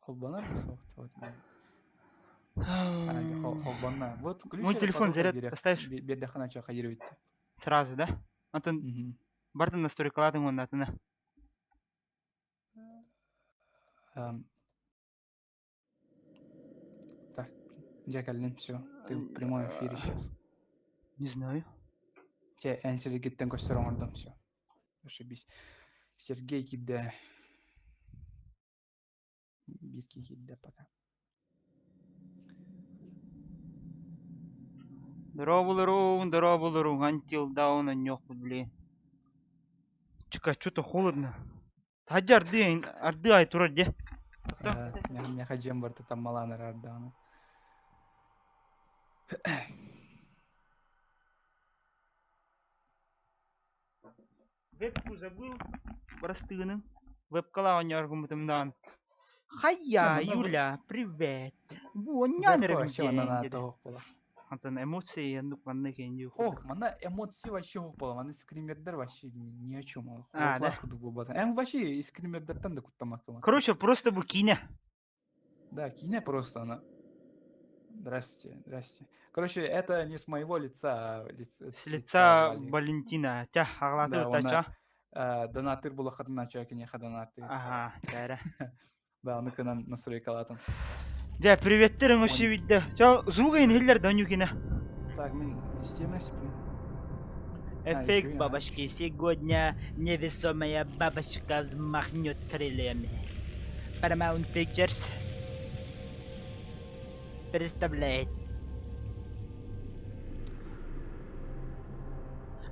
Холбонор суох Холбонно. Вот ключ Мой телефон заряд поставишь? Биэрдэххинэ чаха ербит. Сразу, да? Атын бартын настройкалаатыҥ уонна атына. Так, я кэллим, все. Ты в прямом эфире сейчас. Не знаю. Те эн силигиттэн көстөр оҥордум, все. Ошибись. Сергей киирдэ. Биир киһи киирдэ пока. Дорооболоруҥ, дорооболоруҥ, Until Dawn онньуохпут, блин. Чика, что-то холодно. Таһырдьа ардыы, ардыы аайы турар дьэ. Миэхэ дьиэм барыта таммалаан эрэр даҕаны. Вебку забыл, простыгыным. Вебкалаах оонньоору гыммытым даҕаны. Хайа, Юля, привет. Бу оонньоон Вебка эрэбин вообще манна диэн наада диэтэ. суох буолар. Антон эмоции оннук манна кэннии Ох, манна эмоции вообще суох буолар. Манна скримердэр вообще ни о чем. А, да? Класс курдук буолбата. Эн вообще скримердэртэн да куттаммаккын. Короче, просто бу киинэ. Да, киинэ просто она. Здрасте, здрасте. Короче, это не с моего лица, а С с лица лица Вали. Валентина. Тя, аҕалааты Да, утача. уонна донатыр булахатын ача киниэхэ донаттыр. Ага, тээрэ. Да, ону кынан настройкалаатым. Дьэ, приветтер өҥөсү видде. Чо, звук иһиллэр да Нюкина. Так, мин истиэмэ сипин. Эффект бабочки. Сегодня невесомая бабочка взмахнет крыльями. Paramount Pictures представляет.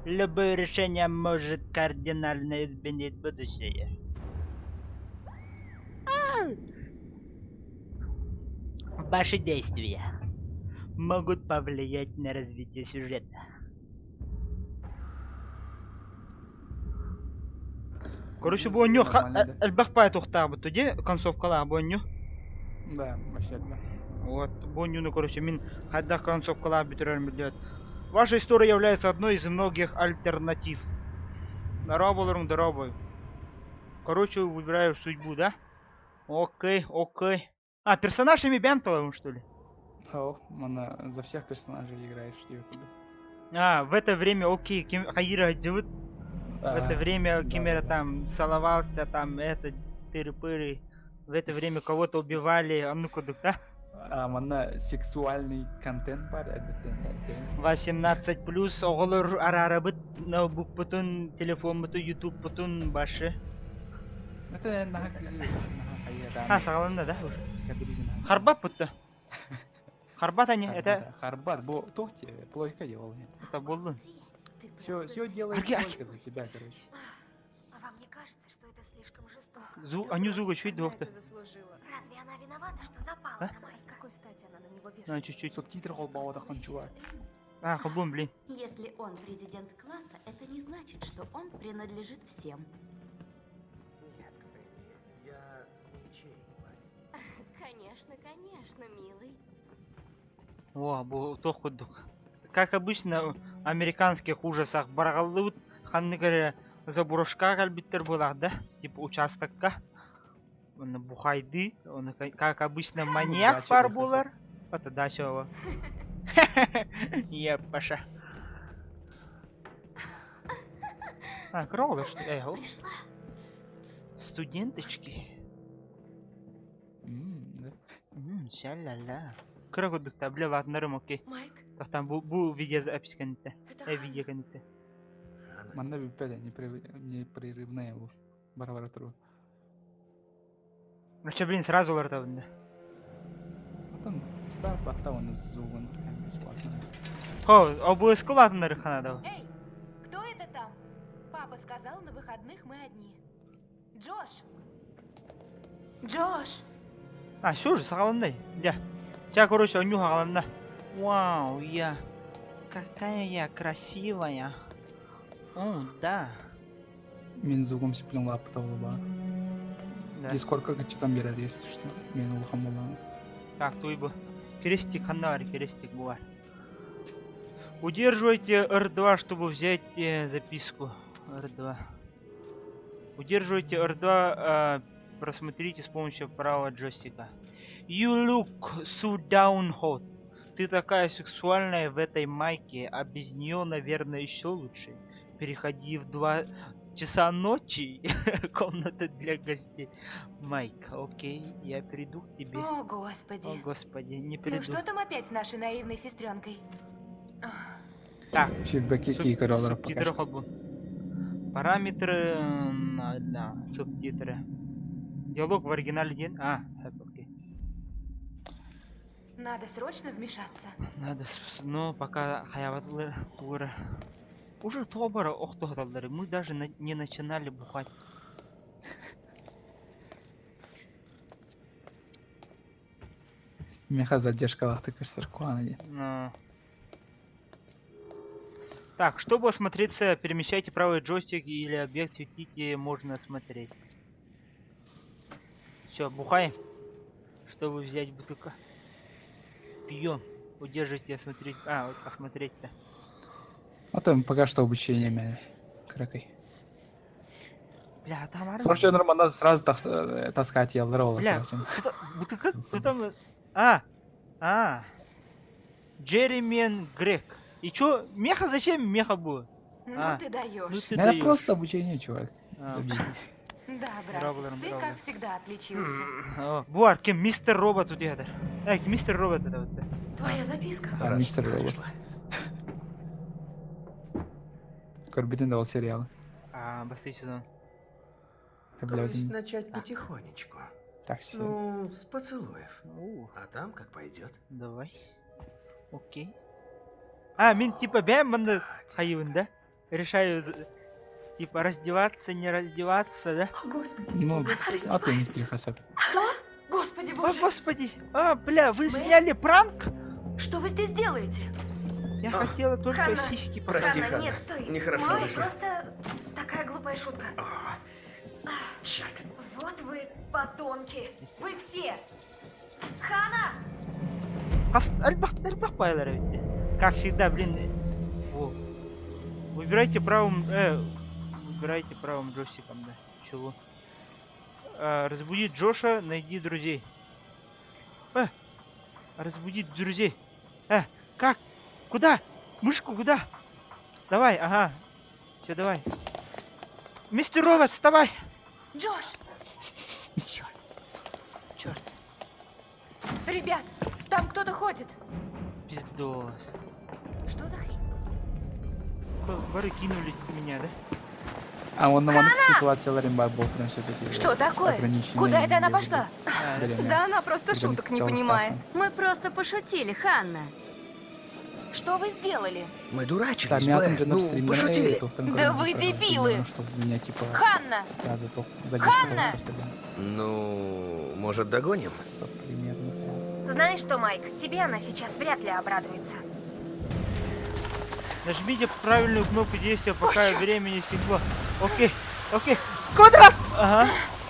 Любое решение может кардинально изменить будущее. Ваши действия могут повлиять на развитие сюжета. Короче, бу онньу элбэх пай тухтаабыт дии концовкалаах бу онньу. Да, вообще да. Вот, бу онньуну, короче, мин хайдах концовкалаах бүтэрэрин билбэт. Ваша история является одной из многих альтернатив. Здорово, здорово. Короче, выбираешь судьбу, да? Окей, окей. А, персонаж ими Бентоловым, что ли? О, она за всех персонажей играешь, типа. А, в это время, окей, ким, Хаира делает. В это время Кимера там целовался, там это, тыры-пыры. В это время кого-то убивали, а ну-ка, да? А, манна сексуальный контент бар 18 плюс оҕолор араарабыт ноутбукпутун, телефоммутун, ютубпутун башы. Это наха А, саҕаланна да уже? Харбат бутта. Харбат они, это... Харбат, бо туох плойка делал. Это буллун. Все, все делает плойка за тебя, короче. А вам не кажется, что это слишком жестоко? Зу, они звук чуть двух-то. Разве она виновата, что запала А? на Майка? С какой стати она на него вешается? На чуть-чуть. Субтитры холбаотахан, чувак. А, хабун, блин. Если он президент класса, это не значит, что он принадлежит всем. Нет, Энни, я ничей парень. Конечно, конечно, милый. О, бу туох курдук. Как обычно в американских ужасах бараҕаллыбыт ханнык эрэ заброшка кэлбиттэр буолаах да, типа участокка. Уонна бухайды, оны как обычно маньяк Дача баар диэххэ буолар. Это дача оҕо. Еппаша. А, кроулер, что ли? Эй, Пришла. Студенточки. Да. Ша-ля-ля. Кыра курдук та, бля, латынарым, окей. Майк, Тохтан бу, бу видеозапись кэнниттэ. это Э, Ханна. видео кэнниттэ. Ханна, Манна бүппэт непрерывная бу. Бара-бара туру. Ну что, блин, сразу уларытабын да. Потом старт батта оны звугун бесплатно. Хо, ОБС-ка улаатыннары ханада. Эй, кто это там? Папа сказал, на выходных мы одни. Джош! Джош! А, все уже, саҕаланнай. Дьэ. Ча, короче, онньуу хаҕаланна. Вау, я... Какая я красивая. О, да. Мин звугум сиплен лаппыта ба. Да. Дискордка кычытан берер, если что. Мен улахан буоллаҕына. Так, туй бу. Крестик ханна бар, крестик бу бар. Удерживайте R2, чтобы взять записку. R2. Удерживайте R2, Просмотрите с помощью правого джойстика. You look so down hot. Ты такая сексуальная в этой майке, а без нее, наверное, еще лучше. Переходи в 2 часа ночи. Комната для гостей. Майк, окей, я приду к тебе. О, господи. О, господи, не Ну приду. что там опять с нашей наивной сестренкой? Так, Фидбэки киирэр пока субтитры что. холбу. Параметры, да, субтитры. Диалог в оригинале один. А, окей. Надо срочно вмешаться. Надо, но пока хаяватлы тура. Уже тобара охтохталлары. Мы даже не начинали бухать. Миэхэ задержкалаахтык көрсөр куһаҕана диэн. Но. Так, чтобы осмотреться, перемещайте правый джойстик или объект светите, можно осмотреть. Все, бухаем. Чтобы взять бутылка. Пьем. Удержите осмотреть. А, вот осмотреть-то. А там пока что обучение меня. Кракой. Бля, там армия. Срочно нормально сразу таскать я Бля, сразу. бутылка, кто там? А, а. Джеремен Грег. И чё, меха зачем меха было? Ну А, ты даешь. Ну ты Наверное, даешь. просто обучение, чувак. А, Забей. Да, Браво, братец, ты браво. как всегда отличился. О, Бу ким мистер Робот тут ядер. Эй, мистер Робот это вот. Твоя записка. А, Рад, мистер что Робот. пришла. Көрбүтүҥ дуо ол сериал. А, бастакы сезон. То Блядь, есть начать потихонечку. Так себе. Ну, с поцелуев. У, А там как пойдет. давай. Окей. А, мин типа бэм манна А, детка. хайыыбын, да? Решаю, типа, раздеваться, не раздеваться, да? О, господи. Ну, Она а ты не раздевается. тихо Что? Господи О, боже! господи! А, бля, вы Мы- сняли пранк? Что вы здесь делаете? Я А, хотела только Ханна. сиськи показать. Прости, Ханна, Ханна. нет, стой. Нехорошо Мама, вышло. просто такая глупая шутка. О, черт. Вот вы подонки. Вы все. Хана! Элбэх, элбэх баҕайылар эбит. Как всегда, блин. Во. Выбирайте правым джойстиком, да. Чего? А, разбудить Джоша, найди друзей. Разбудить друзей. Как? Куда? Мышку куда? Давай, ага. Все, давай. Мистер Робот, вставай! Джош! Черт. Черт. Ребят, там кто-то ходит. Пиздос. Что за хрень? Бары кинули меня, да? А он на ситуациялар баар буолтарын все-таки. Что такое? Куда это она пошла? А, Да она просто шуток не понимает. Мы просто пошутили, Ханна. Что вы сделали? Мы Да, дурачились, меня там Блэр. же на Ну, стриме пошутили. Да вы дебилы! Чтобы меня типа Ханна! сразу то задержка Ханна! просто, да, Ну, может, догоним? типа, примерно. прям. Знаешь что, Майк, тебе она сейчас вряд ли обрадуется. Нажмите правильную кнопку действия, пока чёрт. время не истекло. Окей, окей. Квадрат! Ага.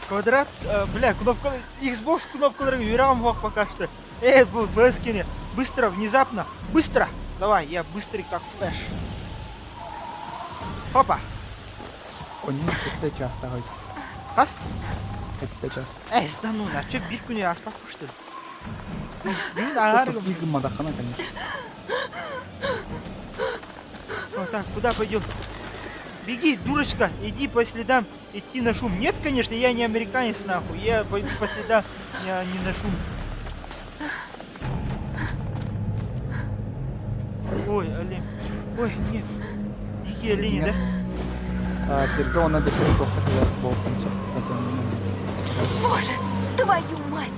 Квадрат, бля, кнопка, Xbox кнопка мог пока что. Эй, Бескине, быстро, внезапно, быстро! Давай, я быстрый как флеш. Опа! Он не это часто хоть. Хас? Это час. Эй, да ну, на чё бирку не аспаку что ли? Блин, ага, Тут мадахана, конечно. Вот так, куда пойдем? Беги, дурочка, иди по следам, идти на шум. Нет, конечно, я не американец, нахуй. Я пойду по следам, я не на шум. Ой, олень. Ой, нет. Дикие олени, да? А, Сергей, он надо все доктор болтом все. Боже, твою мать!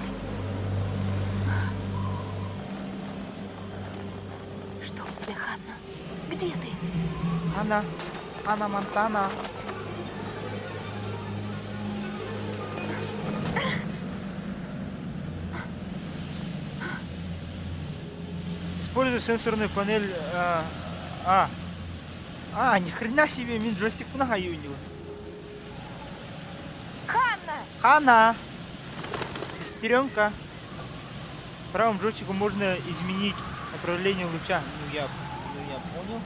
Что у тебя, Ханна? Где ты? Хана. Хана Монтана. Используй сенсорную панель. А, ни хрена себе, мин джойстик у него. Ханна! Хана! Сестренка. Правым джойстиком можно изменить направление луча. Ну я понял.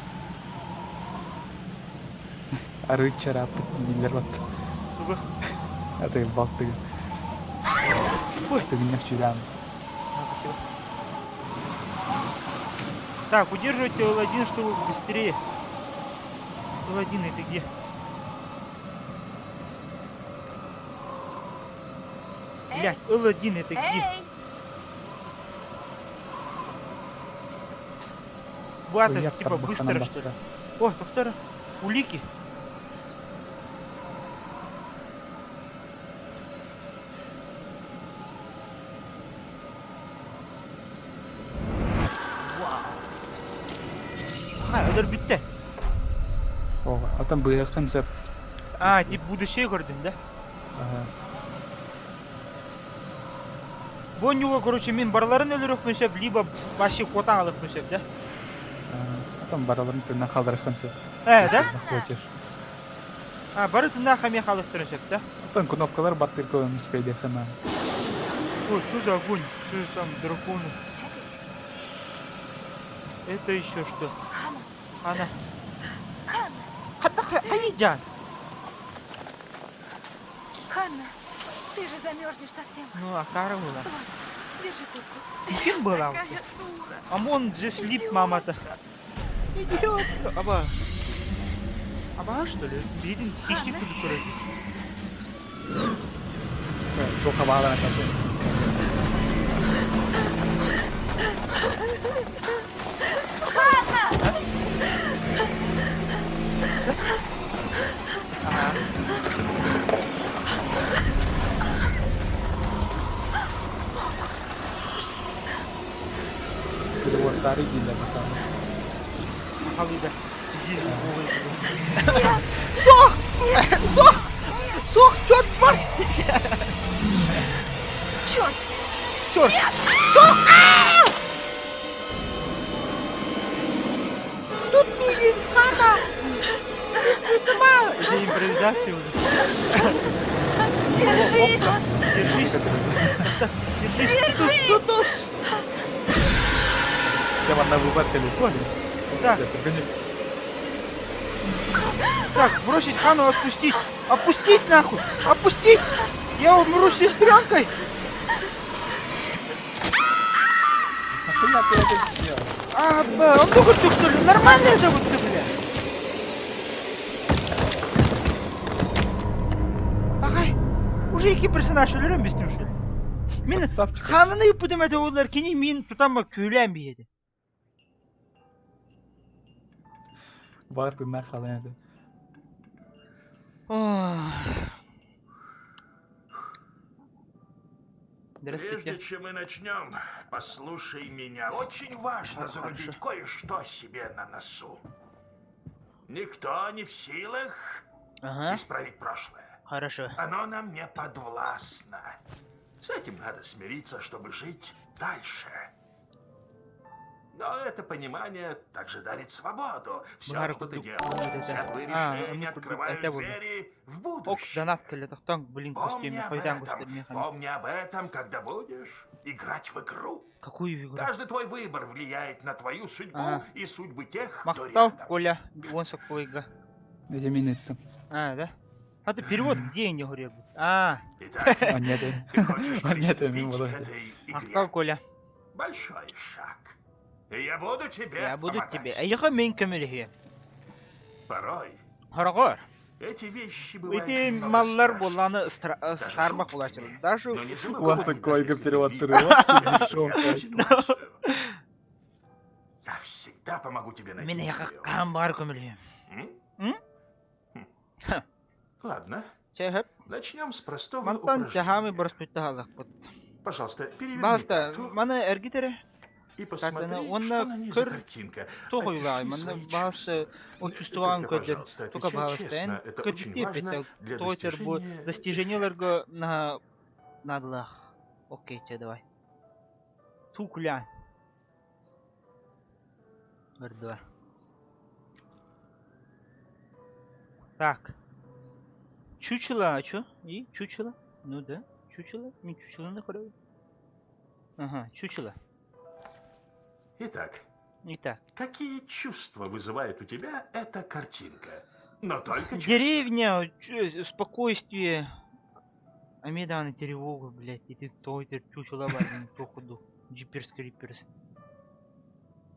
Арыы чараппыт дииллэр вот. Тугу. Это балтыга. Ой. Сыгынньах чугаан. А, спасибо. Так, удерживайте L1, чтобы быстрее. L1 это где? Блять, L1 это где? Эй! Бата, Уйар типа тарбахтанан быстро что ли? батта. О, доктор, улики. Вау. Ха, өлөр бүттэ. О, оттон быһыаххын сөп. А, тип будущее көрдүм, да? Ага. Бу онньуга, короче, мин барыларын өлөрүөхпүн сөп, либо вообще куотан алыахпын сөп, да? Оттон барыларын тыынан хаалларыаххын сөп. Э, да? Если захочешь. А, бары тыыннаах эмиэ хаалыахтарын сөп, да? Оттон кнопкалар баттыырга успейдиэххин наада. Ой, что за огонь? Что за там драконы? Это еще что? Хана! Ана. Ханна! Хата хайдян. Ханна! Ты же замерзнешь совсем. Ну, а была. Вот, держи куртку. Ким была? Какая дура! Амон же слип мама-то. Идиотка. Аба. Аба, что ли? Виден хищник Ханна. или короче. Туох абааларын татын. Ханна! Ага. Переводтары дииллэр бытааны. Халыда. Пиздец, Суох! Суох! Суох, чёрт бар! Черт! Черт! Суох! Тут мигин хана! Это импровизация уже. Держись! Держись! Держись! Тут, тут, тут. Дьэ манна выбор телефон. Так. Так, бросить Хану, отпустить! Опустить нахуй! Опустить! Я умру с сестренкой! Нахуя ты это сделал? А, б, он только ты что ли? Нормальная зовут ты, бля? Агай, уже iki персонаж өлөрөн бистим что ли? Мин Красавчик. Хананы ыппытым этэ буоллар кини мин тутамма күүлээн биһиэти. Бар тыыннаах хаалан этэ. Ох. Здравствуйте. Прежде чем мы начнем, послушай меня. Очень важно Хорошо. зарубить кое-что себе на носу. Никто не в силах Ага, исправить прошлое. хорошо. Оно нам не подвластно. С этим надо смириться, чтобы жить дальше. Но это понимание также дарит свободу. Все, Баар что ты курдук делаешь, это. все твои А, решения ону курдук открывают этэ буолла. двери в Ок, будущее. донат кэллэ тохтооҥ, блин, Помни костюме, об хойдаан этом. көстөр миэхэ. Помни об этом, когда будешь играть в игру. Какую игру? Каждый твой выбор влияет на твою судьбу Ага. и судьбы тех, кто Махтал, рядом. Коля, уон соккуйга. Эти мин ыыттым. А, да? А ты перевод где не говорил? А, Итак, А нет, ты хочешь А нет, мин приступить к буолла. этой махтал, игре. Коля. Большой шаг. И я буду тебе Я буду помогать. тебе. Эйиэхэ мин көмөлөһүөм. Порой Хороҕор. эти вещи бывают Ити немного маллар страшны. буоллааны Даже саарбах жуткими. буолааччылар. Даже Но не забывай, Уон даже соккуойга если перевод ты туру. видишь Дешевка. ситуацию, Я всегда помогу тебе найти мин эйиэхэ свою. хаһан баҕар көмөлөһүөм. М? М? Хм. Ха. Ладно, Чэ сөп. начнем с простого Мантан чаһаамы упражнения. бороспуттаһаллахпыт. Пожалуйста, переверни Баалта, карту маны эргит эрэ. и посмотри, уонна что на ней за көр картинка. туох Опиши ойуулааҕый манна свои баалта чувства. ол чувствоваҕын Только, көрдөр. пожалуйста, Только отвечай баалта эн честно. Это очень кырдьыктыы важно эппиэттээх. для Тоҕо этэр бу достижения эффекта. достижениеларга наһаа наадалаах. Окей, чэ давай. Тукулян. Көрдө. Так. Чучело, а чё? И? Чучело? Ну да, чучело. Мин чучелоны көрөбүн. Ага, чучело. Итак, Итак. какие чувства вызывает у тебя эта картинка? Но только честно. Деревня, спокойствие. Эмиэ даҕаны тревога, блядь, ити тоҕо итир чучело баар туох курдук джиперс криперс.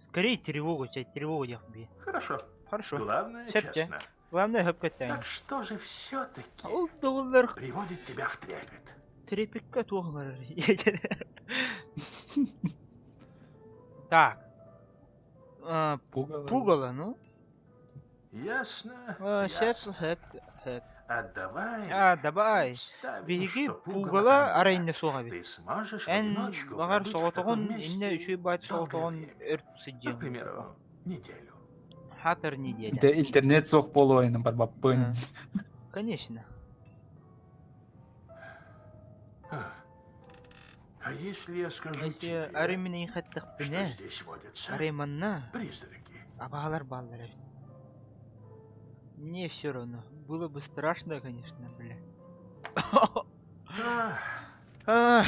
Скорее тревога, чай, тревога диэх бии. Хорошо. Хорошо. Главное, Сөп дьэ. честно. Главное хөпкөттөөн. Так что же все-таки Ол доллар приводит тебя в трепет? трепекка туох барар. Так. А, Пугало. Пугало, ну. Ясно, А, Сөп, ясно. хөп, хөп. А давай А, давай. представим, Биһиги что пугало пугало там арай нет. иннэ суох эбит. Ты сможешь в Эн одиночку баҕар пробыть в соҕотоҕун таком иннэ месте үчүгэй баайт долгое соҕотоҕун время. өр Ну, к сылдьыаҥ. примеру, неделю. Хатар неделя. Дэ интернет суох буолуо барбаппын. А, Конечно. А а если я скажу Если тебе, арай мин что эйиэхэ здесь водятся арай манна призраки? абаһалар бааллар эбит. Мне все равно. Было бы страшно, конечно, бля. А, Ах.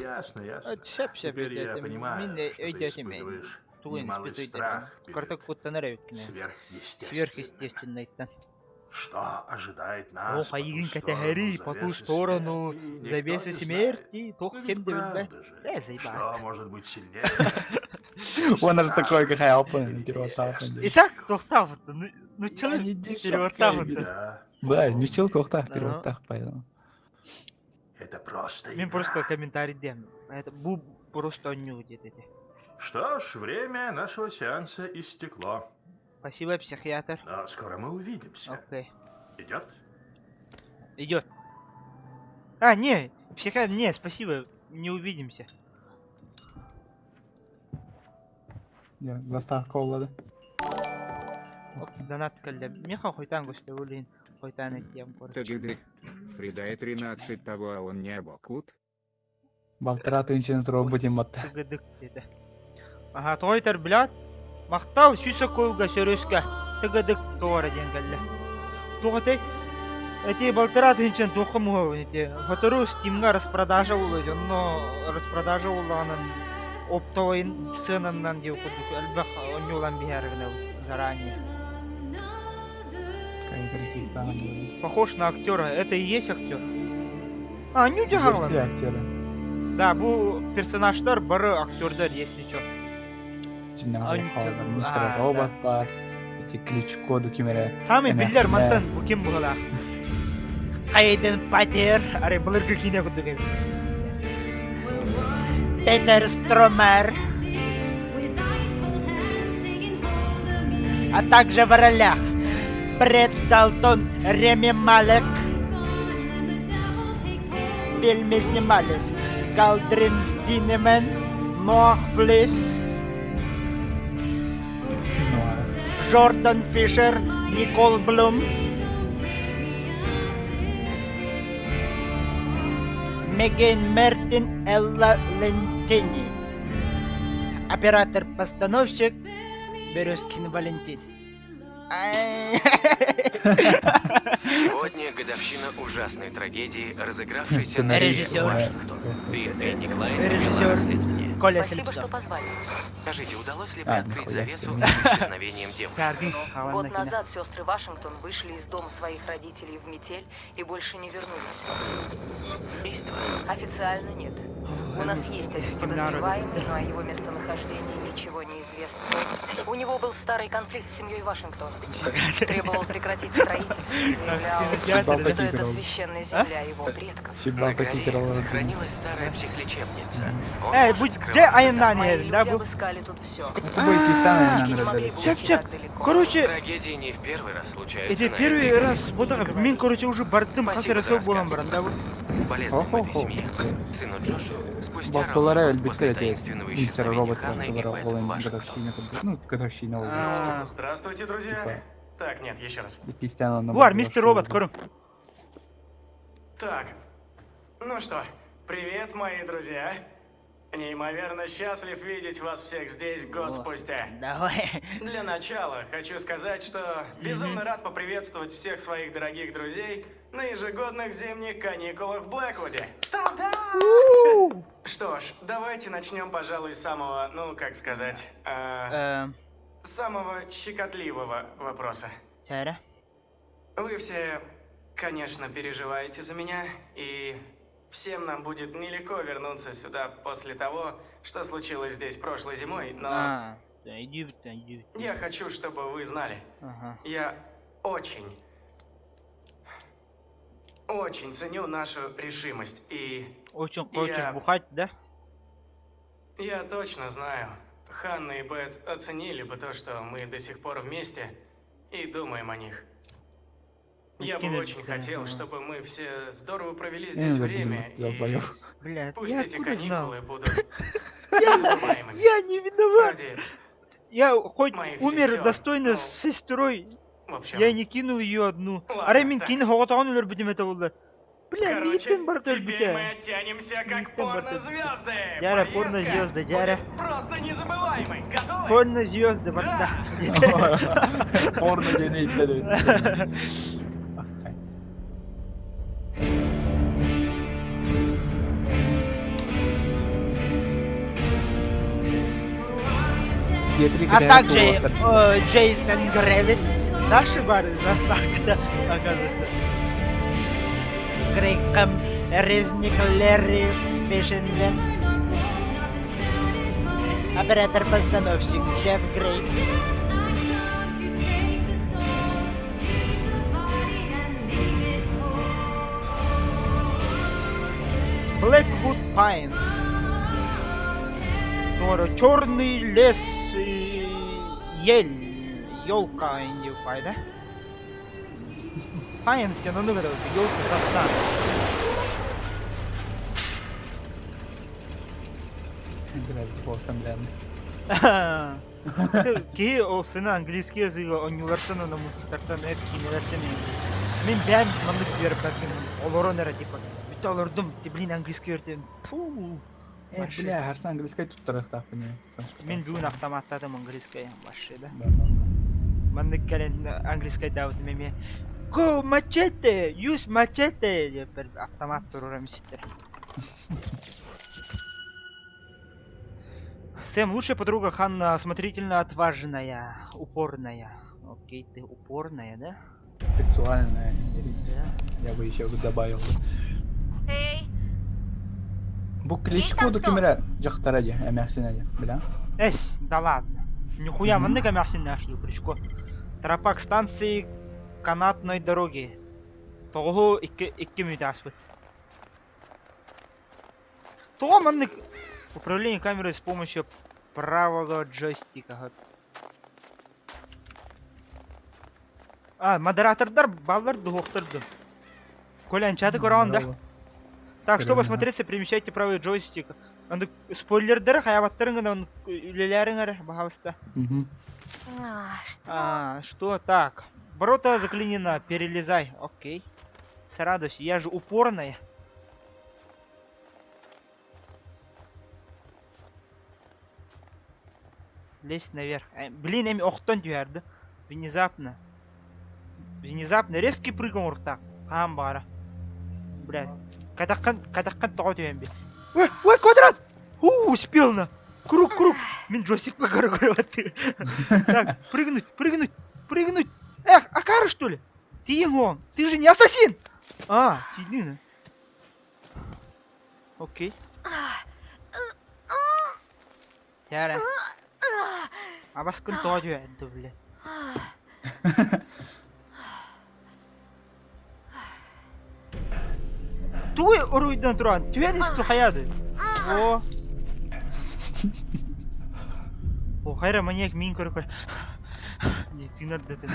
ясно, ясно. Сөп сөп Теперь я өйдөөтүм. понимаю, Мин что ты өйдөөтүм эн. испытываешь Тугун немалый испытуйдатым. страх Карта перед куттанар эбиккин. сверхъестественным. Сверхъестественнойтан. Что ожидает нас Туох по ту айыгын сторону кэтэһэрий, по ту завесы сторону смерти, никто завесы не знает. смерти, туох Но кем ведь да билбэт. правда же, Э, заебать. что может быть сильнее? Он аж такой, какая опен, перед переводтаапын. Итак, туохтаах ну чылы не дешевка, переводтаах Да, Да, не чыл туохтаах Да. переводтаах поэтому. это просто Мин игра. просто комментарий дэм. Это бу просто ню где-то. Что ж, время нашего сеанса истекло. Спасибо, психиатр. Но скоро мы увидимся. Окей. Идет? Идет. А, не, психиатр, не, спасибо, не увидимся. Я заставка оллады. Донат кэллэ. Миха хойтан көстө хойтан этиэм короче. Тагыдык. Фридай 13 того, а он не бокут. Балтара тыынчаны туруп бутин батта. Тыгыдык деді. Аха, тойтар блядь. Махтал сүүсэ куйга сөрөскө. Тыгыдык туора диэн кэллэ. Туох этэй? Эти балтара тыһынчан туохха муһабын ити. Сотору Стимҥа распродажа буолуо онно распродажа буоллаҕынан оптовай сыананнан диэн курдук элбэх онньуулаан биһээр гынабыт заранее. Похож на актера. Это и есть актер. А, ню Есть дьаһалан. актеры. Да, бу персонажтар бары актердар, если чё. Мистер А, Робот бар. Эти Кличко дукимере. Самый Эмээхсинэ. биллэр мантан бу ким быһылаах? Хайден Патер, арай былыргы киинэ курдук эбит. Петер Стромер, а также в ролях Брэд Далтон, Реми Малек. В фильме снимались Калдрин Стинемен, Ноах Флис, Джордан Фишер, Никол Блум, Меган Мертин, Элла Лентини. Оператор-постановщик Березкин Валентин. Ай. Сегодня годовщина ужасной трагедии, разыгравшейся на Сценарист. Режиссер. Вашингтон. И Энни Клайн Режиссер. вела расследование. Коля Спасибо, что Слепцов. позвали. Скажите, удалось ли А, приоткрыть нихуя завесу себе. над исчезновением девушки? Чаргин, Год Хаванна Кина. назад сестры Вашингтон вышли из дома своих родителей в метель и больше не вернулись. Убийство? Официально нет. У нас есть один подозреваемый, но о его местонахождении ничего не известно. У него был старый конфликт с семьей Вашингтона. Требовал прекратить строительство, заявлял, что это священная земля его предков. На Чебал такие горе сохранилась старая психлечебница. Он Эй, может будь скрываться дьэ там. айаннаан Мои иһэбин, да люди бу? обыскали тут все. Это будет кистана, не наверное, могли бы Шеп, уйти шеп. так далеко. Короче, Трагедии не в первый раз случаются эти на первый этой раз вот мин короче уже бардым хас Спасибо эрэ за сыл буолан рассказ. баран да бу. Болезным этой Хо-хо-хо. семье. Сыну Джошу спустя Балталара ровно год после элбиттер эти таинственного мистер исчезновения Робот Ханны и балталара Бет олын Вашингтон. годовщина. Ну, годовщина ол. А. Здравствуйте, друзья. Типа, Так, нет, еще раз. Кистяна Буар, мистер Робот, көрүҥ. Так, ну что, привет, мои друзья. Неимоверно счастлив видеть вас всех здесь год О. спустя. Давай. Для начала хочу сказать, что безумно рад поприветствовать всех своих дорогих друзей на ежегодных зимних каникулах в Блэквуде. Та-да! Что ж, давайте начнем, пожалуй, с самого, ну, как сказать, самого щекотливого вопроса. Чара. Вы все конечно, переживаете за меня, и всем нам будет нелегко вернуться сюда после того, что случилось здесь прошлой зимой, но А, иди, иди. я хочу, чтобы вы знали. Ага. Я очень, очень ценю нашу решимость, и Очень хочешь Я- бухать, да? я точно знаю, Ханна и Бет оценили бы то, что мы до сих пор вместе и думаем о них. Я бы Кинули, очень хотел, ага. чтобы мы все здорово провели Я здесь не время, и долбоёб. Бля, пусть я эти откуда знал? каникулы будут незабываемыми. Я не виноват. Ради, Я хоть моих умер сестер, достойно ну, с сестрой, в общем, я не кинул ее одну. Ладно, Арай мин так. кини хоҕотоҕун өлөрбүтүм этэ буоллар. Бля, Короче, миитин барыта теперь өлбүтэ. мы оттянемся как Мииттэн барыта порнозвезды. Дьара, Поездка порнозвезды, дьара. будет просто незабываемой. Готовы? Порно звезды барда. Порно диэн иттэ А также Джейсон Гревис. Наши бары заставка, оказывается. Грейком, Резник, Лерри, Фишенвен. Оператор-постановщик Джефф Грей. Blackwood Pines. Черный лес, ель, елка, не да? Pines, ну ну елка сосна. Ки о сына английский язык, он не лартан, он мультитартан, это кинелертен. Мен бәм маннык беріп бәткен олорон эре типа. Бүт олордум, ти блин английский өртем. Фу. Э, бля, харсан английский туттарыхтаах бини. Мен бүгүн автоматтадым английский башы да. Маннык кэлэн английский даут меме. Go machete, use machete деп бир автомат турурам ситтер. Сэм, лучшая подруга Ханна, осмотрительно отважная, упорная. Окей, ты упорная, да? Сексуальная. Да. Я бы еще добавил. Эй, Бу кличку ду кимере жактара ди, эмэрсине ди, бля. Эс, да ладно. Нихуя, маннык эмээхсин нашли Кличко. Тропа к станции канатной дороги. Тоҕуһу икки икки мүнүүтэ ааспыт. Тоҕо маннык управление камерой с помощью правого джойстика. А, модератордар баллар духохторду. Коля, чаты көрөҕүн да? Так, чтобы смотреться, перемещайте правый джойстик. Аны спойлердер хаябаттарын гына үлеләриң эрэ, пожалуйста. А, что? А, что так? Ворота заклинено, перелезай. Окей. С радостью. Я же упорная. Лезть наверх. Блин, эми охтон түһэрди. Внезапно. Внезапно резкий прыгом урта. Хаам бара. Блядь. Катаккан, катаккан тоҕо түһэн би. Ой, ой, квадрат! У, успел на. Круг, круг. Мин джойстик покору Так, прыгнуть, прыгнуть, прыгнуть. Эх, Акара что ли? Ты он, ты же не ассасин! А, ты Окей. Тяра. Абаскын тоҕо түһэрди, бля. Туй оруйдан туран, түһэн исту хаяды. О. О, хайра маньяк мин көрө Не, ты надо это.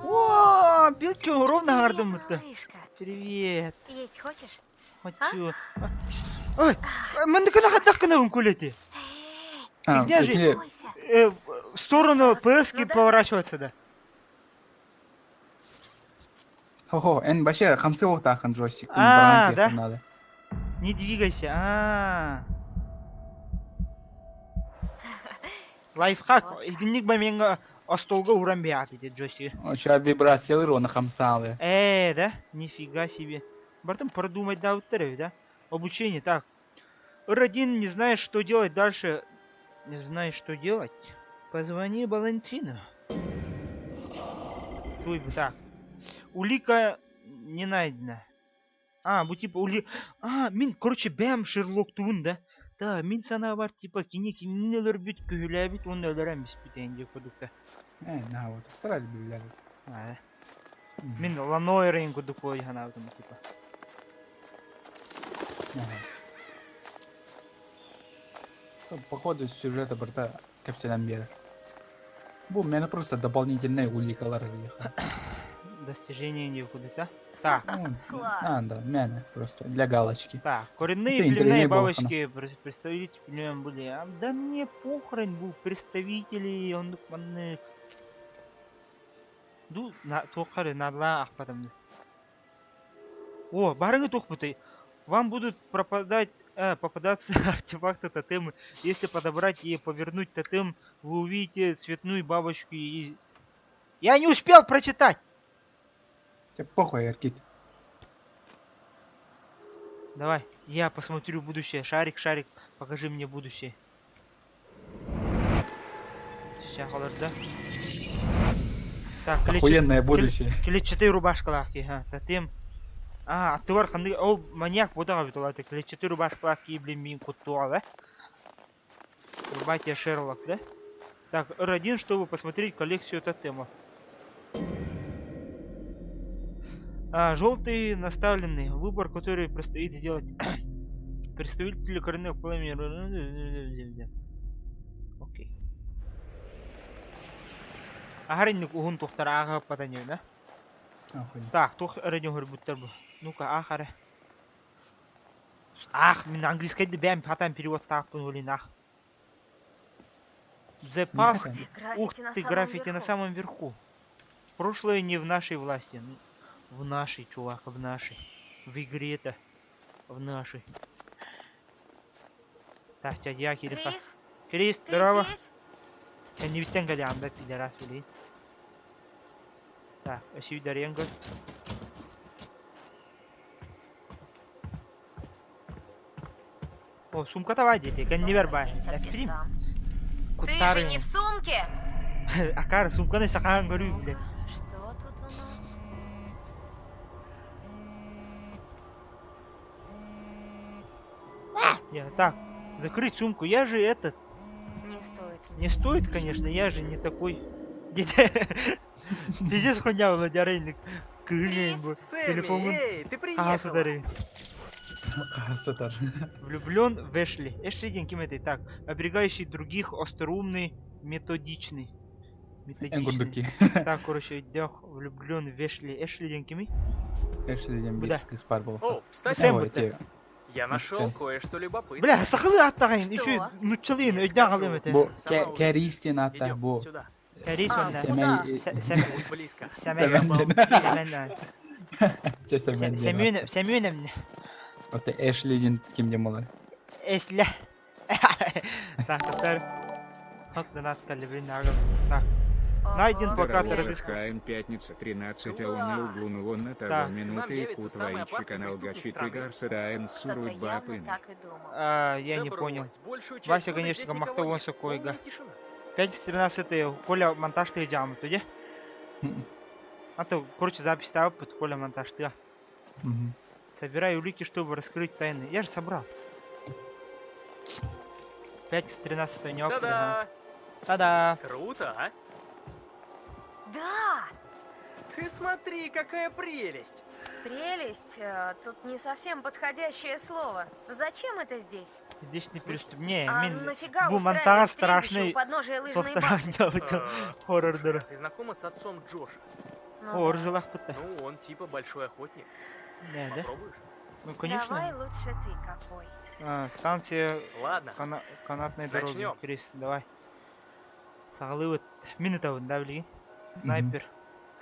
О, Билчо, ровно гардым малышка. Привет. Есть хочешь? Хочу. Ой, мындыкына хаттакына күлети. А, Фигня же. эти- Бойся. В сторону ПС Ну да. поворачиваться, да. Хо-хо, эн башы хамсы оқтақын джойстик. А, да? Надо. Не двигайся. А. Лайфхак. Идинник ба менга остолга уран бияты дед джойстик. Сейчас вибрациялар оны хамсалы. Да? Нифига себе. Бартым продумать да да? Обучение, так. Р1 не знаешь, что делать дальше. Не знаешь, что делать? Позвони Валентину. Туй так. Улика не найдена. А, бу типа ули... А, мин, короче, бэм Шерлоктуун да. Да, мин санаабар типа кини кинини өлөрбүт, күһүлээбит уонна өлөрөн биспит эҥин диэки курдукта. Э, на вот, сразу билэр. Аа. Мин Ланоэрин курдук буолуо санаабытым типа. Ага. По ходу сюжета барыта кэпсэнэн биэрэр. Бу мені просто дополнительная уликалар ыйыха. Достижение не куда-то. Так. Класс. А, да, мэне просто для галочки. Так, коренные Это племенные интрига была, бабочки представители племен были. А, да мне похрен был представители он маннык. Ду на туоххары надлаа ахпатым. О, барыҥы туохпутай. Вам будут пропадать, попадаться артефакты тотемы. Если подобрать и повернуть тотем, вы увидите цветную бабочку и... Я не успел прочитать! Тебе похуй, Аркит. Давай, я посмотрю будущее. Шарик, шарик, покажи мне будущее. Сейчас, да? Так, Охуенное будущее. Клетчатый рубашкалаах киһи, татым. Аа, аттыбар ханнык ол маньяк буотаҕа эбит ол аата клетчатый рубашкалаах киһи блин миин куттуоҕа да? Врубайте Шерлок, да? Так, R1, чтобы посмотреть коллекцию тотемов. А, желтый наставленный. Выбор, который предстоит сделать. Представители коренных пламени. Окей. Аһар инник уһун туохтар ааҕыһыппата да? Так, туох эрэ дьоһурбуттар бу. Ну-ка, аах эрэ. Аах, мин английскайды бэйэм хатан переводтаахпын блин, аах. The past... Ух Ух ты, ты, граффити на самом верху. Прошлое не в нашей власти. В нашей, чувак, в нашей. В игре-то. В нашей. Так, дядя Кириха. Крис, Крис, ты здорово. здесь? Кэннибиттэн кэлэҕин да пидорас билигин. Так, өсүйдэрийэн көр. О, сумка давай дети, кэннибэр Сумка баар. есть, а где Эппитим. сам? Ты же Куттаары. не в сумке! Акаары сумканы сахаан көрүү блядь. Что тут у нас? Я, так, закрыть сумку. Я же этот. Не стоит. Не стоит, конечно, я же не такой. Пиздец хуйня, Владимир Крис! Телефон. эй, ты Ага, смотри. Сатар. Влюблен в Эшли. Эшли день кем это? Так, оберегающий других, остроумный, методичный. Методичный. Энгурдуки. Так, короче, идёх, влюблен в Эшли. Эшли день кеми? Эшли дем Бля. Кыспар был. О, кстати, Сэм Ой, бутта. те. я нашел Сэм. кое-что любопытное. Бля, сахалы аттағайын, Что? еще нучалыйын, Не өйден скажу. қалым это. Бу Сама увидишь. Кэристин аттах Идем бу. сюда. Кәрис А, онда. куда? Сэмэй. Будь близко. Сәмен. Сәмен. Че Сэмэн Сәмен, Сәмен. Вот Эшли ден ким дем олар. Эсле. Так, тоқтар. Хак донат калибрин ағым. Так, Найден Ого. плакат Здорово, разыска. ХН пятница 13, а он на углу ну вон на Так. того К нам минуты и явится самый кутваичи опасный канал преступник Гачи страны. Тыгарса Раен Кто-то Суруй явно Бапын. так и думал. А, я Да не брось, понял. большую часть Вася, года конечно, здесь никого махтовон нет. сокойга. Полная тишина. 5.13 Коля монтаж ты жамы туде. А то, короче, запись ставил под Коля монтаж ты. Собирай улики, чтобы раскрыть тайны. Я же собрал. 5.13 не окна. Та-да! Та-да! Круто, а? Да! Ты смотри, какая прелесть! Прелесть, тут не совсем подходящее слово. Зачем это здесь? Здесь не В смысле? приступ. Не, А мин... нафига бу устраивать монтаж стрельбище страшный. у подножия лыжной базы? Хоррор Слушай, дыры. а ты знакома с отцом Джоша? Ну О, да. рыжелах пытта. Ну, он типа большой охотник. Не, да? Попробуешь? Ну, конечно. Давай лучше ты, ковбой. А, станция Ладно. канатной дороги. Начнем. Крис, давай. Сағылы Мин это да, билигин. Снайпер.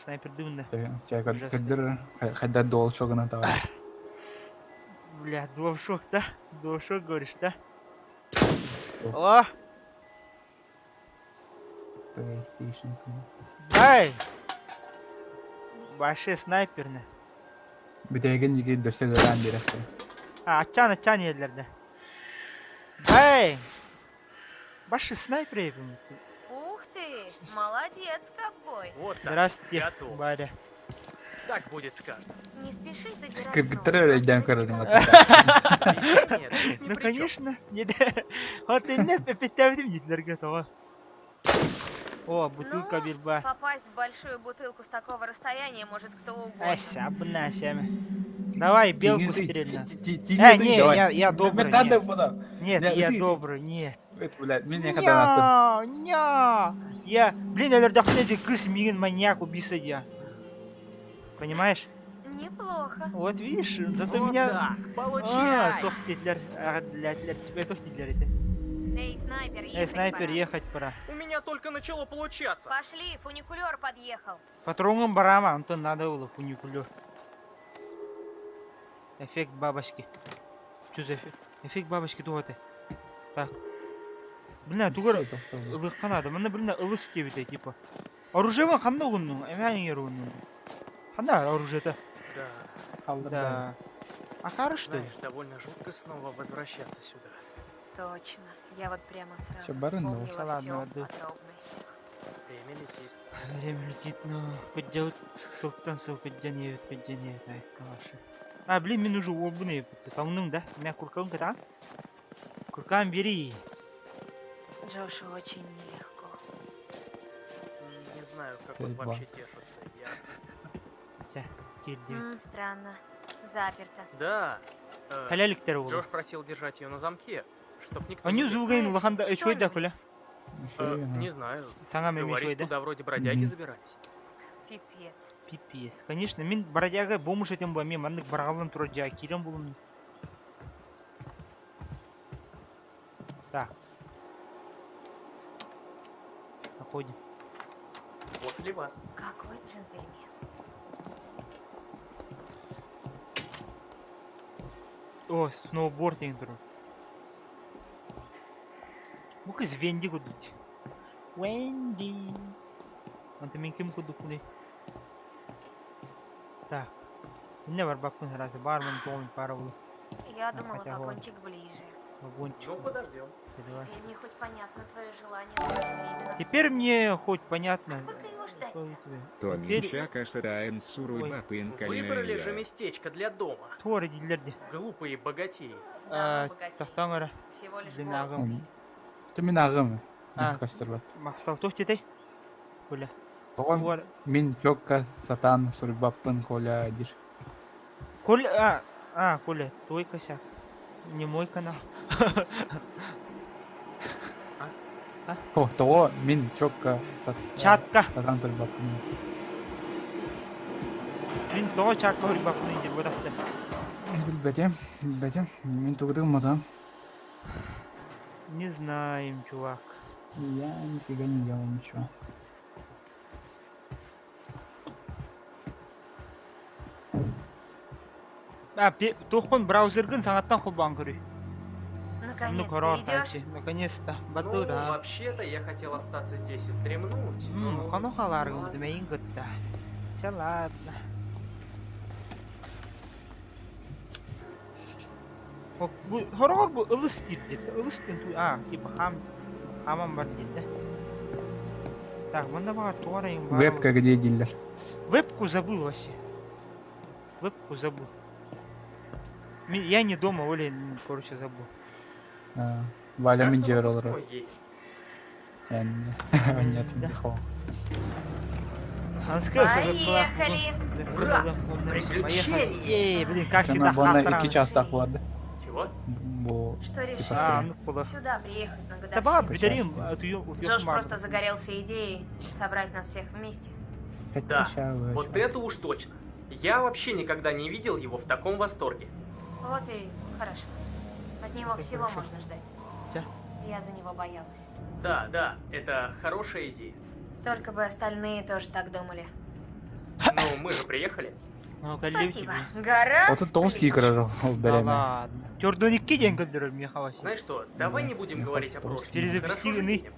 Снайпер дымда. Чай Ужасно. кадыр хайда дол чогына тавар. Бля, DualShock, да? DualShock, говоришь, да? О, PlayStation. дай! Большой снайперны. Бүтәген диге дөсөлөрөн бирәк. А, ачан, ачан еллерде. Дай! Большой снайпер ебем. Ух ты! Молодец, ковбой. Вот так. Здрасте, Готово. Варя. Так будет с каждым. Не спеши задирать Кыргыттар нос, эрэ өйдөөн просто көрөрүм новичка. Везение тут ни Ну при чем. конечно, не Вот инне эпиттээбитим дииллэргэ тоҕо. О, бутылка Ну, бирба. Попасть в большую бутылку с такого расстояния может кто угодно. Эся, абна сэмэ. Давай белку стрельна. Э, не, я добрый, нет. Нет, Не, я ты- добрый, нет. Это, блядь, меня когда Ня, ня. Я, блин, өлөрдөхпүнэ кыыс миигин маньяк убийца я. Понимаешь? Неплохо. Вот видишь, зато Вот меня... так, А, получай! туох диэтилэр, аҕыдлээтилэр, тебе туох дииллэр этэ. Эй, снайпер, Эй, ехать снайпер, пора. ехать пора. У меня только начало получаться. Пошли, фуникулер подъехал. Патроном барама, Антон, надо было фуникулер. Эффект бабочки. Что за эффект? Эффект бабочки туох этэй? Так. Блин, тугар ылыахха надо. Манна блин ылыс диэбитэ типа. Оружие ханна угуннуҥ? Эмээн угуннуҥ. Ханна оружие-то? Да, Да. Акары что ли? знаешь, довольно жутко снова возвращаться сюда. Точно. Я вот прямо сразу Всё, барын, да, вспомнила ладно, все в ладно. подробностях. Время летит. Время летит, но подделать сылтан сыл кыдьан кыдьан ай, калашы. А, блин, мин уже уолбун Таҥным да? Мя куркаын кытаан? Куркаан бери. Джошу очень нелегко. Не знаю, как он Судьба. вообще держится. Я... Чэ, киирдибит. Странно. Заперто. Да. Халяликтер уолу. Джош просил держать ее на замке, чтоб никто Они не лез. звугайын В смысле? улахан да Кто үчүгэй не да Коля. влез? Не знаю. Саҥа эмиэ Говорит, үчүгэй да. туда вроде бродяги Мгм. забирались. Пипец. Пипец. Конечно, мин бродяга бомж этим бу, мин маннык баргалан турар дьаа киирэн булум. Так. Проходим. После вас. Какой джентльмен. О, сноуборд диэн турар. Бу кыз Венди курдук. Венди. Онто мин ким курдукпунуй? Так. Инне барбаппын сразу бармын тоҕун пара булу. Я А, думала, хотя вот. вагончик ближе. Вагончик. Ну, подождем. Давай. Теперь мне хоть понятно твое желание убрать время на Теперь следующий. мне хоть понятно. А сколько его ждать-то? что у тебя. Томин Теперь- Чака Сараэн Суруй Ой. Бапын Выбрали же Калина. местечко для дома. Туора дииллэр Глупые богатеи. Да, мы богатеи. Тохтооҥ эрэ. Всего лишь Блин, город ага. купили. Ты мин аҕым. А. Көстөрбөт. Махтал туох диэтэй? Коля. Тоҕо Туора. мин чокка сатаан суруйбаппын Коля диир. Коля, а, Коля, твой косяк. Не мой канал. О, тоҕо мин чокка Чатка. сатаан суруйбаппын. Мин тоҕо чакка суруйбаппын диир бу Билбэтим, билбэтим. Мин тугу матам. Не знаем, чувак. Я нифига не делал ничего. А, туоххун браузергын саҥаттан холбоон көрүүй. Ну, Наконец-то корор, идешь? Наконец-то. Ну, Бардыра. вообще-то я хотел остаться здесь и вздремнуть. но- Хоно халаргын Ладно. дымейин кытта. Чэ ладно. О, бу хороҕор бу ылыс диир диэтэ. Ылыс диэн ту а, типа хам хаман бар диэтэ. Так, манна баҕар туох эрэ баар Вебка где дииллэр? Вебку забыл вообще. Вебку забыл. Я не дома, Оля, короче, забыл. А, Валя Как мин на дьиэбэр выпускной олорор. едем? Нет, Да. не хо. Поехали! Ура! Приключения! Эй, блин, как всегда, Буонна хасран. икки чаастаах буолла. Чего? Бу Что типа решил? А, ну куда? Сюда приехать на Да баҕа годовщину. бүтэрим, а тую Джош просто загорелся идеей собрать нас всех вместе. Да, Вот это уж точно. Я вообще никогда не видел его в таком восторге. Вот и хорошо. От него Это всего хорошо. можно ждать. Да. Я за него боялась. Да, да, это хорошая идея. Только бы остальные тоже так думали. Ну, мы же приехали. Ну, коллеги Спасибо. тебе. Гораздо 39 киирэр ол Да бэрэмэ. ладно. 42 диэн көрдөрөр миэхэ Вася. Знаешь что, давай Да, не будем я говорить о хотел прошлом. Перезапусти Хорошо же ны. едем.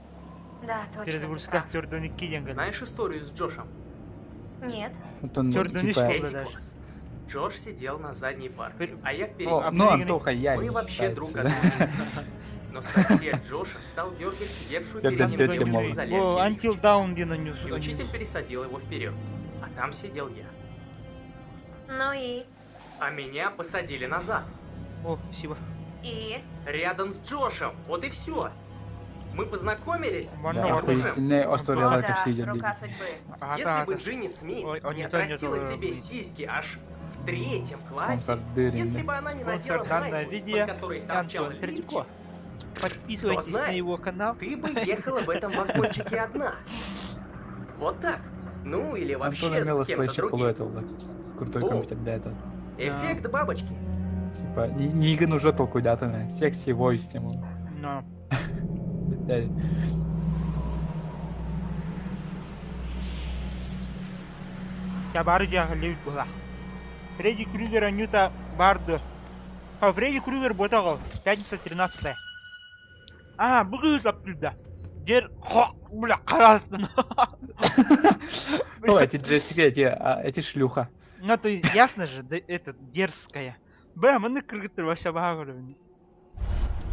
Да, точно. ты Перезагрузка прав. 42 диэн көрдөрөр. Знаешь историю с Джошем? Нет. Оттон Төрдүн типа үс Третий даже. класс. Джош сидел на задней парте, Пер- а я впереди. Ну, А ну прыгни. Антоха я Мы не вообще друг считается, от друга не знали. Но сосед Джоша стал дергать сидевшую перед Тетя ним тетя девочку мол. за Бу лерки Until лифчик. Dawn диэн И оонньуу учитель пересадил его вперед. А там сидел я. Ну и? А меня посадили назад. О, спасибо. И? Рядом с Джошем. Вот и все. Мы познакомились. Манна Да, бар. охуительные О, историялар да, кэпсиир рука диир. судьбы. Аата Если бы аата. Джинни Смит Ой, не не то, не то, отрастила себе блин. сиськи аж в третьем классе, Спонсордыр если инде. бы она не надела Спонсор данного майку, видео из-под которой торчал Антон Третьяко. лифчик, Подписывайтесь на знает, его канал. ты бы ехала в этом вагончике одна. Вот так. Ну или вообще Антона с Мелос кем-то вообще другим. полуэтал, да. Крутой Бум. компьютер, да, это. Эффект бабочки. Типа, Ниган уже толкуйдатаны. Секси войс тему. Но. Да. Я бары дьаһаллыбыт буолла. Фредди Крюгер Анюта барды. А Фредди Крюгер буотаҕа пятница 13 А, бу кыыс аптыырда. Дьэр, бля, харастын. Ну, эти Джессика, эти, а, эти шлюха. Ну, то есть, ясно же, да, это дерзкая. Бля, мы кыргыттар вообще баҕа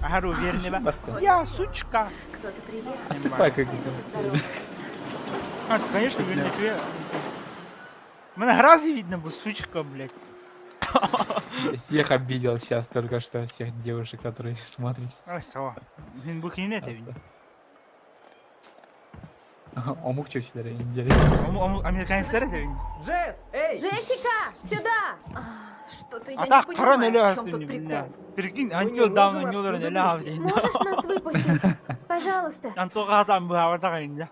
Аһар уверенный ба. Батта. Я сучка. Кто-то приехал. Астыпай как Пойду это. поздороваюсь. А, конечно, уверенный тебе. Мне разве видно был, сучка, блядь. Всех обидел сейчас только что, всех девушек, которые смотрят. Ой, соо. Мин бу кине этэбин. Омук чөчүләре интересно. Американецтер этэбин. Джесс, эй! Джессика, сюда! Что-то А я не так, харан понимаю, эле в чем тут прикол. Прикинь, Мы не Until Dawn можем оонньууларын отсюда эле аал выйти. дейин. Можешь нас выпустить? Пожалуйста. Антоға адам быһаабатах инде.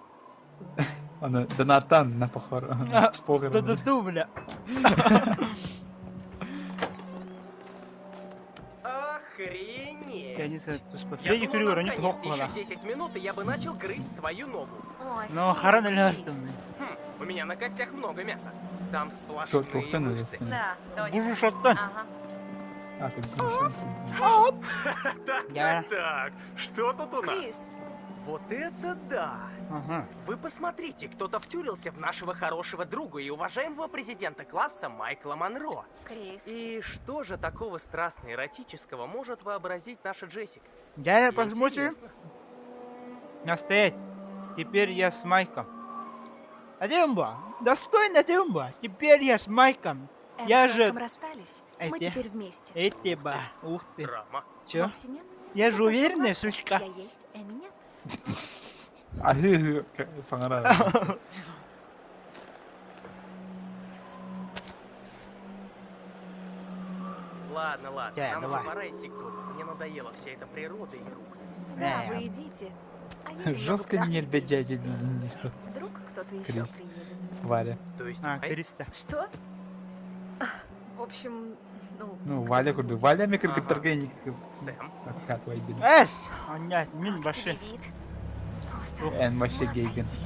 Аны донаттан на похорон. А, Похорон. Да да да, бля. Охренеть! Я не знаю, то есть, Я Фредди думал, Крюгер, нам они конец. плохо Еще 10 минут, и я бы начал грызть свою ногу. Ой, Но фу, харан эле Крис. астын. Хм, у меня на костях много мяса. Там Тух- сплошные Тухтан мышцы. естественно. Да, точно. Бужу шоттан. Ага. А, ты груша. Так, Я- так, так. Что тут у нас? Крис, Вот это да! Ага. Вы посмотрите, кто-то втюрился в нашего хорошего друга и уважаемого президента класса Майкла Монро. Крис. И что же такого страстно-эротического может вообразить наша Джессика? Я посмотрим. Интересно. Настоять. Теперь я с Майком. Адемба. Достойно Адемба. Теперь я с Майком. Эм Я с же- Майком расстались. Мы Эти. теперь вместе. Эти ба. Ух ты. Драма. Чё? Вовсе нет. Я Всё же прошло уверенная, гладко. сучка. Я есть, Эми нет. А, саңара. Ладно, ладно, Да, нам давай. уже пора идти к дому. Мне надоела вся эта природа и рухлядь. Да, Э. вы идите. А я немного Жестко не подожду здесь. дядя Вдруг кто-то еще Крис. приедет. Валя. То есть, А, Майк- 300. Что? В общем, ну... Ну, Валя курду. кто-нибудь. Валя Ага. микрогиторгеник. Сэм, Подкатывай. Эс! Анять, мин Как тебе баши. вид? Просто Эн с вообще ума гейген. сойти.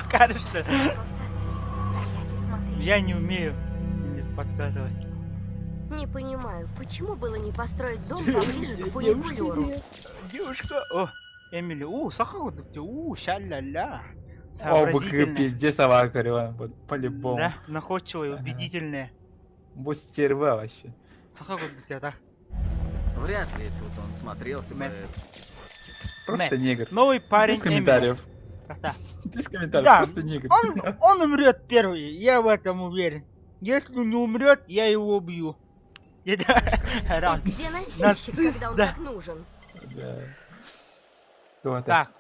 Кажется. Просто стоять и смотреть. Я не умею подкатывать. Не понимаю, почему было не построить дом поближе к фуникулеру? Девушка. О, Эмили. У, сахар где? У, ша-ля-ля. О, бык Сообразительная. пиздец авакарева. Вот по-любому. Да, находчивая, Ага. убедительная. Будь стерва вообще. Сахар где так. Вряд ли тут он смотрелся бы. Просто негр. Новый парень Без комментариев. Эмили. Да. Без комментариев. Да, Просто негр. Он, он умрет первый, я в этом уверен. Если не умрет, я его убью. Ран. И где носильщик, Нацист, когда он да. так нужен? Да. Кто это? Так,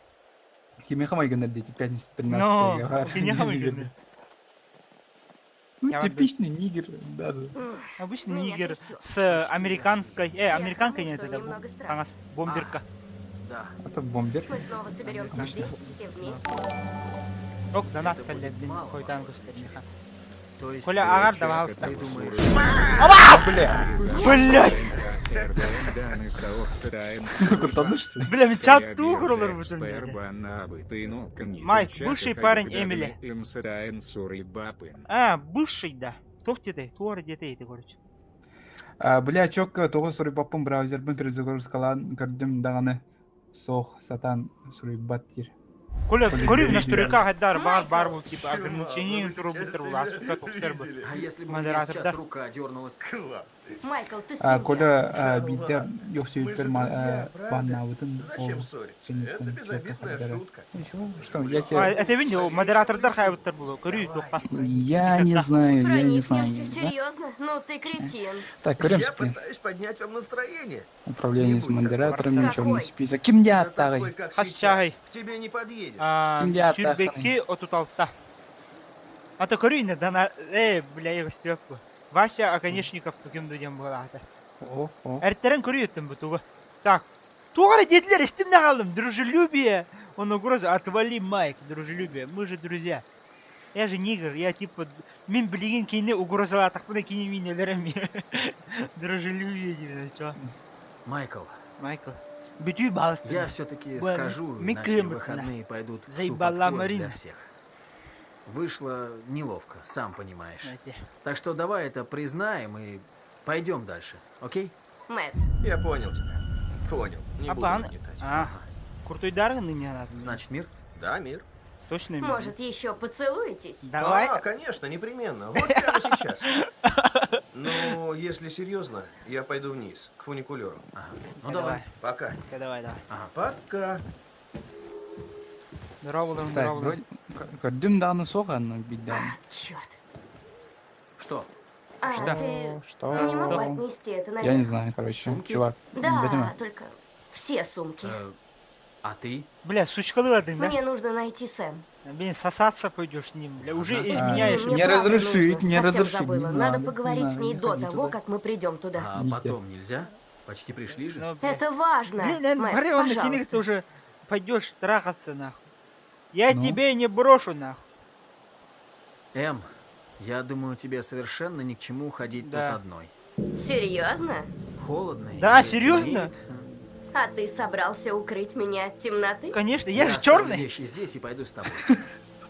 Кимиха Майган дети, пятница 13 но... Кимиха Майган. Ну, Я типичный нигер, да, да. Обычный Меня нигер трясёт. с американской... Я американкой к тому, нет, что это немного страшно. Танас, бомберка. Да. Это бомбер. Мы снова соберемся Обычно. здесь, все вместе. Ок, донат Это будет кэллэ, мало хойдан похоже на көстөр. То есть, Коля, э, агар Чак, давал это ты думаешь, Бля, Блядь! Куртанышься? Бля, мен чат туғырылыр бүтін. Майк, бывший парень Эмили. А, бывший, да. Туох диэтэй, туора диэтэй ити, короче. А, Бля, чокка тоҕо суруйбаппын браузербын перезагрузкалаан көрдүм даҕаны суох сатаан суруйбат диир. Коля, Коля, көрү бери, настройка хайдар баар Майкл. баар бу типа Чума, ограничение ну вы турбутер сейчас уласпыта себя тохтер бу. видели. А если бы у меня Модератор, сейчас да. рука дернулась? Класс. Майкл, ты А, свинья. Коля Да биирдэ ладно. Мы ёхсүйүттэр же друзья, правда? бааннаабытын Зачем ол ссориться? Это кэнниттэн чуолка безобидная хардара. шутка. Ничего, что, я А, тебе... это видео, модератордар хайбыттар булу, көрү туха. Я не знаю, я не знаю, я не Проникнешься, знаю. серьезно? Ну ты кретин. Так, көрем Я спи. пытаюсь поднять вам настроение. Управление Не с будь такой. модераторами, черный Какой? список. Ким Да дьяттагай? такой, как Хас сейчас. чагай. К тебе не подъедешь. Ким дьяттаханый? Сүрбекки отуталта. А то көрү инде дана, э, бля, я стёпку. Вася Оконечников туким дудем была. Ох, ох. Эртерен көрү өттүм бу тугу. Так. Тугара дедлер истимне калдым. Дружелюбие. Он угроза. Отвали, Майк, дружелюбие. Мы же друзья. Я же нигер, я типа... Мин билигин кини угрозалаатахпына кини мин өлөрөм. Дружелюбие диэн, чё? Майкл, Майкл. Бүтүү балыстын. я все-таки Ладно, скажу, ми иначе кыыммыт, выходные пойдут псу под Заебала хвост Марина. для всех. Вышло неловко, сам понимаешь. Знаете. Так что давай это признаем и пойдем дальше, окей? Мэтт, Я понял тебя. Понял. Не буду Апан. нагнетать. А, крутой ныне надо. Значит, мир? Да, мир. Точно мир? может, еще поцелуетесь? Давай. А, конечно, непременно. Вот прямо сейчас. Но если серьезно, я пойду вниз, к фуникулеру. Ага. Ну давай. Пока. Давай, давай. Пока. Здорово, Так, здорово. вроде... Көрдүм дааны соған биддан. Черт. Что? А Что? ты Что? не мог бы отнести это наверх? Я не знаю, короче, Сумки? чувак. Да, Бэтмен. только все сумки. А ты? Бля, сучкалыладың, да? Мне нужно найти Сэм. Блин, сосаться пойдешь с ним, бля. Уже Однако. изменяешь. Извини, Не мне правда разрешить, нужно. не Совсем разрешить, забыла. не Надо надо, поговорить не с ней надо, до не ходи того, туда. как мы придем туда. А Нигде. потом нельзя? Почти пришли же. Ну, бля. Это важно. Блин, наверное, Мэтт, Мария, он на пожалуйста. ты уже пойдешь трахаться, нахуй. Я Ну? тебе не брошу, нахуй. Эм, я думаю, тебе совершенно ни к чему ходить Да. тут одной. Серьезно? Холодно. и Да, серьезно? темнеет. А ты собрался укрыть меня от темноты? Конечно, я, же оставлю черный. вещи здесь и пойду с тобой.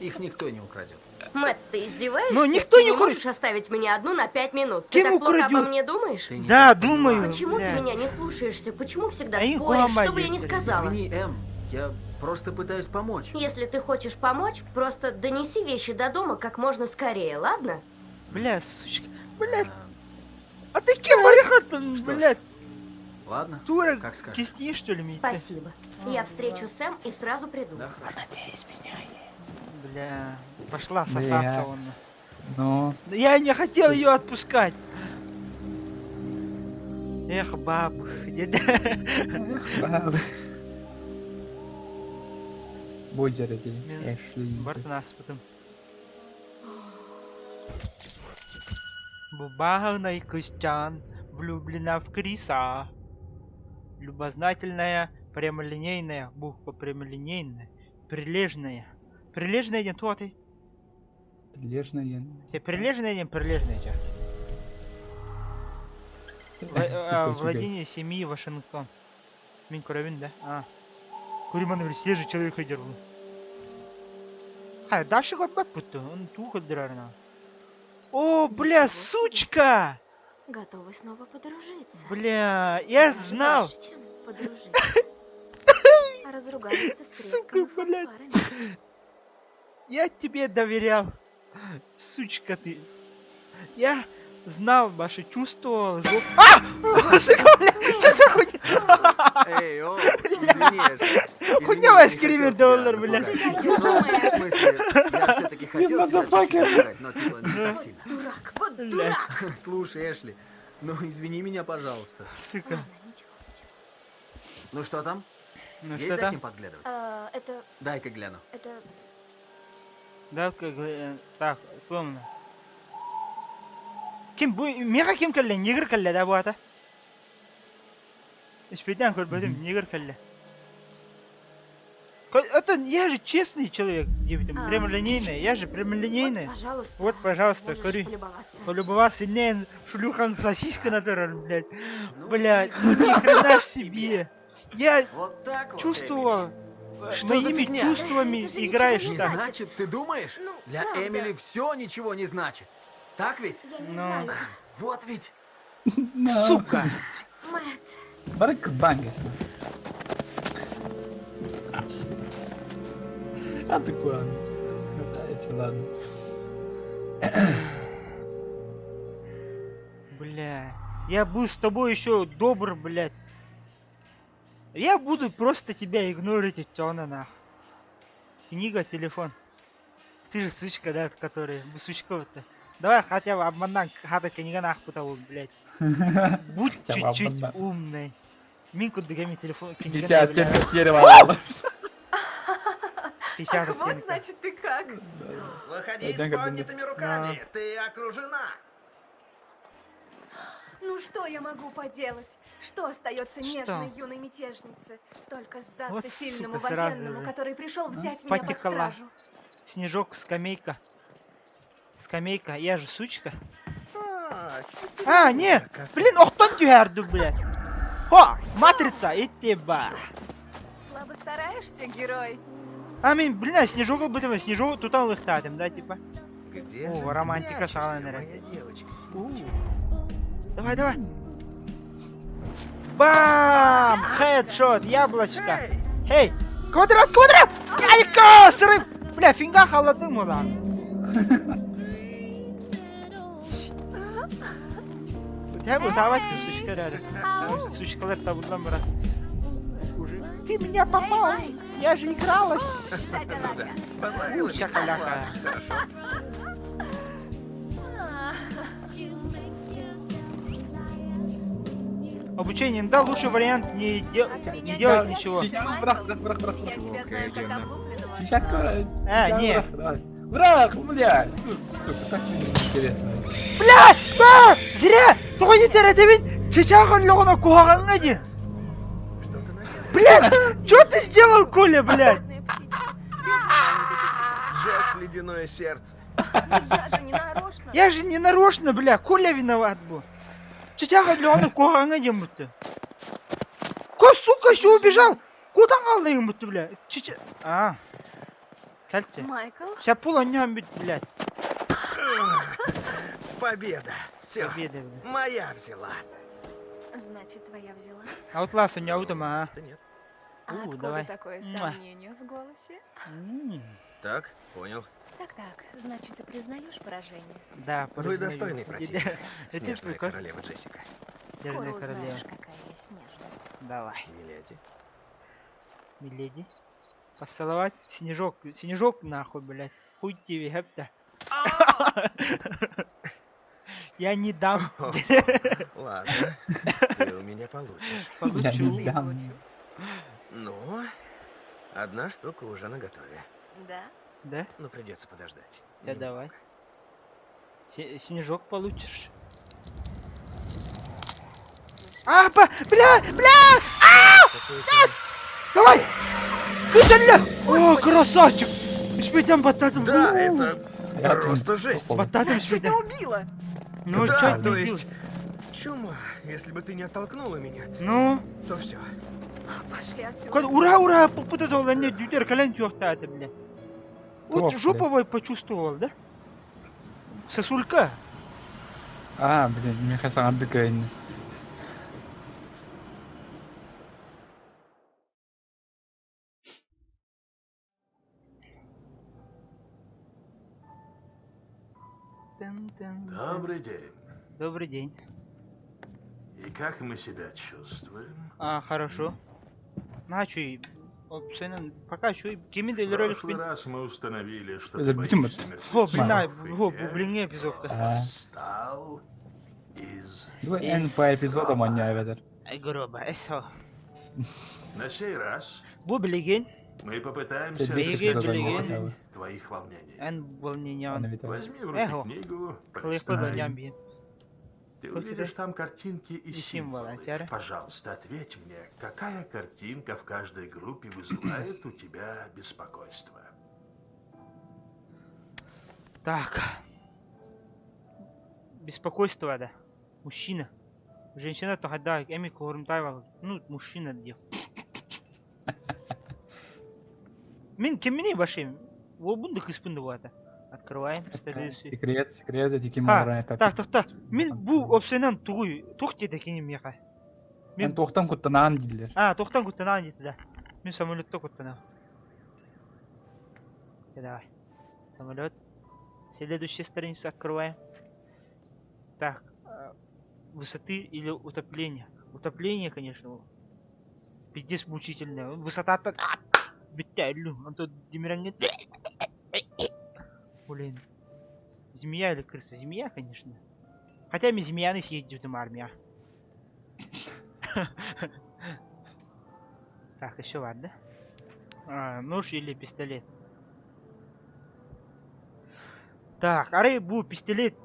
Их никто не украдет. Мэтт, ты издеваешься? Ну, никто ты не не украдет. можешь оставить меня одну на 5 минут. Ты Кем так плохо обо украдет? мне думаешь? Ты не Да, так думаю. понимаешь. Почему ты Блядь. меня не слушаешься? Почему всегда А их споришь, ломать что бы я ни блядь. сказала? Извини, Эм, я просто пытаюсь помочь. Если ты хочешь помочь, просто донеси вещи до дома как можно скорее, ладно? Бля, сучка. Блядь, Э, а ты кем, Марихатан, Что ж, блядь? Ладно, Тура, как скажешь. кисти, что ли, мне? Спасибо. Я встречу Сэм и сразу приду. Да, хорошо. Она тебя изменяет. Бля, пошла Бля. сосаться он. Ну, Я не хотел ее отпускать. Эх, баб, где эх, бабы. Будь эти, Мен- Эшли. Бартынас потом. Бубагана Костян влюблена в Криса. Любознательная, прямолинейная, буква прямолинейная, прилежная. Прилежная не то ты. Прилежная. Ты прилежная не прилежная чё? Типа, Владение семьи Вашингтон. Мин көрөбүн да? А. Көрүманы бир свежий человек өйдөр бу. Хай, дальше көрбөт бутту. Он туу көрдүрөр на. О, бля, Ничего себе. сучка! Готовы снова подружиться. Бля, я Даже знал. больше, чем подружиться. А разругались-то с Сука, треском и блядь. фанфарами. Я тебе доверял. Сучка ты. Я знал ваши чувства, жоп... А! Сука, бля, что за хуйня? Эй, о, извини, Эшли. Извини, Хуйня я вас не хотел кривит тебя доллар, блядь. напугать. Ты Ну, даешь, в смысле, я все-таки хотел тебя чуть-чуть motherfucker. напугать, но типа не так сильно. Дурак, вот Бля. дурак! Слушай, Эшли, ну извини меня, пожалуйста. Сука. Ладно, ничего, ничего. Ну что там? Ну Есть что за там? кем подглядывать? А, это, Дай-ка гляну. это... Да, как, так, сломано. Ким бу мега ким кэллэ, негр кэллэ да бу ата. Испетен көрбөтүм, негр кэллэ. Это я же честный человек, девятым, А. прямолинейный, я же прямолинейный. Вот, пожалуйста. Вот, пожалуйста, можешь көрү. полюбоваться. Полюбоваться не шлюхам сосиска натурал, блядь. Ну, Блядь, ну ни хрена ж себе. Я Вот так вот, чувствовал, Что за моими фигня? чувствами Это же ничего играешь не Не так. значит, ты думаешь? Ну, Для правда. Эмили все ничего не значит. Так ведь? Я не Ну. знаю. Вот ведь. Сука. Мэтт, Барак бангас. А ты куда? Ладно. Бля, я буду с тобой еще добр, блядь. Я буду просто тебя игнорить, и нах. Книга, телефон. Ты же сучка, да, которая, сучка-то. Давай хотя бы обманан, хата книга нах пытал, блядь. Будь чуть-чуть умной. Мин курдук телефон 50 оттенков 50 Ах, вот значит ты как. Выходи с поднятыми руками, ты окружена. Ну что я могу поделать? Что остается нежной юной мятежнице? Только сдаться Вот, сильному сука, сразу военному, же. который пришел взять меня под Потекла. стражу. Снежок, скамейка. Скамейка, я же сучка. А, не! Блин, охтон түһәрді, блядь. Хо, матрица, иттеба. Слабо стараешься, герой. А, мин, блин, а снежок бытым, снежок тутан лыхтадым, да, типа. Где О, же ты романтика прячешься, сағалан моя девочка? Давай, давай. Бам! Хедшот, яблочко. Эй, квадрат, квадрат! Айка, сырым! Бля, финга халадым ulan. Te bu davet сучка Сучкалар табылдан брат. Уже. Ты меня попал! Я же игралась! Подловила У, меня. чакаляка. Ладно, Хорошо. Обучение, да, лучший вариант не, де- не делать ничего. Брах, брах, брах, брах. Я тебя знаю как облупленного. А, не. Брах, бля! Сука, так мне интересно. Бля! Да! Зря! Тоҕо теретебин чычааҕын лоҕуна куһаҕаҥҥа дии. Блядь! Что ты сделал, Коля, блядь? Джесс, ледяное сердце. Я же не нарочно. Я же не нарочно, бля, Коля виноват был. Чычааҕын лоҕуна куһаҕаҥҥа диэн будто. Ко, сука, еще убежал! Куда қалдың будто, бля? Чыча... А. Кәлте. Майкл? Сәппул аннан бит, блядь. Победа. Все. Победа, бля. Моя взяла. Значит, твоя взяла. Аутлас у меня а. Да нет. А У, откуда давай. такое Муа. сомнение в голосе? Так, понял. Так-так, значит, ты признаешь поражение? Да, Вы признаю. достойный противник. Это Снежная прикольно. королева Джессика. Скоро Снежная узнаешь, королева. какая я снежная. Давай. Миледи. Миледи. Поцеловать снежок. Снежок нахуй, блядь. Хуй тебе, хепта. Я не дам. Ладно, ты у меня получишь. Я Получу. не дам. Ну, одна штука уже наготове. Да? Да? Но придется подождать. Да давай. Снежок получишь. А, ба, бля, бля! А! Нет! Давай! Выдали! О, красавчик! Успеем бататом. Да, это просто жесть. Бататом Нас чуть не убила. Ну, да, чуть не то убила. есть, чума, если бы ты не оттолкнула меня, Ну? то все. Пошли отсюда. Кад- Ура, ура, попытал, не дюдер, колен тёхта, бля. Вот Тох, жоповой почувствовал, да? Сосулька. А, блин, мне хотелось отдыкать. Добрый день. Добрый день. И как мы себя чувствуем? А, хорошо. На, чё, и- пока чё, кими В де прошлый раз мы установили, что Это ты битим боишься Во, блин, а, мертвецов, и во, те, блин, эпизодка. А. Стал из... Ну, эн по эпизодам они аведер. Гроба, эсо. На сей раз Бу билеген, мы попытаемся Тебе рассказать эпизод они хотя бы. твоих волнений. эн волнениyan. Возьми в руки Эхо. книгу, Кылык полистай. волнениyan би. Ты Хоть увидишь это- там картинки и И символы, символы. тяре. Пожалуйста, ответь мне, какая картинка в каждой группе вызывает у тебя беспокойство? Так. Беспокойство, да. Мужчина. Женщина то хада, эми корумтайвал. Ну, мужчина где. Мин кемини башим. Во бунду кыспынды вата. Открываем. Следующий. Секрет, секрет, эти Ха, так, так, так. Мин бу опсенан тугуй. Тух деді кенем меха. Мен тоқтан куттанаан дииллэр. А, тохтан куттанаан деді да. Мин самолетта куттанаан. Все, давай. Самолет. Следующую страницу открываем. Так, высоты или утопление? Утопление, конечно. Пиздец мучительное. Высота-то... Бүттэ, Антон Демирангет. Блин. Змея или крыса? Змея, конечно. Хотя ми змеяны съездит в армия. Так, еще ладно. А, нож или пистолет? Так, арай бу пистолет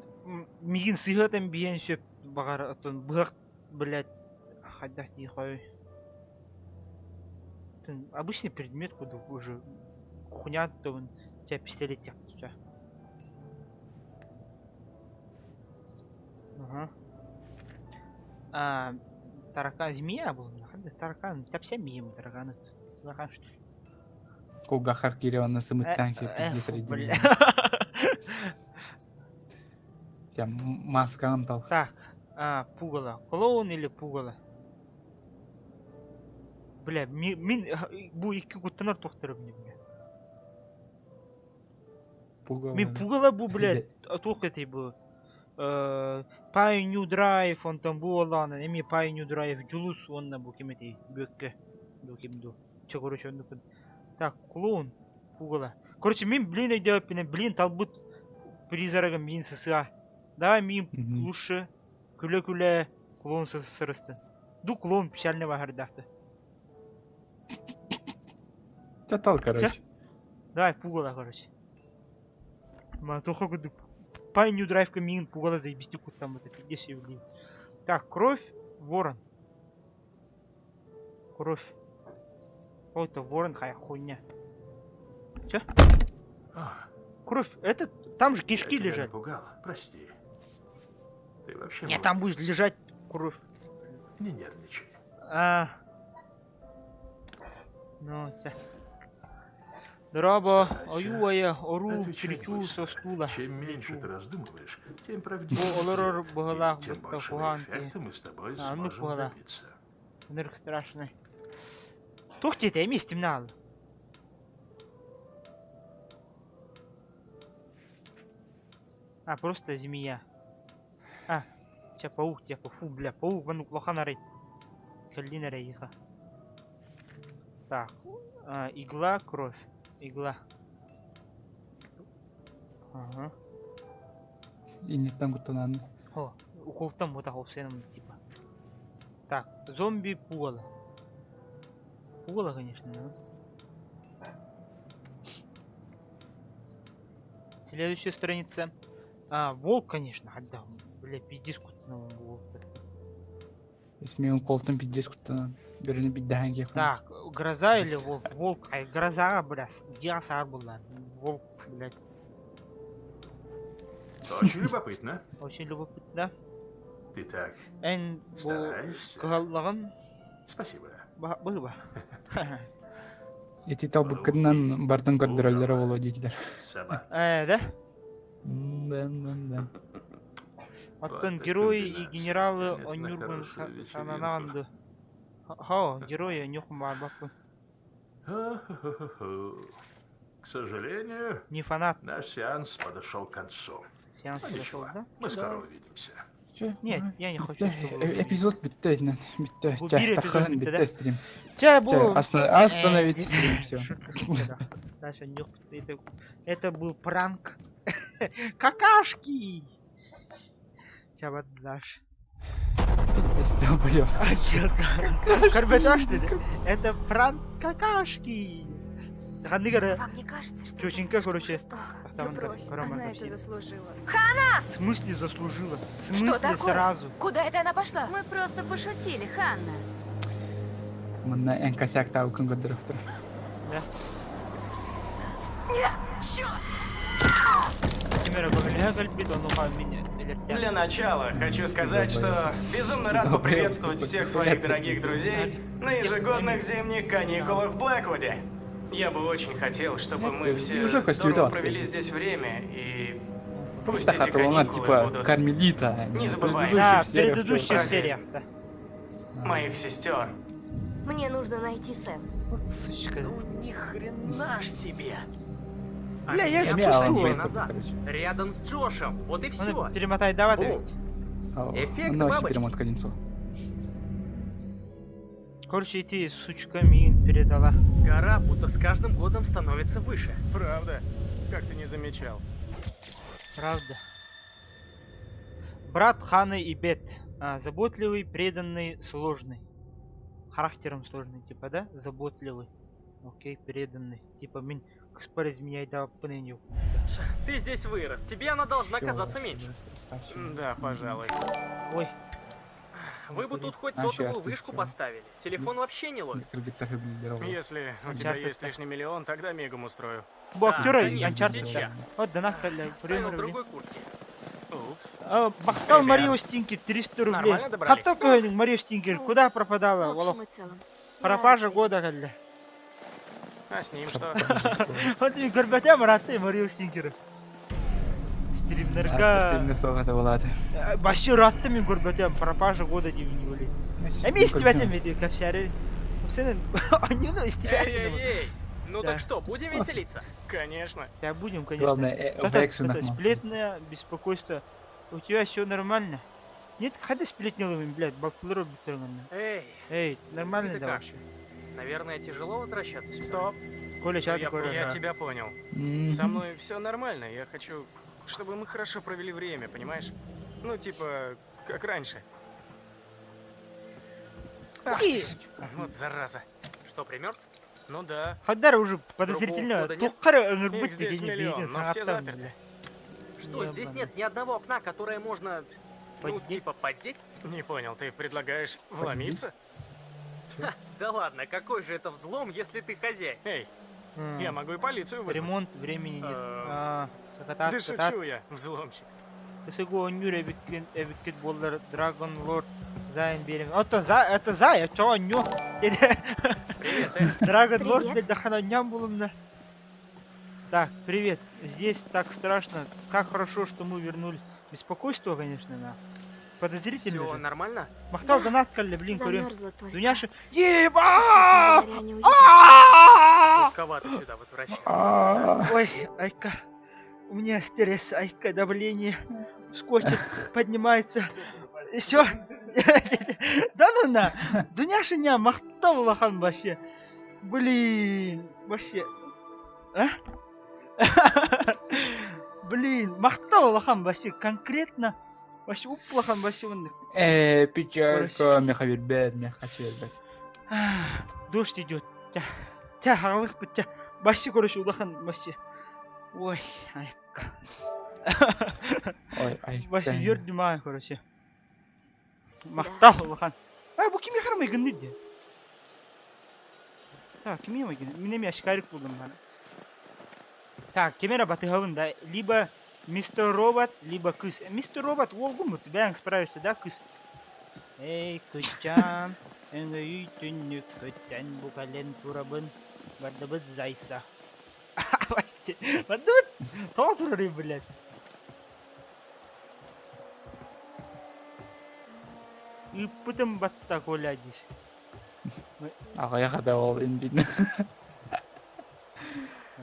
мигин сыһыатан биэн сөп баҕар оттон быһах блядь хайдах дии хой обычный предмет кудук уже кухня тон чэ пистолет чэ Ага. А, таракан змея был таракан тапся мием тараканы таракан что ли Кулгахар кириона сымыттан кеп бля. Маскаҕын тал. Так, а, пугало. Клоун или пугало? Бля, мин бу икки куттанар туохтара бля. Пугало. Мин пугало бу, блядь, туох этэй бу. Pine Drive, онтон бу олаанан эми Pine Drive Дьулус уонна бу ким этэй Бүөккэ ду ким ду. Чэ, короче, оннукун. Так, клоун, пугало. Короче, мин блин өйдөөппүнэн, блин талбыт призрагым мин сысыа. Давай мин лучше күлэ-күлэ клоун сырыстын. Ду клоун печально баһардаахты. Чатал, короче. Давай пугало, короче. Ма туха кудук. Pine Drive мин пугало заебисти куттам это пиздец блин. Так, кровь, ворон. Кровь. О, это ворон, хай хуйня. Че? Кровь, это там же кишки Я тебя лежат. напугал, прости. Ты вообще Нет, там будет молодец. лежать кровь. Не нервничай. А. Ну, чэ. Дорообо, Старайся. ойуу-айа, оруу, Отвечай чиричуу, быстро. состуула. Чем меньше ты раздумываешь, тем правдивее Бу олорор ответ, быһылаах и тем бытта большего куһаан эффекта мы с тобой А, ну, сможем куһала. добиться. Ынырык страшный. Туох диэтэ эмиэ истимнэ аал. А, просто змея. А, чэ паук типа, фу, бля, паук, маннык улахан арай. Кэллин эрэ эйиэхэ. Так, а, игла, кровь. Игла. Ага. Инниттэн куттанан. О, уколтан бутах опсеном типа. Так, зомби пугало. Пугало, конечно, да. Следующая страница. А, волк, конечно, отдам. Бля, пиздец, куттанан волк. Эсмиин колтун пиздец куттанан. Бөрөнү биддахан киэх. Так, гроза или волк? Волк, ай, гроза, бля, дьиэҕэ саар буолла. Волк, блядь, Очень любопытно. очень любопытно. Ты так Эн бу стараешься. кыһаллаҕын Спасибо. быһыба. Ити талбыккынан бартын көрдөрөллөрө боло дииллэр. Собака. Э, да? Да, да, да. Оттон Вот эта герои и комбинация генералы тянет на Онюргун хорошую вечеринку. сананаанды. Хао, герои Нюхум барбаппын. Хо-хо-хо-хо. К сожалению, Не фанат наш сеанс подошел к концу. сеанс Ну, подошел, ничего, да? мы скоро увидимся. Чэ, Нет, я не хочу, чтобы вы Эпизод бүттэ итинэн. Бүттэ. Бу Чэ, биир эпизод таххан бүттэ, да? бүттэ стрим. Чэ, бу... Чэ, остановить Э, стрим, все. Шутка, шутка, да. Дальше нюх, это был пранк. Какашки! Чэ, вот дальше. Пиздец, долбоёб. Карбеташ ты, Это пранк какашки! Ханныгара, Вам не кажется, что это чеченка, слишком короче. жестоко? Да Тахтаман брось, Караман она это Капсин. заслужила. В смысле заслужила? В Что смысле такое? сразу? Куда это она пошла? Мы просто пошутили, Ханна. Манна эн косяк таукын көрдөрөхтөр. Да? Нет, черт! Кемера көмөлөһө кэлбит, онуха мин элэртэн. Для начала хочу сказать, что безумно рад Долбоёб, поприветствовать всех своих дорогих друзей на ежегодных зимних каникулах в Блэквуде. Я бы очень хотел, чтобы мы Это все уже костюм здорово это провели здесь время и Просто пусть эти хатыланар, каникулы типа, будут Кармелита. а не незабываемыми. Да, в предыдущих сериях предыдущих тоже. сериях, да. моих сестер. Мне нужно найти Сэм. Вот сучка. Ну ни хрена ж себе! А Бля, я меня же Эмиэ Алан чувствую. Вейк назад. короче. Рядом с Джошем. Вот и Оны все. перемотай давай Бум. ведь. Эффект Онно вообще бабочки. перемотка диэн суох. Короче, ити сучка миигин передала. Гора будто с каждым годом становится выше. Правда? Как ты не замечал? Правда. Брат Ханы и Бет. А, заботливый, преданный, сложный. Характером сложный, типа, да? Заботливый. Окей, преданный. Типа, мин кыспар изменяй да Ты здесь вырос, тебе она должна Всё, казаться вообще, меньше. красавчик. Да, пожалуй. Ой, Вы бы тут хоть А, ща сотовую артист, вышку всё. поставили. Телефон вообще не ловит. Кыргыттар билер Если у тебя Uncharted есть лишний миллион, тогда мигом устрою. Бу Да, актера конечно, Uncharted. сейчас. Вот, донат кэллэ, Оставил в рублей. другой куртке. Упс. А, Махтал Привет. Марио Стинкер 300 рублей. Нормально добрались? Хатта көһүнүҥ Марио Стинкер, Ну, куда пропадала? В общем Олох. и целом. Я рада Пропажа тебя года видеть. кэллэ. А с ним что? Вот мин көрбөтөм ырааттай Марио Стинкер. Стримнерга. Стримне суох это буолааты. Вообще ыраатта мин көрбөтөм пропажа года диэн были. Эми истибэтим эти кэпсээри. Сенен аньыны Эй, истибэтим. эй, эй! Ну Да. так что, будем веселиться? Конечно. Тебя будем, конечно. Главное, в Это, экшенах. это сплетня, беспокойство. У тебя все нормально? Нет, ходи сплетнилами, блядь, бактылар бүтүргән. Эй, Эй, нормально Ты-то да как? вообще? наверное, тяжело возвращаться сюда. Стоп. Коля, Ну, я чат Коля. Я тебя понял. Со мной все нормально. Я хочу, чтобы мы хорошо провели время, понимаешь? Ну, типа, как раньше. Ах ты ж, Вот зараза. Что, примерз? Ну да. Хадар уже подозрительно. входа нет? Тухкар Их ыңырбыт здесь дегени миллион, бейген но все саҥаттан, заперты. бля. Что, здесь Ебаный. нет ни одного окна, которое можно, ну, Поддеть? типа, поддеть? Не понял, ты предлагаешь вломиться? Да ладно, какой же это взлом, если ты хозяин? Эй, М. я могу и полицию вызвать. Ремонт времени нет. А, Да катат, катат. шучу я, взломщик. Кысыгу онньуур эбиккин эбиккит буоллар Dragon Lord Зайн биэрим. Ото за это за я чоо онньуу. Привет, Эй. Dragon Lord Привет. блядь дахан онньоон булумна. Так, привет. Здесь так страшно. Как хорошо, что мы вернули. Беспокойство, конечно, на. Подозрительно. Все же. нормально? Махтал Да. донат кэллэ, блин, көрүм. Замерзла только. Дуняша. Честно Еба! говоря, неуютно здесь. Жутковато сюда возвращаться. Ой, айка. У меня стресс, айка, давление скочит, поднимается. Все. Да ну на. Дуняша не махтал улахан вообще. Блин, вообще. А? Блин, махтал улахан вообще конкретно. Вообще уплахан вообще он. Э, печалька, меха билбэт, меха билбэт. Дождь идет. Тя, тя, хагалых бит, тя. Вообще, короче, улахан вообще. Ой, айка. Ой, ай. Вообще, үөрдүм короче. Махтал улахан. Ай, бу кими харамай гынны Так, кими майгын? Мине ми ашкарик булдум бана. Так, кемера батыхабын да. Либо мистер Робот, либо кыз. Мистер Робот, уолгум, ты бэң справишься, да, кыз? Эй, кызчаан, өҥөйүй түннүк көттөн бу кэлэн турабын, бардыбыт зайса. Вообще, бардыбыт, тоҕо турарый, блядь. Ыппытым батта Коля дис. Аҕыйах да ол индин.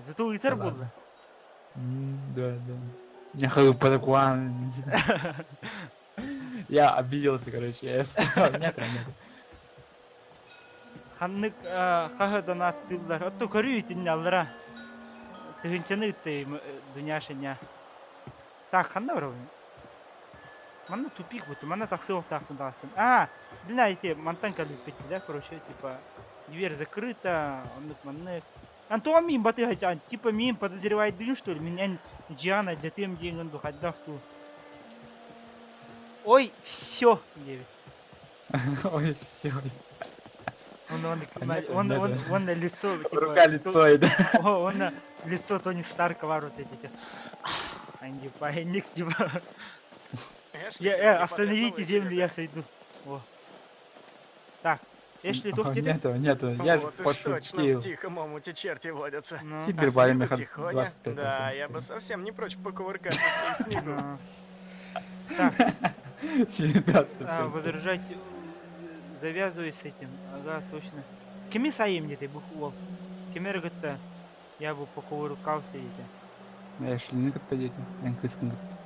Зато ыытар Ладно. буолла. Да, да. Меха ыппата Я обиделся, короче. Я сказал, Нет, нет. Ханнык хаһы донаттыыллар. Отто көрүү итиннэ аллара. Тыһыынчаны ыыттай Дуняшыня. Так, ханна барабын? Манна тупик будто, манна тахсыахтаахпын таҕыстым. А, блин, эти мантан кэлбиппит да, короче, типа, дверь закрыта, оннук маннык. Антон мин батыһа, типа мин подозревает дын, что ли? Мин Диана дьэтиэм диэҥҥин ду хайдах ту. Ой, все, девять. Ой, все. Он, он, А нет, он, нет, он, нет. он на лицо, типа, Рука лицо, да. О, он на лицо Тони Старка вот эти. Анди Пайник, типа. Эшли Я, сегодня остановите потряс землю, новые я сойду. О. Так, Эшли, О, тух где Нету, нету, я же Вот уж точно пошутил. в тихом омуте черти водятся. Ну. А Теперь с барин виду на тихоня. 25%. Да, я бы совсем не прочь покувыркаться с ним в снегу. Так, 19. возражать, завязывай с этим. Ага, точно. Кими сайым где ты, бухуол? Кемер гытта, я бы покувыркался где. Эшлини кытта диэтим. Эн кыыскын кытта.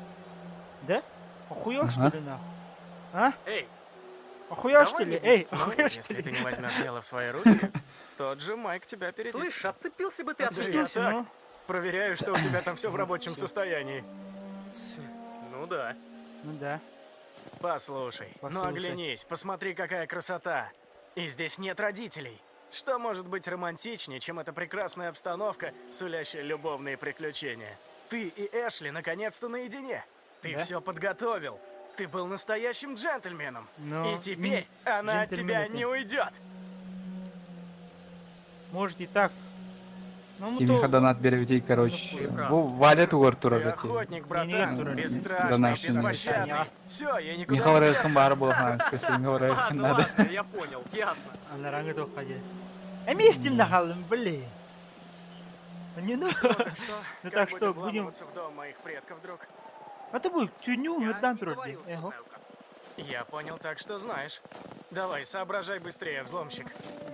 Да? Охуел, что Ага. ли, нахуй? А? Эй, Охуел, что давай ли? не Эй, будем. Ну, охуел, что если ли? ты не возьмешь дело в свои руки, тот же Майк тебя опередит. Слышь, отцепился бы ты от Да я меня. Отцепился, так, ну. проверяю, что у тебя там все в рабочем состоянии. Тс, Ну да. Ну да. Послушай, ну Послушай. оглянись, посмотри, какая красота. И здесь нет родителей. Что может быть романтичнее, чем эта прекрасная обстановка, сулящая любовные приключения? Ты и Эшли наконец-то наедине. Ты Да? все подготовил. Ты был настоящим джентльменом. Ну, и теперь она от тебя джентльмен ты. не уйдет. Может и так. Ну, мы Кимиха то- донат беревдей, короче. хуй. Бу Валя тугар Ты турар эти. охотник, братан, Не, не, бесстрашный, Донашн. беспощадный. Все, я никуда Михаил не Райхан деться. бар буолхан, скажи, Михаил Райхан Ладно, надо. ладно, я понял, ясно. Алараңы тоққады. Эместим нахалым, блин. Не ну. Ну так что, Ну как так что, будем будем... вламываться в дом моих предков, друг? А то будет тюню, Я гдан не турар говорил, что Эхо. знаю как. Я понял так, что знаешь. Давай, соображай быстрее, взломщик.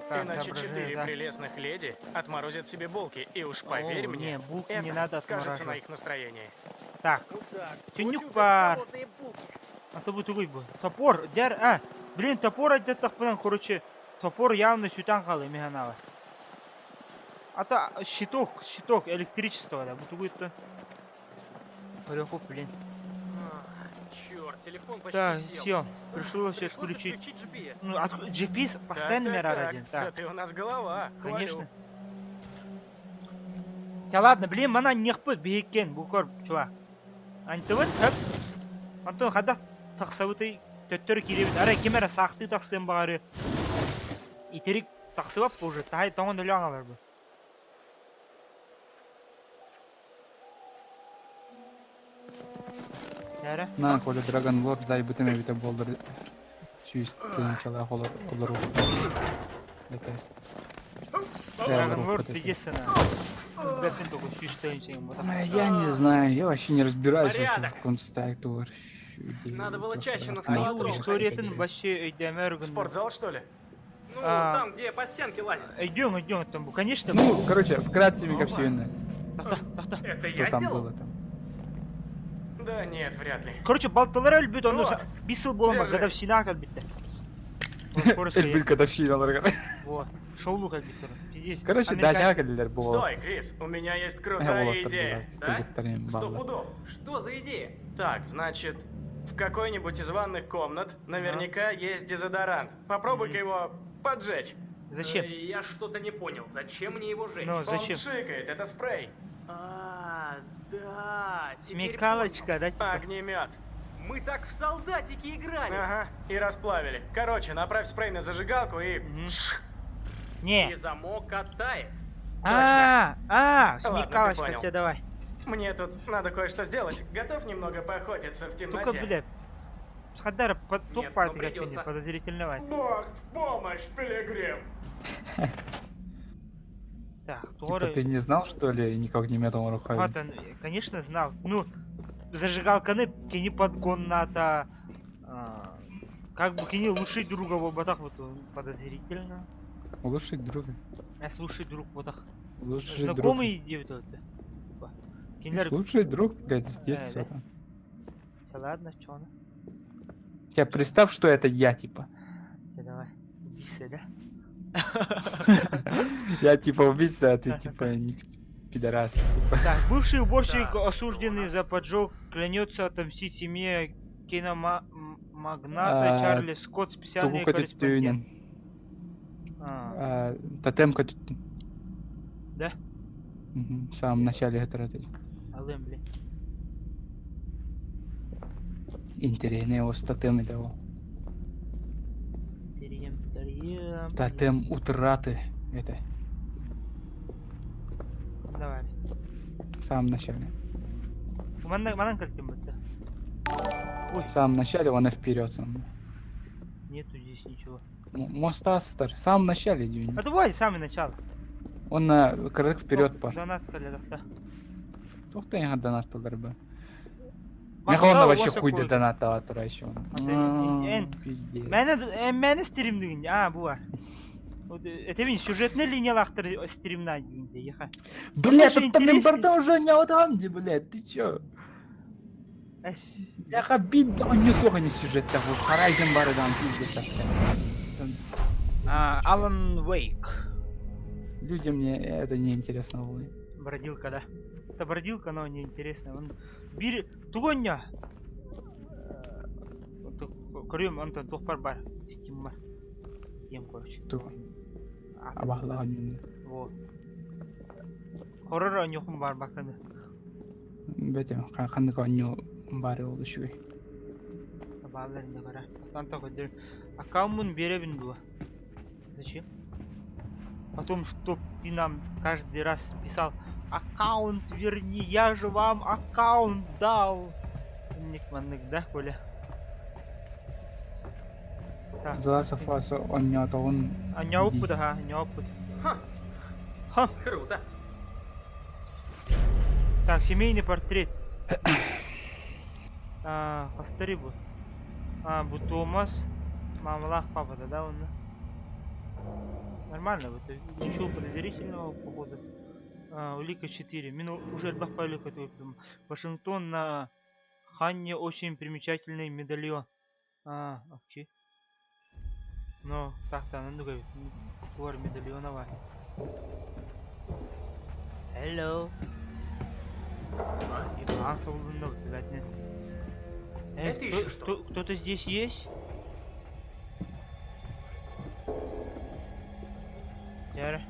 Так, Иначе соображаю, четыре да. прелестных леди отморозят себе булки, и уж поверь О, мне, не, булки это не надо скажется на отмораживать. их настроении. Так, Ну да, кто Тюнюк любит бар. холодные булки? А то будет тугой был. Топор, дяр, а, блин, топор одетах, блин, короче, топор явно чутан калы, механава. А то щиток, щиток, электричество, да, будет то. Коряку, блин. Черт, телефон почти Да, сел. сел. Пришлось Пришлось отключить. отключить GPS. Ну, от... GPS постоянно так, мера так, так. один. Да Так, ты у нас голова, хвалю. конечно. Да ладно, блин, мана нехпыт бейкен, букор, чувак. Антон, хөп. Антон, хадах тахсабыты төттөр киребит. Ара кемера сақты тахсын бағары. Итерик тахсыбап уже, тай тоңон өлі аңалар бу. Яра. На, Коля, Dragon Lord зайбытым эбите болдыр. Сүйіс тыынчала олар олар. Это. Dragon Lord единственное. Бэпин только сүйіс вот. Я не знаю, я вообще не разбираюсь вообще Порядок. в Counter-Strike тур. Надо было чаще на Ай, скалодром историятын вообще өйдемер Спортзал, что ли? Ну, А. там, где по стенке лазит. Идем, идем, там, конечно. Ну, короче, вкратце мне все видно, Это что я там сделал? было там. Да нет, вряд ли. Короче, балталар өлбүт, оны Вот. бисыл болма, Держи. годовщина калбитте. Эльбиль годовщина. Вот, шоулу калбиттер. Пиздец. Короче, Американ- дача калилер было. Стой, Крис, у меня есть крутая идея. Да? Сто пудов. Что за идея? Так, значит, в какой-нибудь из ванных комнат наверняка есть дезодорант. Попробуй-ка его поджечь. Зачем? Э, Я что-то не понял. Зачем мне его жечь? Ну, Он зачем? пшикает, это спрей. А, да. Теперь Смекалочка, да, типа? Огнемет. понял. Мы так в солдатики играли. Ага, и расплавили. Короче, направь спрей на зажигалку и... Мгм. Не. И замок оттает. А, а, Ладно, ты смекалочка понял. тебе давай. Мне тут надо кое-что сделать. Готов немного поохотиться в Только, темноте? бля, Хадара, под Нет, тупа но придется. подозрительно. Бог в помощь, пилигрим! Так, Типа Торы. ты не знал, что ли, никак не метал руками? Вот он, конечно, знал. Ну, зажигалканы кини подгонната. а, Как бы кини лучший друга в батах вот он подозрительно. Лучший друг. А слушай друг вот так. Лучший друг. Знакомый девять вот. Типа. Кинлер. Лучший друг, блядь, с детства да. там. Всё, ладно, чё она? Тебя представь, что это я, типа. Всё, давай. Убийца, да? Я типа убийца, а ты типа не пидорас. Типа. Так, бывший уборщик, Так, что у осужденный нас? за поджог, клянется отомстить семье киномагната А, Чарли Скотт, специальный Тугу корреспондент. көтүттүүнэн. А, Тотем көтүттүн. Да? Мгм, В самом начале это это. Алым, блин. Интересный ос тотем это. Терем, терем. Тотем утраты. Это. Давай. В самом начале. Манан, манан как тем это? Ой, В самом начале он и вперед сам. нету здесь ничего. Моста стар. В самом начале. дюнь. А давай, самое начало. Он на крык вперед пар. Донат калядахта. Тухта я донат бы. Махал Михаил вообще осы хуй қойды. донат еще. Эн- Пиздец. Мені, мені стримдігін. А, бұл бар. Это сюжетная линиялаахтар стримна диэн Блядь, это мен барда уже не там, не, блядь, ты чё? Я бит он суха не сюжет того. Horizon барыдан пиздец А, Alan Wake. Людям мне это не интересно было. Бродилка, да. Это бродилка, но не интересно. Он бир тугоння. Көрүм онтон туох бар Steam бар. Ем короче. Ту. Абахла Вот. Хоррор оонньуохум бар баканы. Бете ханнык оонньуу баар ол үчүгэй. Баалар инде кара. Антон көдөр. Аккаунтмун беребин дуо. Зачем? Потом, чтоб ты нам каждый раз писал аккаунт верни, я же вам аккаунт дал. Ник маннык, да, Коля? Так. The Last of Us оонньоотоҕун Оонньооппут, ага, оонньооппут. Ха. Круто. Так, семейный портрет. А, повтори бу. А, бу Томас. Маамалаах папата, да, он? Нормально, вот, ничего подозрительного, походу. А, улика 4. Мин уже элбэх улика Вашингтон на Ханне очень примечательный медальон. А, окей. Ну, так-то, ну, туар медальона бар. Hello. Иван Это кто, еще что? Кто-то здесь есть? Яра.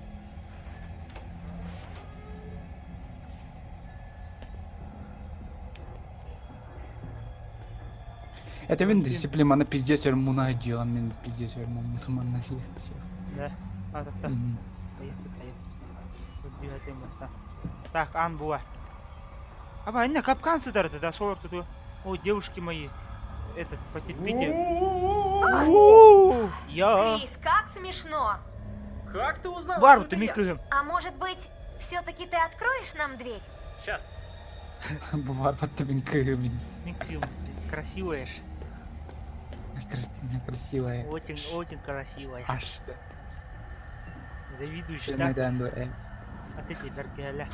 Это мин дисциплина на пиздец муна дела, мин пиздец муна если честно. Да. А, так, так. Поехали, поехали. Тут бегать моста. Так, ан буа. Аба, инна капкан сыдар, да, солар тут. Ой, девушки мои. Этот, потерпите. Я. Крис, как смешно! Как ты узнала, Бар, что ты это я? микрогем. А может быть, все-таки ты откроешь нам дверь? Сейчас. Бувар под мин Микрогем. Красивая ж. Красивая. Очень, очень красивая. Аж. Завидуешь, да? А ты теперь Геля.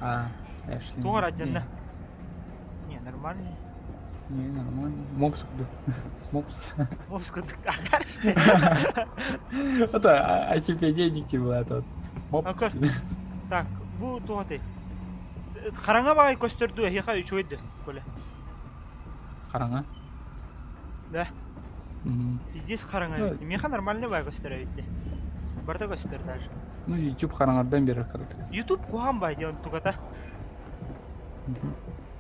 А, Эшли. Тура один, Не, нормально. Не, нормально. Мопс куда? Мопс. Мопс куда? Это, а тебе денег тебе было тот. Мопс. Так, бу туаты. Хараҥа баҕайы көстөр дуу, эһиэхэ үчүгэй да, Коля. Хараҥа? Да. Пиздец хараҥа эбит. Миэхэ нормальный баҕайы көстөр эбит. Барыта көстөр даже. Ну, YouTube хараҥардан берер кыратык. YouTube куһаҕан баҕайы диэн тугата.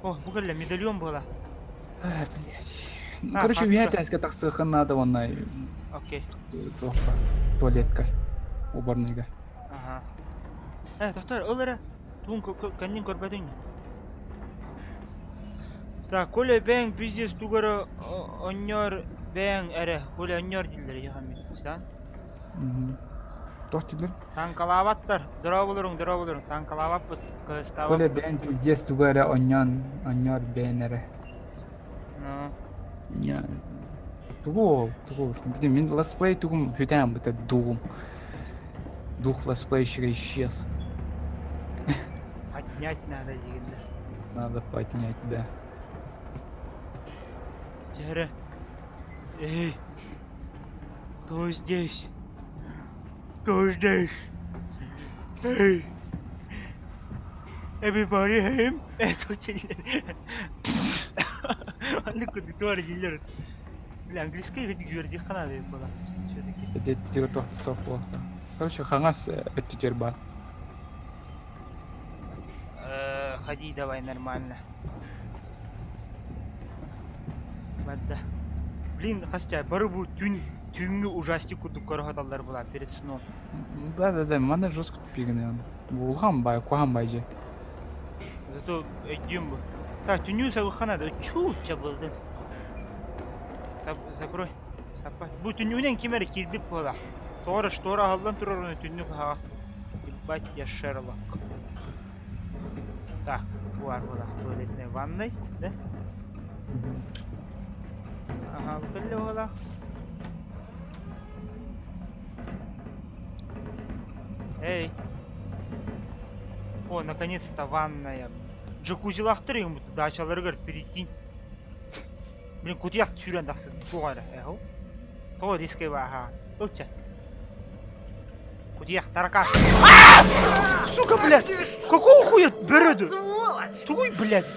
О, бу кэллэ, медальон буола. А, блядь. Ну, короче, үһэ тахсыаххын наада уонна Окей. туохха, туалетка, уборныйга. Ага. Э, доктор, ол эрэ туун кэннин көрбөтүҥ. Так, Коля бэйэҥ пиздец тугу эрэ оонньоор бэйэҥ эрэ, Коля оонньоор дииллэр иһэхэммит, Туох дииллэр? Танкалаабаттар, дорооболоруҥ, дорооболоруҥ, танкалаабаппыт, кыыстаабаппыт. Коля бэйэҥ пиздец тугу эрэ оонньоон, оонньоор бэйэҥ эрэ. Ну. Тугу, тугу, блин, мин летсплей тугум хүтээн быта дугум. Дух летсплейщика исчез. Поднять надо дииллэр. Надо поднять, да. Дьэ Эй! Кто здесь? Кто здесь? Эй! Everybody him? Это Маннык курдук туох эрэ дииллэр. Бля, английский үөрдиэххэ наада эбит буолла. Все-таки. Эти туох суох буолта. Короче, хаҥас өттүтүгэр баар. Ходи давай нормально. Бадда. Блин, хастя, бары бу түн түүҥҥү ужастик курдук көрө сыталлар була перед сном. Да-да-да, манна жестко тупиганы. Улахан баай, куһаҕан баай дьэ. Зато өйдүөм бу. Так, түнүү сабыхха наада. Чуучча булдум. Сап, закрой. Саппа. Бу түннүгүнэн ким эрэ киирбит буолла. Тоҕо штора аһыллан турар уонна түннүк аһаҕас. Ебать, я Шерлок. Так, буар буолла. Туалетная ванной, да? Ага, бу кэллэ буолла. Эй. О, наконец-то ванная. Джакузилаахтар иҥмит даачаларыгар прикинь. Блин, кутуйах сүүрэн тахсыбыт. Туох эрэ, эһу. Тоҕо рискэй бааһа. Ылча. Кутуйах, таракан. Сука, блядь! Какого хуя бөрөдү? Тугуй, блядь?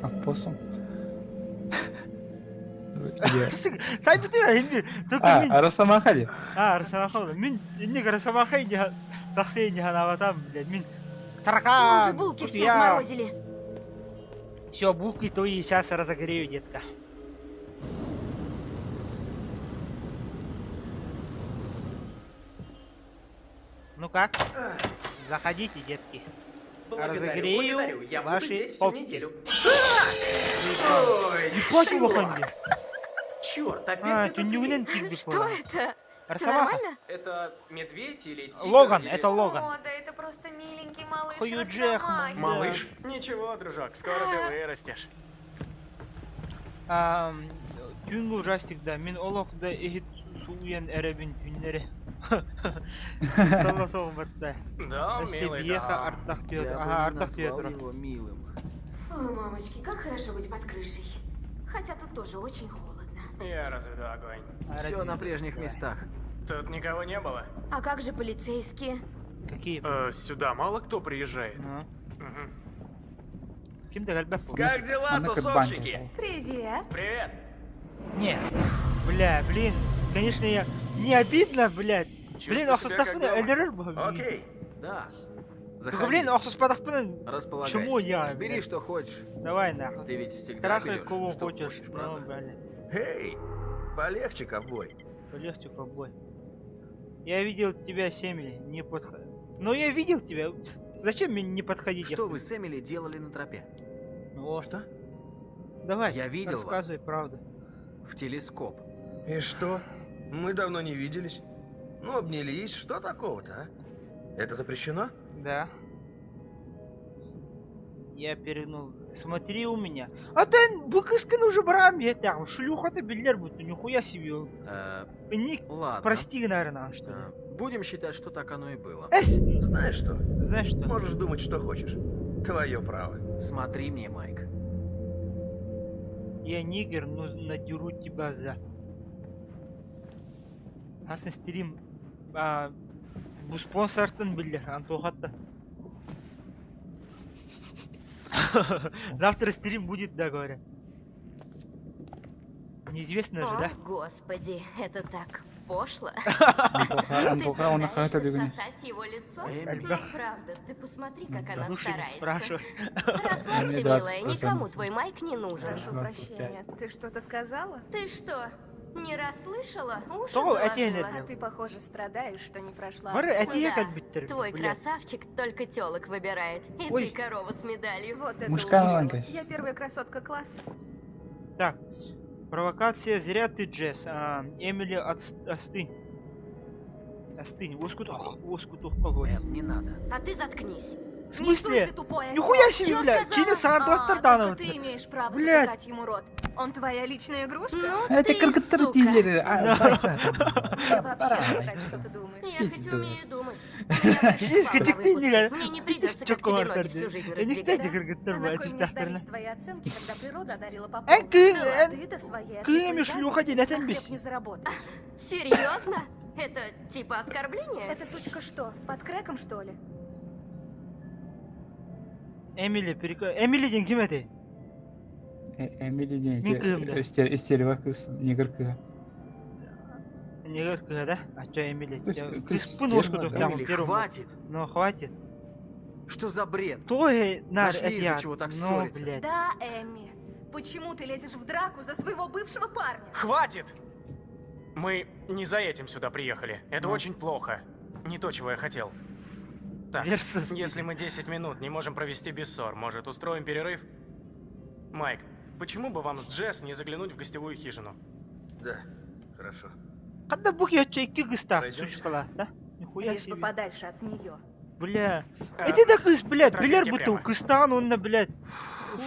Опоссум. Тайбытыга инди. А, Росомаха ди. А, Росомаха. Мин инник Росомаха инди тахсы инди ханаватам, блядь. Мин таракан. Мы уже булки все отморозили. Все, булки твои сейчас разогрею, детка. Ну как? Заходите, детки. Благодарю, Разогрею благодарю. Я буду ваши здесь всю попки. неделю. Ой, Ой, улахан Черт, опять А, этот түннүгүнэн зверь. киирбит Что буолан. это? Все Росомаха. нормально? Это медведь или тигр? Логан, или- это Логан. О, да это просто миленький малыш Хью Росомахи. Джекман. Малыш? Ничего, дружок, скоро ты вырастешь. Түүҥҥү ужастик да, мин олох да иһит сууйан эрэбин түүннэри. Соло суох барда. Да, Өссө милый, биэхэ да. ардах түһэ Я бы аһа не ардах түһэ назвал турар. его милым. Фу, мамочки, как хорошо быть под крышей. Хотя тут тоже очень холодно. Я разведу огонь. Все на прежних местах. Тут никого не было. А как же полицейские? Какие? Э, сюда мало кто приезжает. Мгм. Ким да кэлбэт буолла. Как дела, Она как банька тусовщики? Привет. Привет. Не. Бля, блин, конечно, я... Не обидно, блядь. Блин, Чувствую себя как охсустахпына дома. өлөрөр буолла. Окей. Да. Только, блин, Заходи. охсуспатахпына Располагайся. чему я, Бери, блядь? что хочешь. Давай нахуй. Ты ведь всегда Трахай берешь, кого что хочешь. хочешь, Ну, правда? блин. Эй, полегче, ковбой. Полегче, ковбой. Я видел тебя, Семили, не подходи. Но я видел тебя. Зачем мне не подходить? Что вы с Эмили делали на тропе? О, Что? Давай, Я видел вас. рассказывай правду. В телескоп. И что? Мы давно не виделись. Ну, обнялись, что такого-то, а? Это запрещено? Да. Я перегнул. Смотри у меня. А ты быкыскын уже барам я там. Шлюха-то биллер будет, нихуя себе. Э, Ник, ладно. прости, наверное, что ли. Э, будем считать, что так оно и было. Эс! Знаешь что? Знаешь что? Можешь думать, что хочешь. Твое право. Смотри мне, Майк. Я нигер, но надеру тебя за. Хасан стрим. А, бу спонсортан биллер, Антохатта. Завтра стрим будет, да, говорят. Неизвестно же, О, да? господи, это так пошло. Антоха, Антоха, он Ты охрата пытаешься бегуни. сосать его лицо? Эмми. Ну, правда, ты посмотри, как она Души не старается. спрашивай. Расслабься, Мне милая, 20%. никому твой Майк не нужен. Прошу 25. прощения, ты что-то сказала? Ты что, не расслышала? Уши Того, эти заложила? нет. А ты, похоже, страдаешь, что не прошла. Бары, отбор. эти Да, ехать биттер, Твой блядь. красавчик только телок выбирает. И Ой. ты корова с медалью. Вот это Мужская уложила. маленькая. Я первая красотка класса. Так, провокация, зря ты, Джесс. А, Эмили, остынь. Остынь, оскутух погоди. Эм, не надо. А ты заткнись. В Не смысле? суйся, тупой осёл. Нихуя себе, Чё блядь! сказала? Кини саардуаттар А, даана. только ты имеешь право Блядь. затыкать ему рот. Он твоя личная игрушка? Ну Эти ты, каркатер сука. дилеры, а, байса там. Я вообще Пора. насрать, что ты думаешь. Я хоть Пизду. умею думать. У меня выше Здесь шпал на хоть ты не выпуске. Мне не придется, как тебе ноги всю жизнь раздвигать. А на кой мне сдались твои оценки, когда природа одарила по Эн полной? кы- А эн ты-то своей кыми отвислой шлюха задницей дин, это на хлеб бес. не заработаешь. Серьезно? Это типа оскорбление? Эта сучка что, под крэком, что ли? Эмили, перека... Эмили диэн ким этэй? Эмили Мин не кыым да. истерива кыз, негр кыга. Негр кыга, да? А чё Эмили? То есть- то есть Кыспын стерва, оскутух да. там Эмили, первым. хватит! Ну, хватит. Что за бред? То э, нар, Нашли это из-за я. чего так Ну, ссориться. блядь. Да, Эмми. Почему ты лезешь в драку за своего бывшего парня? Хватит! Мы не за этим сюда приехали. Это Ну. очень плохо. Не то, чего я хотел. Так, Версус. если мы 10 минут не можем провести без ссор, может, устроим перерыв? Майк, почему бы вам с Джесс не заглянуть в гостевую хижину? Да, хорошо. Ханна бу киһи икки кыстаах Пройдемся? сучкалаах, да? Нихуя Лишь бы себе. подальше от нее. Бля. Э, Эти да кыс, блядь, тропинке билер будто прямо. кыстаан онна, блядь.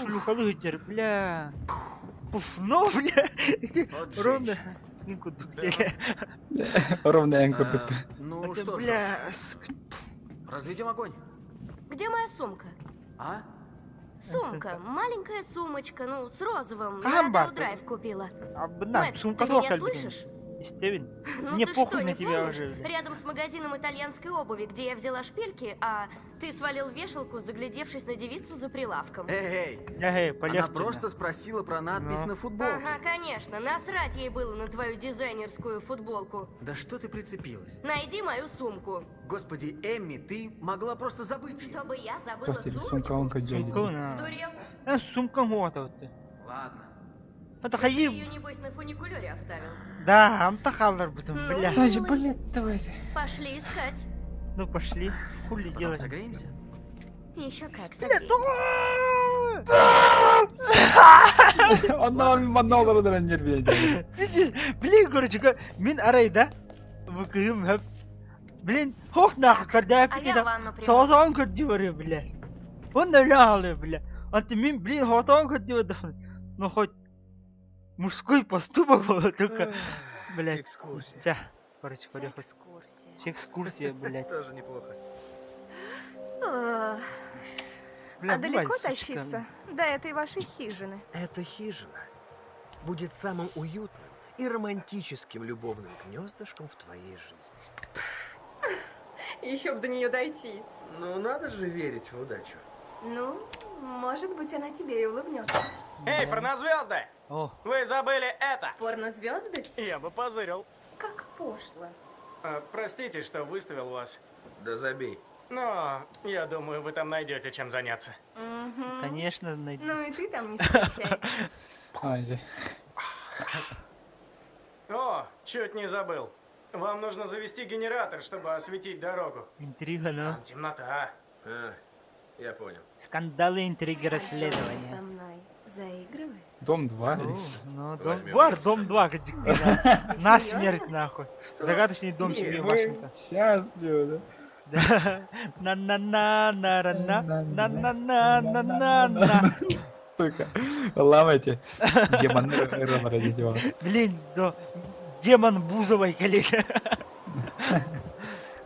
Шлюхалы өтер, бля. Пуф, ну, бля. Вот Ровно. женщина. Мин курдук Да. диэ. Ровно эн Э, курдук. ну, Ну Это, что, бля, Джош, разведем огонь. Где моя сумка? А? Сумка, маленькая сумочка, ну, с розовым. Хаһан На баар? Драйв купила. Абына, Мэтт, сумка ты туох меня кэлбитин? слышишь? Истэбин. Ну Мне ты похуй что, на не тебя помнишь? уже, бля. Рядом с магазином итальянской обуви, где я взяла шпильки, а ты свалил вешалку, заглядевшись на девицу за прилавком. Эй, эй, Эй, она полегче. просто спросила про надпись Ну. на футболке. Ага, конечно, насрать ей было на твою дизайнерскую футболку. Да что ты прицепилась? Найди мою сумку. Господи, Эмми, ты могла просто забыть её. Чтобы я забыла Тофтели, сумочку? сумка он Сумка дядя. на. Сдурел? Э, сумка вот. Ладно. Это Ты хаи. ее, небось, на фуникулере оставил. Да, амта халлар бутым, Ну, бля. Ай, блядь, давайте. Пошли искать. Ну пошли. Хули Потом делать? согреемся? Еще как, Бля, согреемся. Онон манолар нерве. Видишь, блин, короче, мин арай да. Букым хөп. Блин, хох нахуй, когда А я ванну приму. Соосоон көрдүү бля. Он өлө бля. Анты мин, блин, хотоон көрдүү Ну хоть мужской поступок был, только, блядь. Экскурсия. Тя, короче, пойдём. Секскурсия. Секскурсия, блядь. Тоже неплохо. Ох. Бля, А далеко бывает, сучка. тащиться до этой вашей хижины? Эта хижина будет самым уютным и романтическим любовным гнездышком в твоей жизни. Еще бы до нее дойти. Ну, надо же верить в удачу. Ну, может быть, она тебе и улыбнется. Эй, порнозвезды! О, Вы забыли это! Порнозвезды? Я бы позырил. Как пошло. А, простите, что выставил вас. Да забей. Но я думаю, вы там найдете чем заняться. Мгм. конечно, найду. Ну и ты там не скучай. Ай, О, чуть не забыл. Вам нужно завести генератор, чтобы осветить дорогу. Интрига, ну. Там темнота. А, я понял. Скандалы, интриги, Со расследования. мной заигрывает? Дом 2. Ну, ну, дом, Возьмем Вар, её с дом собой. 2, на Серьезно? смерть нахуй. Что? Загадочный дом Не, семьи Мы Вашингтона. счастливы, да? Да. На на на на на на на на на на на на. Сука, ломайте. Демон Рон родите вас. Блин, да. Демон Бузовой, коллега.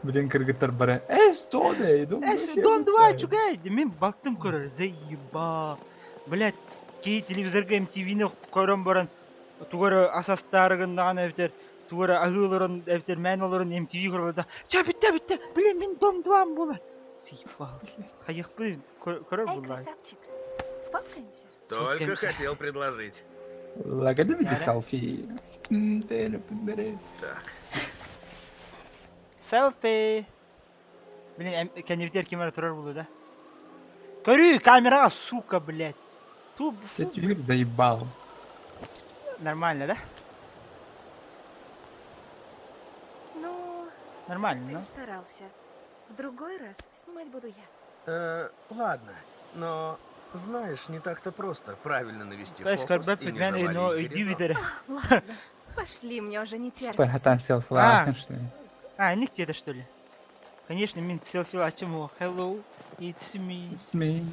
Блин, кыргыттар бары. Э, что да, иду. Э, Дом 2, чугай. Мин бактым көрөр, заеба. Блять, кей телевизорга MTV-ни көрөн баран тугары асастарыгын эбитер, тугары агылырын эбитер, мен олорун MTV көрөр да. Ча битте битте. Блин, мин Дом 2 була. Съеба. Хайыкпы көрөр Эй, була. красавчик, сфоткаемся? Только Сфоткаемся. хотел предложить. Лагодивите Яра. селфи. Так, Селфи. Блин, кеневитер камера турар булу да. Көрүү камера, сука, блядь. Ту, Ты фу, теперь заебал. Нормально, да? Ну, Нормально, ты ну. старался. В другой раз снимать буду я. ладно, но знаешь, не так-то просто правильно навести То есть, фокус көрбөт и не мен но завалить үйдүү горизонт. битере. Ладно, пошли, мне уже не терпится. Там селфи, А. конечно. А, них где-то что ли? Конечно, мин селфи ачым Hello, it's me. It's me.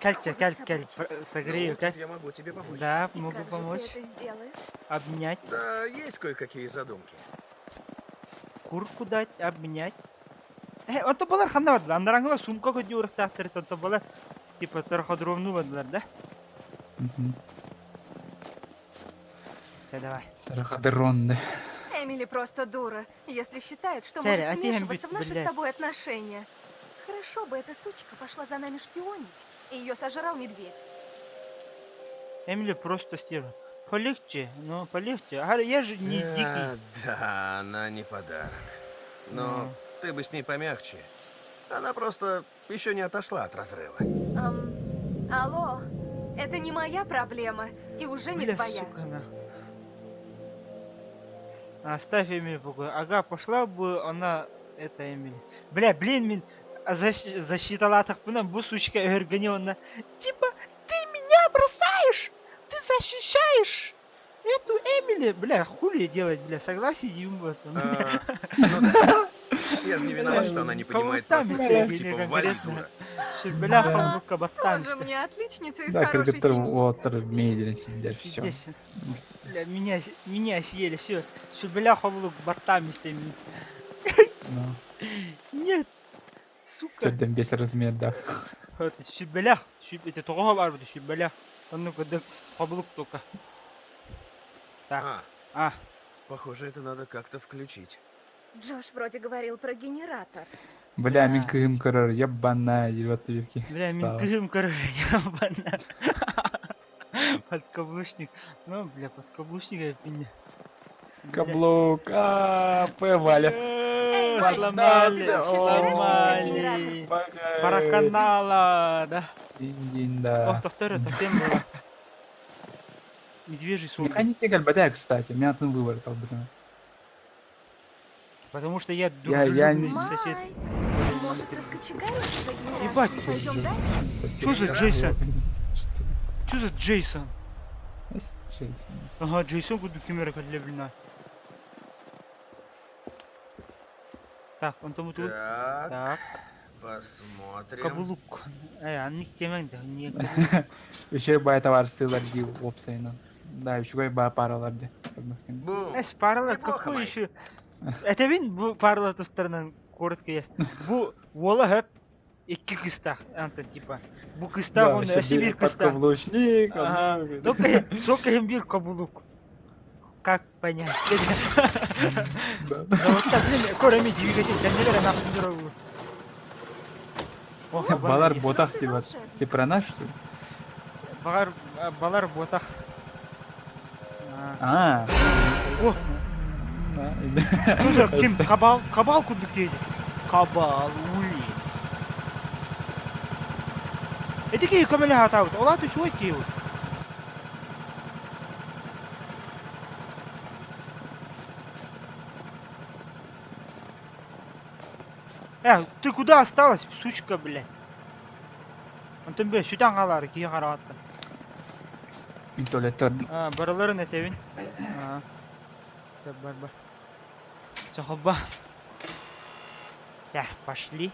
Кальча, Холод каль, каль, собачий. согрею, Ну, каль. тут я могу тебе помочь. Да, И могу как же ты помочь. это сделаешь? Обнять, Да, есть кое-какие задумки. курку дать, обнять. Э, онто балар ханна бадылар. Андараңыла сумка көдү урахтаахтар, онто балар типа тарходромну бадылар, да? Мгм. Все, давай. Тараходрон, да. Эмили просто дура, если считает, что Чарри, может а ты, вмешиваться в Эмбит, наши с блядь. тобой отношения. Хорошо бы эта сучка пошла за нами шпионить, и ее сожрал медведь. Эмили просто стерва. Полегче, ну полегче. А я же не дикий. А, да, она не подарок. Но Ну. ты бы с ней помягче. Она просто еще не отошла от разрыва. Эм, алло, это не моя проблема и уже не Бля, твоя. сука, на. Оставь Эмили в покое. Ага, пошла бы она, это Эмили. Бля, блин, мин защиталаатахпына бу сучка өһүргэнэ Типа, ты меня бросаешь! Ты защищаешь эту Эмили! Бля, хули делать, бля, согласен, в этом. А, ну да. Я же не виноват, что она не понимает Кого там простых бля, слов, типа «вали, конкретно. дура». Бля, Да. хамлука Тоже мне отличница из Да, хорошей кыргыттар семьи. отыр медленно сидят, все. Здесь. Бля, меня съели, все. Сүбэлээх хобулук баттаам истэммин. Ну, Нет, сука. Төрдөн бес размердаах. Вот, сүбэлээх, сүб, это тоҕо барбыт сүбэлээх. Оннук курдук хобулук только. Так, А, а, похоже, это надо как-то включить. Джош вроде говорил про генератор. Бля, мин кыһым көрөр, ебаная, ебать веки. Бля, мин кыһым көрөр, ебана. Подкаблучник. Ну, бля, подкаблучник я пиня. Каблук, а, П, Валя. Эй, Майк, сломали, ты вообще собираешься искать сломали. генератор? Параканала, да. Дин да. Ох, тохтор, это тем было. Медвежий суп. Механики кальбатя, кстати, меня атын выбор талбытына. Потому что я Я дружелюбный не- сосед. Майк, может, раскочегаришь уже генератор Ебать. и пойдем дальше? Что за Джейсон? Что за Джейсон? Джейсон. Ага, Джейсон буду камера каллевлена. Так, он там тут. Так, Так, посмотрим. каблук. Эй, анник темен да, не. Еще бай товар сылар ди опсайна. Да, еще бай паралар ди. Бум! Эс паралар Неплохо, какой Майк. еще? Это вин бу паралар тустарынан коротко ясно. Бу вола хөп икки кыстах, антон типа. Бу кыстах он өсө бир кыстах. Подкаблучник. Ага. Только только им бир каблук. Как понять? Да. Да вот так, блин, көрөмө двигатель, дәнелер анаксын дөрөгү. Балар ботах Ты типа. волшебник. Ты про нас, что ли? Балар, балар ботах. А. О! Да. Что за ким? Кабал, кабал кудук дейди. Кабал, ули. Этики көмөлө хатабыт. Олар чуй кийбит. Э, ты куда осталась, сучка, блядь? Антон бе, сүтэн қалары, кии қарағаттан. Туалеттер. А, бараларын этебин. А. Бар, бар. Чахалба. Я, пошли.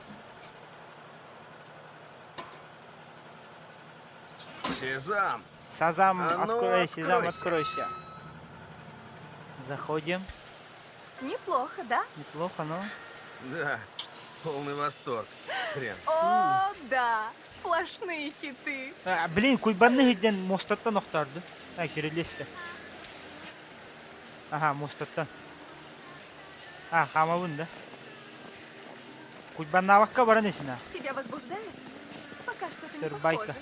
Сезам! Сазам, А ну, откройся, Сезам, откройся. откройся. Заходим. Неплохо, да? Неплохо, но... Да, полный восторг. Хрен. О, да, сплошные хиты. А, блин, куйбанны хидден мостаттан охтарды. А, кирилесте. Ага, мостаттан. А, хамабын да. Куйбаннавакка баран эсина. Тебя возбуждает? Пока что ты не Сырбайка. похоже.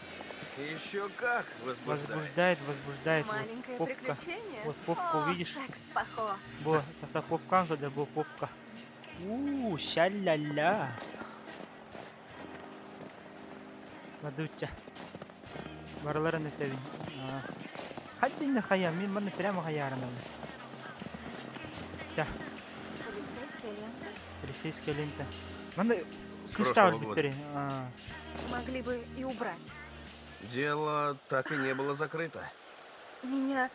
Еще как возбуждает. Возбуждает, возбуждает. Вот Маленькое попка. приключение. Вот попку О, видишь? секс пахо. Бо, это попка, да, бо попка. У, ша-ля-ля. Бадуча. Бараларын этебин. Хаддин хая, мин маны прямо хаярына. Тя, Полицейская лента. полицейская лента. Маны С кыста прошлого года. биттери. А, Могли бы и убрать. Дело так и не было закрыто. Меня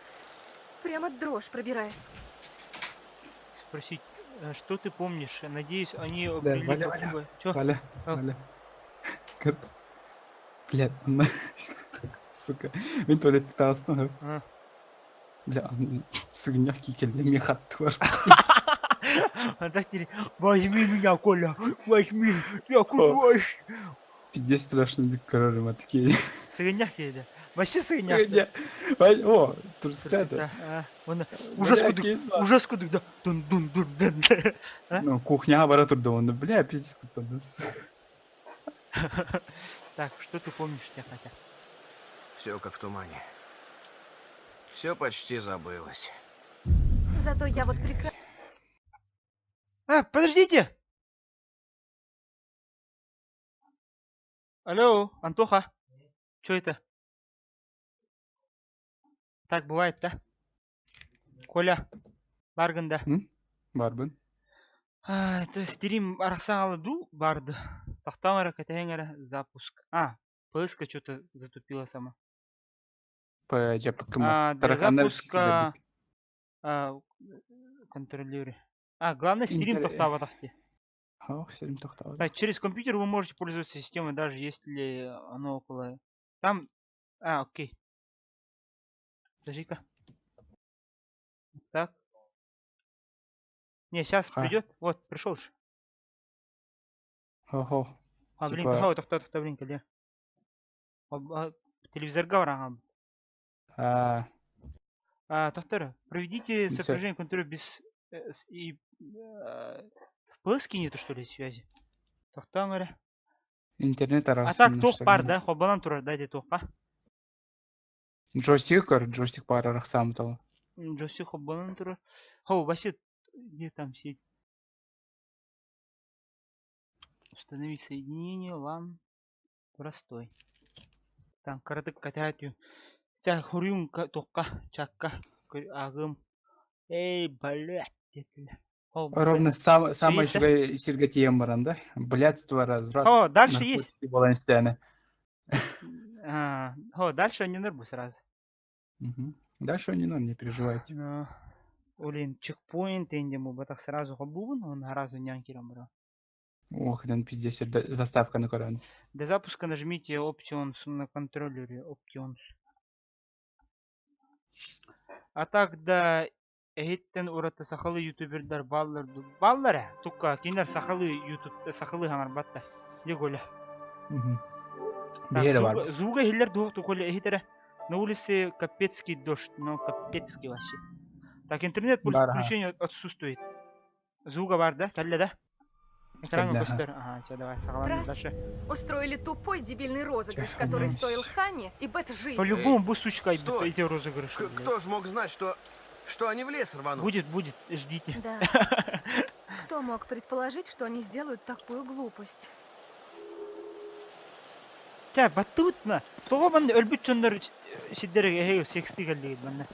прямо дрожь пробирает. Спросить, что ты помнишь? Надеюсь, они Да, обрели Валя, Валя, попугая. Чё? Валя, А. Валя. Бля, сука. Мин туалетте таастым. А. Бля, сыгыннях кикелде мен хатты бар. Фантастик. Возьми меня, Коля, возьми, я кудой. Пиздец страшно дип көрөрүм атыке. Сыгыннях келди. Вообще сыгыннях. Ай, о, турстата. Оны ужас Бля, кудук, кейса. ужас кудук, да. Дун дун дун дун. А? Ну, кухняга бара турду онда. Бля, пиздец куттанды. Так, что ты помнишь, тебя хотя? Все как в тумане. Все почти забылось. Зато я вот прекрасно... А, подождите! Алло, Антоха. Что это? Так бывает, да? Коля, баргында. Барбын. А, это стрим арахсан ду барды. Тахтан катеңера запуск. А, ПСК что-то затупила сама. П, жапкы А, для запуска а, контролируй. А, главное стрим тохтаба тахти. Ох, стрим тохтаба. Так, через компьютер вы можете пользоваться системой, даже если оно около... Там... А, окей. Подожди-ка. Так. Не, сейчас Ха. придет. Вот, пришел же. Хо-хо. А, блин, Типа- тохтоо, тохтоо, тохтоо, блин, кэлиэ. Телевизорга бараҕын. А, А, тохтоо, проведите Всё. сопряжение контура без и FPS нету, что ли, связи? Тохтоо эрэ. Интернет А так арахсан туох баар да, холбонон турар да, туохха. Джойстик көр, джойстик баар арахсаамыт ол. Джойстик холбонон турар. Хо, вообще, где там сеть? Установить соединение, LAN, простой. Там кыратык кэтээтүм. Чэ хуруйун туохха, чакка, аагым. Эй, блядь, диэтилэр. О, Ровно сам, самое Есть, да? үчүгэй сиргэ тиийэн баран да. Блядство, разврат, О, дальше есть. наркотики буолан истээнэ. А, о, дальше не нырбу сразу. Мгм. Дальше не норм, не переживайте. Ну, Блин, чекпоинт индем так сразу хобубун, он разу нянкером брал. Ох, дан пиздец, заставка на Коран. Для запуска нажмите Options на контроллере. Options. А так да, эһиттэн ураты сахалыы ютубердар бааллар дуу? Бааллар ээ, тукка кинилэр сахалыы ютуб сахалыы хаҥарбаттар. Дьэ Коля. Так, Биһиэрэ бар. звуга, звуга иһиллэр дуу, Коля иһит эрэ. На улице капецкий дождь, ну капецкий вообще. Так, интернет Бар, ага. включение отсутствует. Звуга баар да, кэллэ да? Экран Кэллэ, ага. көстөр. Ага, чэ, давай, саҕалаан Трасс дальше. устроили тупой дебильный розыгрыш, Чэ, который ну, стоил Ханне и Бет жизни. По-любому бу сучка Стой! эти розыгрыши, К- блядь. Кто ж мог знать, что они в лес рванут? Будет, будет, ждите. Да. Кто мог предположить, что они сделают такую глупость? Чэ, баттыбытна. Тоҕо манна өлбүт дьоннор сирдэргэ эһиги секстии кэллигит манна.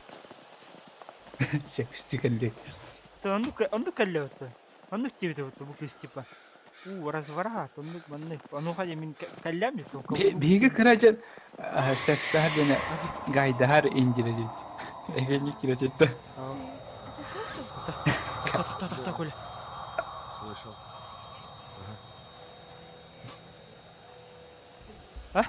Секстии кэллигит. То оннук оннук кэллэ бутта. Оннук диэбитэ бутта бу кыыс типа. У, разврат, оннук маннык. Онуоха дьэ мин кэллэм дии толком. Биһиги кыра дьон секстаһар диэн гайдаһар индире диэбит. Эгенник тирэтитте. Ты слышал? Тохтоо, тохтоо, Коля. Слышал. А?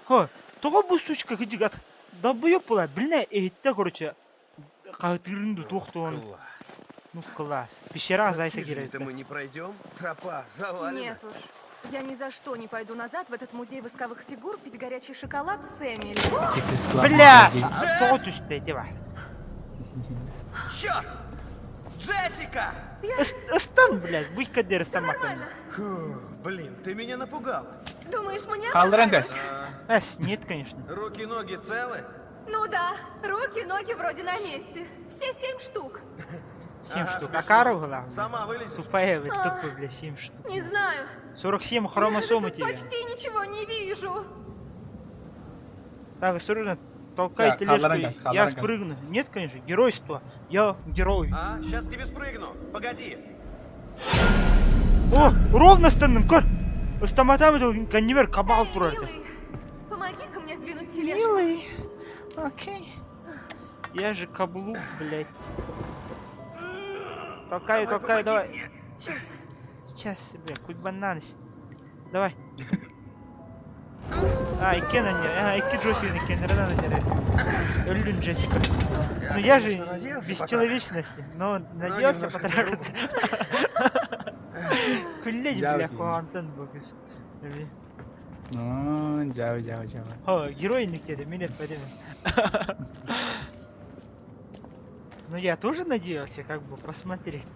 Хо, тоҕо бу сучка кыдьык ат долбоёб буолар, билинэ иһиттэ короче хаһытыырын дуу туох туон. Класс. Ну класс. Пещера зайца Хижине-то киирэр. мы не пройдем. Тропа завалена. Нет уж. Я ни за что не пойду назад в этот музей восковых фигур пить горячий шоколад с Эмили. Бля! Тоҕо түстэ ити баар. Черт! Джессика! Ыстан, блядь, будь кадыр ыстаммаккын. Фу, блин, ты меня напугала. Думаешь, мне Хаалларан понравилось? кээс. Эс, нет, конечно. Руки-ноги целы? Ну да, руки, ноги вроде на месте. Все семь штук. Семь Ага, штук. смешно. А кару главное. Сама вылезешь? Тупая, блядь, А. тупой, бля, семь штук. Не знаю. 47 Я же хромосом у тут тебя. почти ничего не вижу. Так, осторожно, толкай Так, тележку, хаалларан кээс, я хаалларан кээс. спрыгну. Нет, конечно, геройство. Я герой. А, сейчас к тебе спрыгну. Погоди. О, ровно станным, көр! Ыстамматам кэннибэр кабаал турар. Милый, помоги-ка мне сдвинуть тележку. Милый. Окей. Я же каблук, блядь. Толкаю, Давай, толкаю, помоги давай. мне. Сейчас. Сейчас, бля, хоть банан. Давай. А, икки не, а, икки Джоси, икки Нердана Өллүн Джессика. Я, Ну я же конечно, надеялся без потрахаться. человечности, но надеялся немножко потрахаться. Күллэч, Я бля, окей. куһаҕантан бу кыыс. Ну, дьэ, дьэ, дьэ. Хо, герой диэтэ, мин эппэтим. Ну я тоже надеялся, как бы, посмотреть.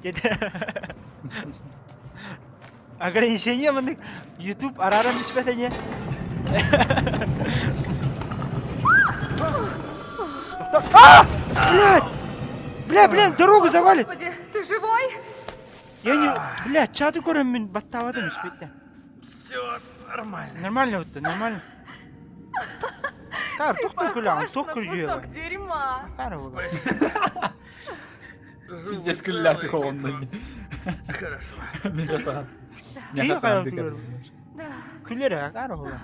Ограничение маннык YouTube арааран испэт ини. А! Блядь! Бля, бля, дорогу завалит! Господи, ты живой? Я не... Бля, чаты көрөн мин баттаабатым испэттэ. Все нормально. Нормально вот нормально. Кар, Ты тохтоо күлэҕин, похож туох на күлдьүйэ. кусок дерьма. Кар буолар. Спасибо. Живы, Пиздец, күллээх целы, холонно. Хорошо. Меха саҕан. Киһи Меха саҕан хайа Да. Күлэр кар буолар.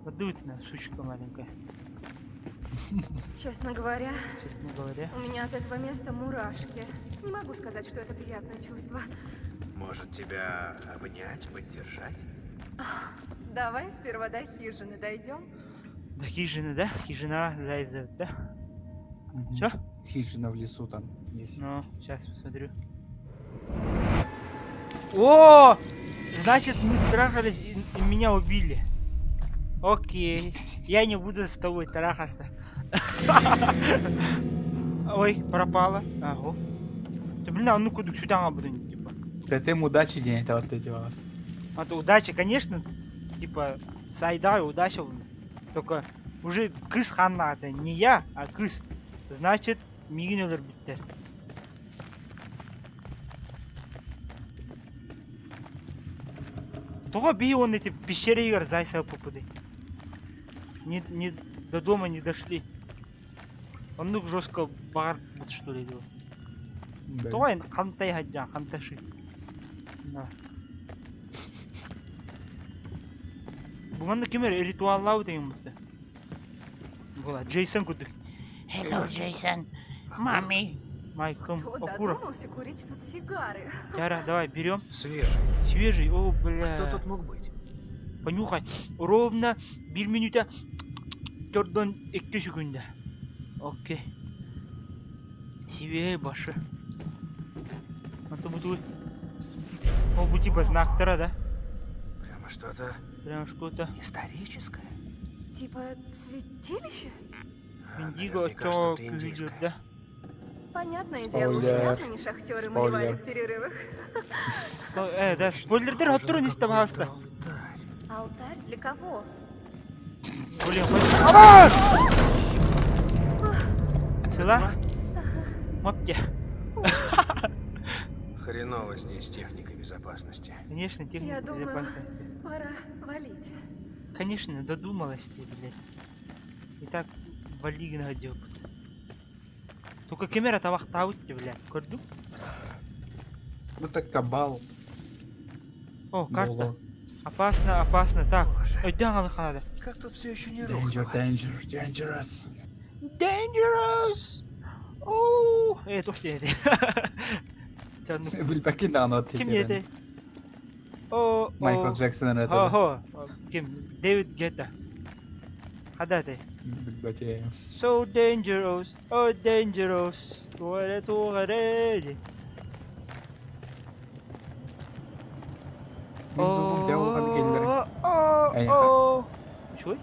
Подуйтна, сучка маленькая, Честно говоря, честно говоря. у меня от этого места мурашки. Не могу сказать, что это приятное чувство. Может, тебя обнять, поддержать? Давай сперва до хижины дойдем. Да хижина, да? Хижина Зайцев, да? Чё? Хижина в лесу там есть. Ну, сейчас посмотрю. О! Значит, мы трахались и, и меня убили. Окей. Я не буду с тобой трахаться. Ой, пропала. Ага. Ты, блин, а ну куда сюда буду, типа. Да ты им удачи день, это вот эти вас. А то удача, конечно, типа, сайда удача. Только уже кыс ханна это не я, а кыс. Значит, миигин өлөрбүттэр. Тоҕо биһи он эти пещеригэр зайса попуды. Не, не, до дома не дошли. Оннук жестко баҕарбыт что ли дуу. Тоҕо эн хантай хадьаан ханташи. На. Бу манна ким эрэ ритуаллаабыт эҥин бутта. Була Джейсон курдук. Hello, Джейсон. Мами. Майкл Кто Окура. додумался курить тут сигары? Тяра, давай, берем. Свежий. Свежий, о, бля. Кто тут мог быть? Понюхай. Ровно 1 минута төрдөн 2 секунда. Окей. Сибиэй башы. А то бу О, бу типа знактара, да? Прямо что-то Прям что-то. историческое. Типа святилище? Индиго, наверняка то что-то индийское. да? Понятное дело, уж Спойлер. явно не шахтеры малевали Спойлер. в перерывах. Э, да, спойлердер хотторун истэ баҕаста. Алтарь для кого? Блин, хоть... Села? Мопте. Хреново здесь техника безопасности. Конечно, техника Я думаю, безопасности. пора валить. Конечно, додумалась ты, блядь. Итак, вали гына Только камера табахтаабыт блядь. Көрдүҥ? Это кабал. О, карта. Боло. Опасно, опасно. Так, өйдөөн хаалыахха наада. Как тут все еще не Danger, рухнуло? danger, dangerous. Dangerous! Оо, э, туох диэти. Билбэккин даҕаны Ким диэтэй? О, Майкл Джексон это. Хо, хо. Ким? Дэвид Гетта. Хадаты. Билбэтим. So dangerous, oh dangerous. Туаре туаре. Мин зубум дьяволга келлер. О, Эйха. о. Чуй?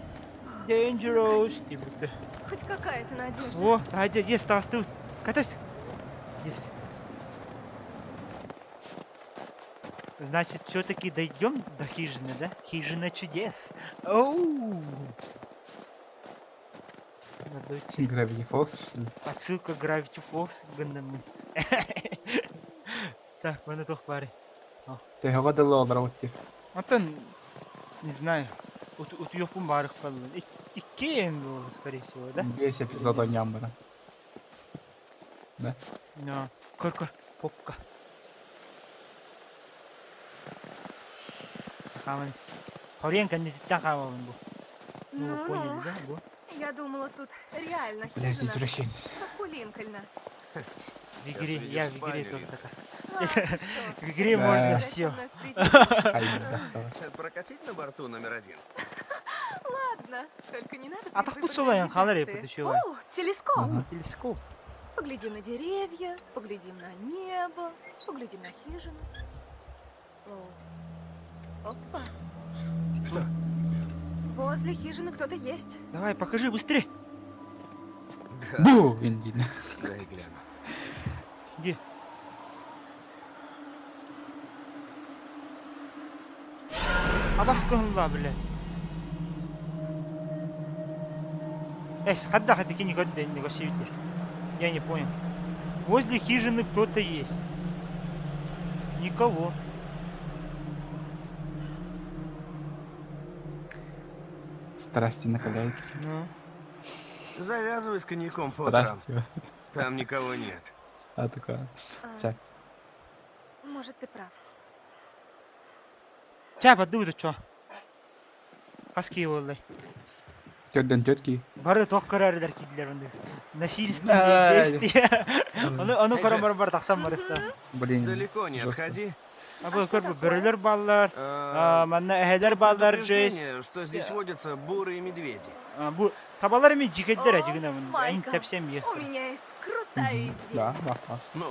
Dangerous. Диэбитэ. Хоть какая-то надежда. О, айда, есть, тасту. Катась. Есть. Значит, все-таки дойдем до хижины, да? Хижина чудес. Оу. Надо идти. Gravity Falls, что ли? Отсылка Gravity Falls гыннаммын. Так, манна туох баарый. Төһөҕө дылы олоробут диир. Онтон, не знаю, утуйуохпун баарых буоллун. Икки буолуо, скорее всего, да? Весь эпизод оонньоон баран. Да? Но, көр көр, попка. Хааман ис. Хоруйан кэнниттэн хаамабын бу. Ну, вы поняли, Ну-ну. да, бу? Я думала, тут реально Блядь, хижина. извращенец. Как у Линкольна. В игре, я в игре увидишь спальню, только так. А, что? В игре Да. можно Играть со все. мной в президент? Хайда, давай. Прокатить на борту номер один? Ладно, только не надо А так предвыборной пусулайын халар агитации. еппит үчүгэй. О, телескоп! Ага. Телескоп. Поглядим на деревья, поглядим на небо, поглядим на хижину. О. Опа. Что? Возле хижины кто-то есть. Давай, покажи быстрее. Да. Бу! Индин. Дай гляну. Где? Абас кыһылла, блядь. Эс, хадда хадда не годда не Я не понял. Возле хижины кто-то есть. Никого. Страсти накаляются. Ну. Завязывай с коньяком по утрам. Страсти. Там никого нет. А такая. А, Чэ. может, ты прав. Чэ, бадды чо. Хас киһи буоллай. Төрдөн тетки. Бары туох көрөрүлэр киирдилэр онно. Насильственные Да. действия. Ону ону Эй, көрөн Джесс. бар бар тахсан барыста. Блин. Далеко не жестко. отходи. Абы көр бу бөрөлөр бааллар, манна эһэлэр бааллар, жесть. Предупреждение, что здесь водятся бурые медведи. Бу табалар эми дьикэйдэр дьигинэ Майкл, тэпсэм у меня есть крутая идея. Да, вопрос. Ну?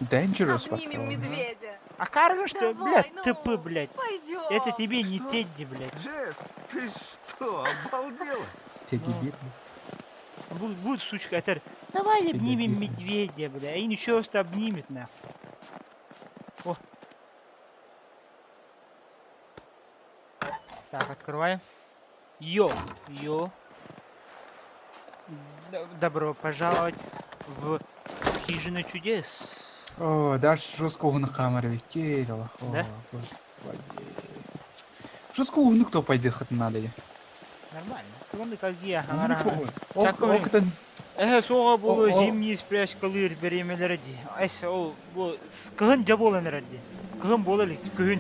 Dangerous Обнимем медведя. А карга что, Давай, блядь, ну, тупы, блядь. Пойдем. Это тебе не Тедди, блядь. Джесс, ты что, обалдела? Тедди бир. Будет, будет сучка, это давай обнимем медведя, бля. И ничего, что обнимет, нахуй. О. Так, открываем. Йо, йо. Добро пожаловать в хижину чудес. О, даже жестко угнук камеры кетелах. Да? Господи. Жестко угнук то пойди хат надо. Нормально. Вон какие Октан. Эһэ суоҕа буолуо зимний спрячкалыыр бириэмэлэрэ дии. Эс ол бу кыһын дьэ буолан эрэр дии. Кыһын буола илик күһүн.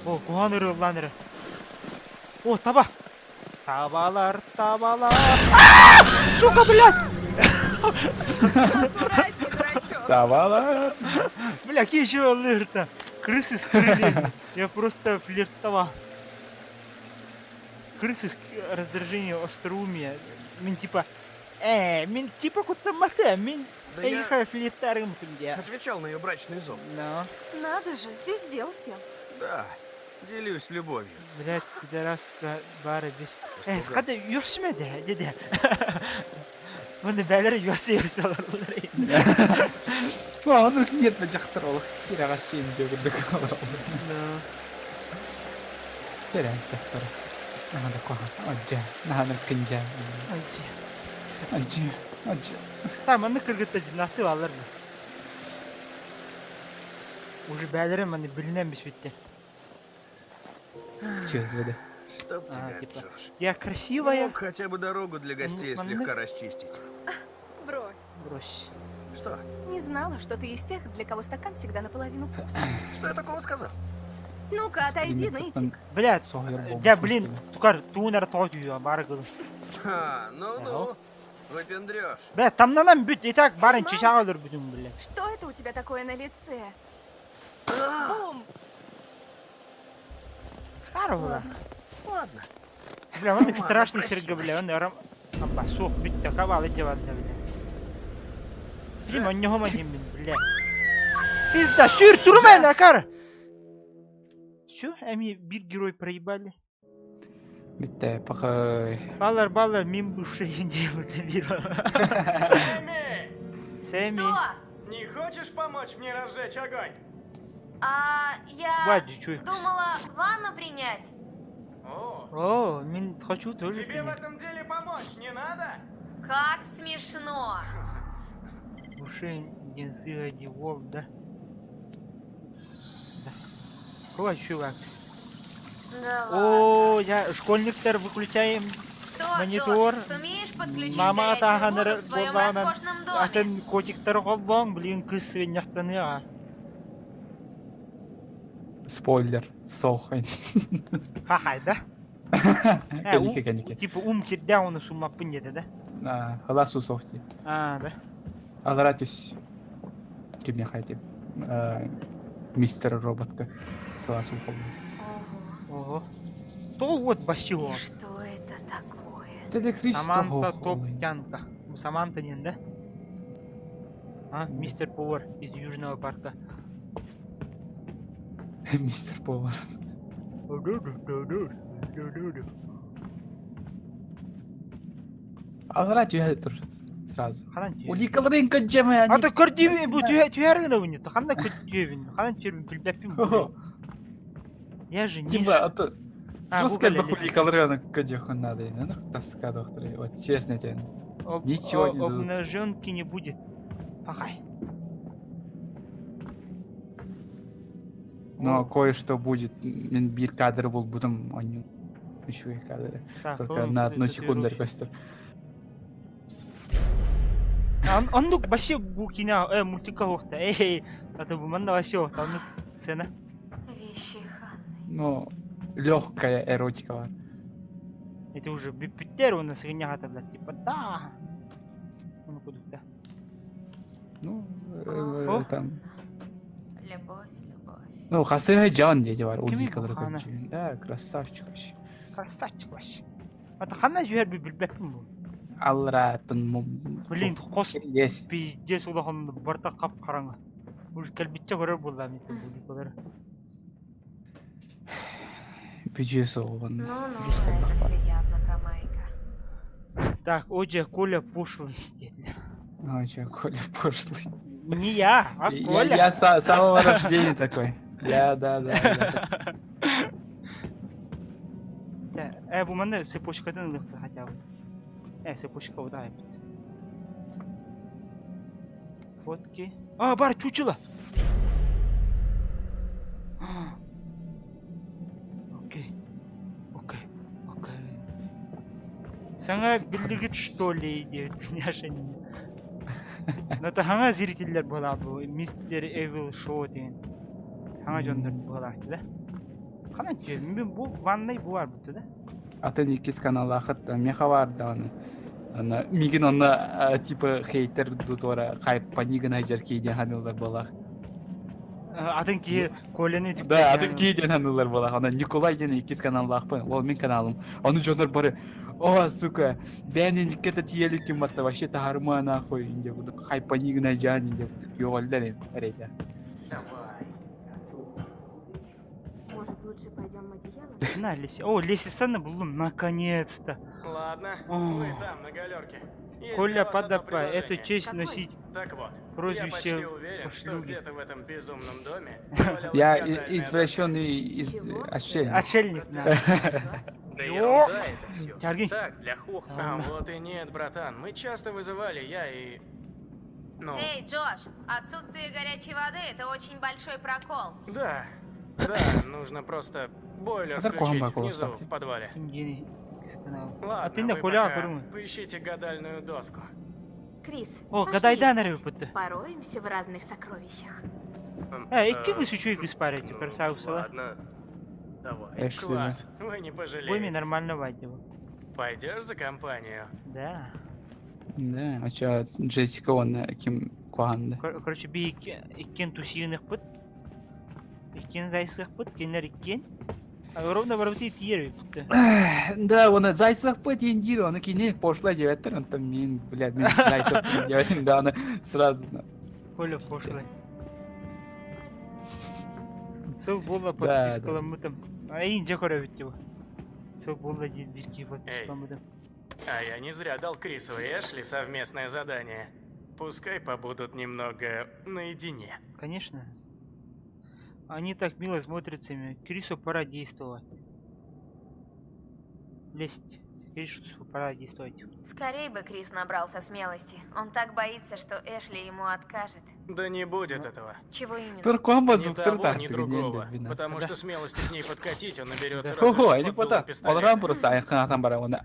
О куһаҕан ырыаллаан эрэр. О таба! Табалар, табалар. Сука, блядь! Табалар. Бля, какие еще алерта? Крысы скрыли. Я просто флиртовал. Крысы раздражение остроумия. Мин типа, мин типа куттаммата, мин Да я эйха флиртарым где. отвечал на ее брачный зов. Но. Надо же, везде успел. Да, делюсь любовью. Блядь, пидорас, бары без. Испугал. Хада ёсмеде, деде. Муну бәлер ёсы ёсалар булар. Оны нет на дьахтар олох сирэҕэ сиэн диэбит Да. Сирэҕэ дьахтар. Наһаа да куһаҕан. Одьа, наһаа да кындьа. Одьа. Одьа, одьа. Там маннык кыргыттар дьинаахтыы бааллар бу. Уже бээлэрин маны билинэн биспиттэр. Чезведе. Чтоб А, тебя, типа, Джош. я красивая. Мог хотя бы дорогу для гостей Маннык. слегка расчистить. Брось. Брось. Что? Не знала, что ты из тех, для кого стакан всегда наполовину пуст. Что я такого сказал? Ну-ка, отойди, нытик. Блядь, дьэ, блин, тукар туунара тоҕо түһүө бары гылын. Ха, ну-ну, выпендрешь. Бля, тамнанан бүт, и так барын чычаҕа өлөрбүтүм, блядь. Что это у тебя такое на лице? Бум! Харула. Ладно. Бля, он их Ладно, страшный сиргэ, бля, просилась. он арам... Апа, суох, бүттэ, кабалы дьабанна, бля. Дим, онньоһума диэммин, бля. Пизда, сүүр, турумэн, акар! Чё, эми бир герой проебали? Бүттэ, пахай. Баллар, баллар, мин бывший бир. Сэмми! Сэмми. Что? Не хочешь помочь мне разжечь огонь? А я Бадди, чё их? думала ванну принять. О, О, мин хочу тоже. тебе в принять. этом деле помочь не надо? Как смешно. Бывший Дензига Дивол, да? Да. Какой чувак? Да ладно. О, я школьниктар выключаем Что, монитор. Джош, сумеешь подключить Мама горячую атаһаныр воду в своем буоллаҕынан роскошном доме? атын котиктар холбоон, блин, кыс сыгынньахтаныаҕа. Спойлер. Сохай. Хахай, да? Кэники, кэники. Типа ум кирдэ оны суммаппын диэтэ, да? Халасу сохти. А, да. Алара түс. Кимне хайтып. Мистер роботка. Саласу холбу. Ого. То вот басио. Что это такое? Это электричество Саманта хохолы. топ-тянка. Саманта не, да? А, мистер Повар из Южного парка. Мистер повар. Алара түһэ тур. Сразу. Ханан түһэ. Уликаларын каджаме А то көрдүүбүн бу түһэ түһэргин абын Ханна көттүүбүн. Ханан түһэрбин билбэппин бу. Я же не Типа, а то А, жестко бу бы уликаларын каджахун надо. Ну, тоска доктор. Вот честно тебе. Ничего не дадут. Обнаженки не будет. Пахай. Но кое-что будет. Мен бир кадр был будем они еще и кадры. Так, Только он на одну татуировки. секунду реквестер. Оннук вообще бу кино, мультика охта. Эй, а то бу манна вообще охта, оннук сцена. Вещи Ханны. Ну, легкая эротика бар. Это уже бүттер у нас ренягата, блядь, типа, да. Ну, куда-то. Ну, О. там. Любовь, любовь. Ну, хасыһа Джон диэти бар, Кимий уликалары бу Хана? көрдүүн. Да, красавчик вообще. Красавчик вообще. Ата ханна түһэр билбэппин бу. Алларааттан Блин, хос Есть. пиздец улахан барта хап-хараҥа. Бу кэлбиччэ көрөр буоллаам ити уликалары. Бүдьүө суоҕун. Ну-ну, Жестко это бар. все явно про Майка. Так, Оджа, Коля пошлый диэтилэр. Ой, чё, Коля пошлый. Не я, а Я, Коля. я с самого рождения такой. Я, да, да, я такой. Тэ, бу манна цепочкатын ылыахпыт хотя бы. Цепочка вот эбит. Фотки. А, бар, чучело! А. Окей. Окей. Окей. Саҥа биллигит что ли диэбит няшанин. Но саҥа зрителлэр буолаа бу Мистер Эвил Шоу диэн. Саҥа дьоннор буолааччы да. Ханан мин бу ваннай бу бар бутtu да. Атын иккис каналаахыт меха бар даҕаны. Ана мигин онно типа хейтер дутуора хайпанигына жар кииден ханыллар буолаах. Атын киһи Коляны Да, атын кииден ханыллар буолаах. Ана Николай диэн иккис каналлаахпын. Ол мин каналым. Ону дьоннор бары о, сука, бэйэн иккета тиийэлик матта вообще таһарыма нахуй инде буду хайпанигына жан инде буду күйөҕөллөр эрэйдэ. Давай. Может, лучше пойдем одеяло? На, леси. О, лестница буллум, наконец-то. Ладно, О. вы там, на галерке. Есть Коля для вас одно Падапа, эту предложение. честь Какой? носить Так вот, я прозвище почти уверен, что пошлюги. где-то в этом безумном доме валялась Я гадальная извращенный из Чего? отшельник. Отшельник, да. Да Ё! ерунда это все. Тяргин. Так, для хохма. А вот и нет, братан. Мы часто вызывали, я и... Ну, Эй, Джош, отсутствие горячей воды – это очень большой прокол. да. Да, нужно просто бойлер Кадар включить куһаҕан внизу, куоластаах. в подвале. Ким канал. А Ладно, ты на вы Коля пока көрүҥ. поищите гадальную доску. Крис, О, Пошли гадайдан искать. эрэ Пороемся в разных сокровищах. Икки кыз үчүгэй кыз баар эти Ну, красавцала. ладно. Давай. Эшли, да. Класс, вы не Бойми пожалеете. нормально вайдева. Пойдешь за компанию? Да. Да, а чё, Джессика он ким куһаҕан Короче, би иккен тусиыныхпыт. Иккен зайсыхпыт, кинилэр иккен. А ровно барбыты тиер бүттэ. Да, оны зайсахпы диэн диир, оны кини пошла диэбэттэр, онтон мин, бля, мин зайсахпы диэбэтим, да, аны сразу. Коля пошлый. Сыл буолла Да, подпискаламмытым. Ай, дьэ көрөбүт бу. Сыл буолла диир биир киһи подпискаламмытым. А я не зря дал Крису и Эшли совместное задание. Пускай побудут немного наедине. Конечно. Они так мило смотрятся. Крису пора действовать. Лезть. Крису пора действовать. Скорей бы Крис набрался смелости. Он так боится, что Эшли ему откажет. Да не будет этого. Чего именно? Турком Ни того, ни другого. Потому Да. что смелости к ней подкатить он наберется Да. разве Ого, что они под дулом пота. пистолета. Олорон просто айханатан бара оны.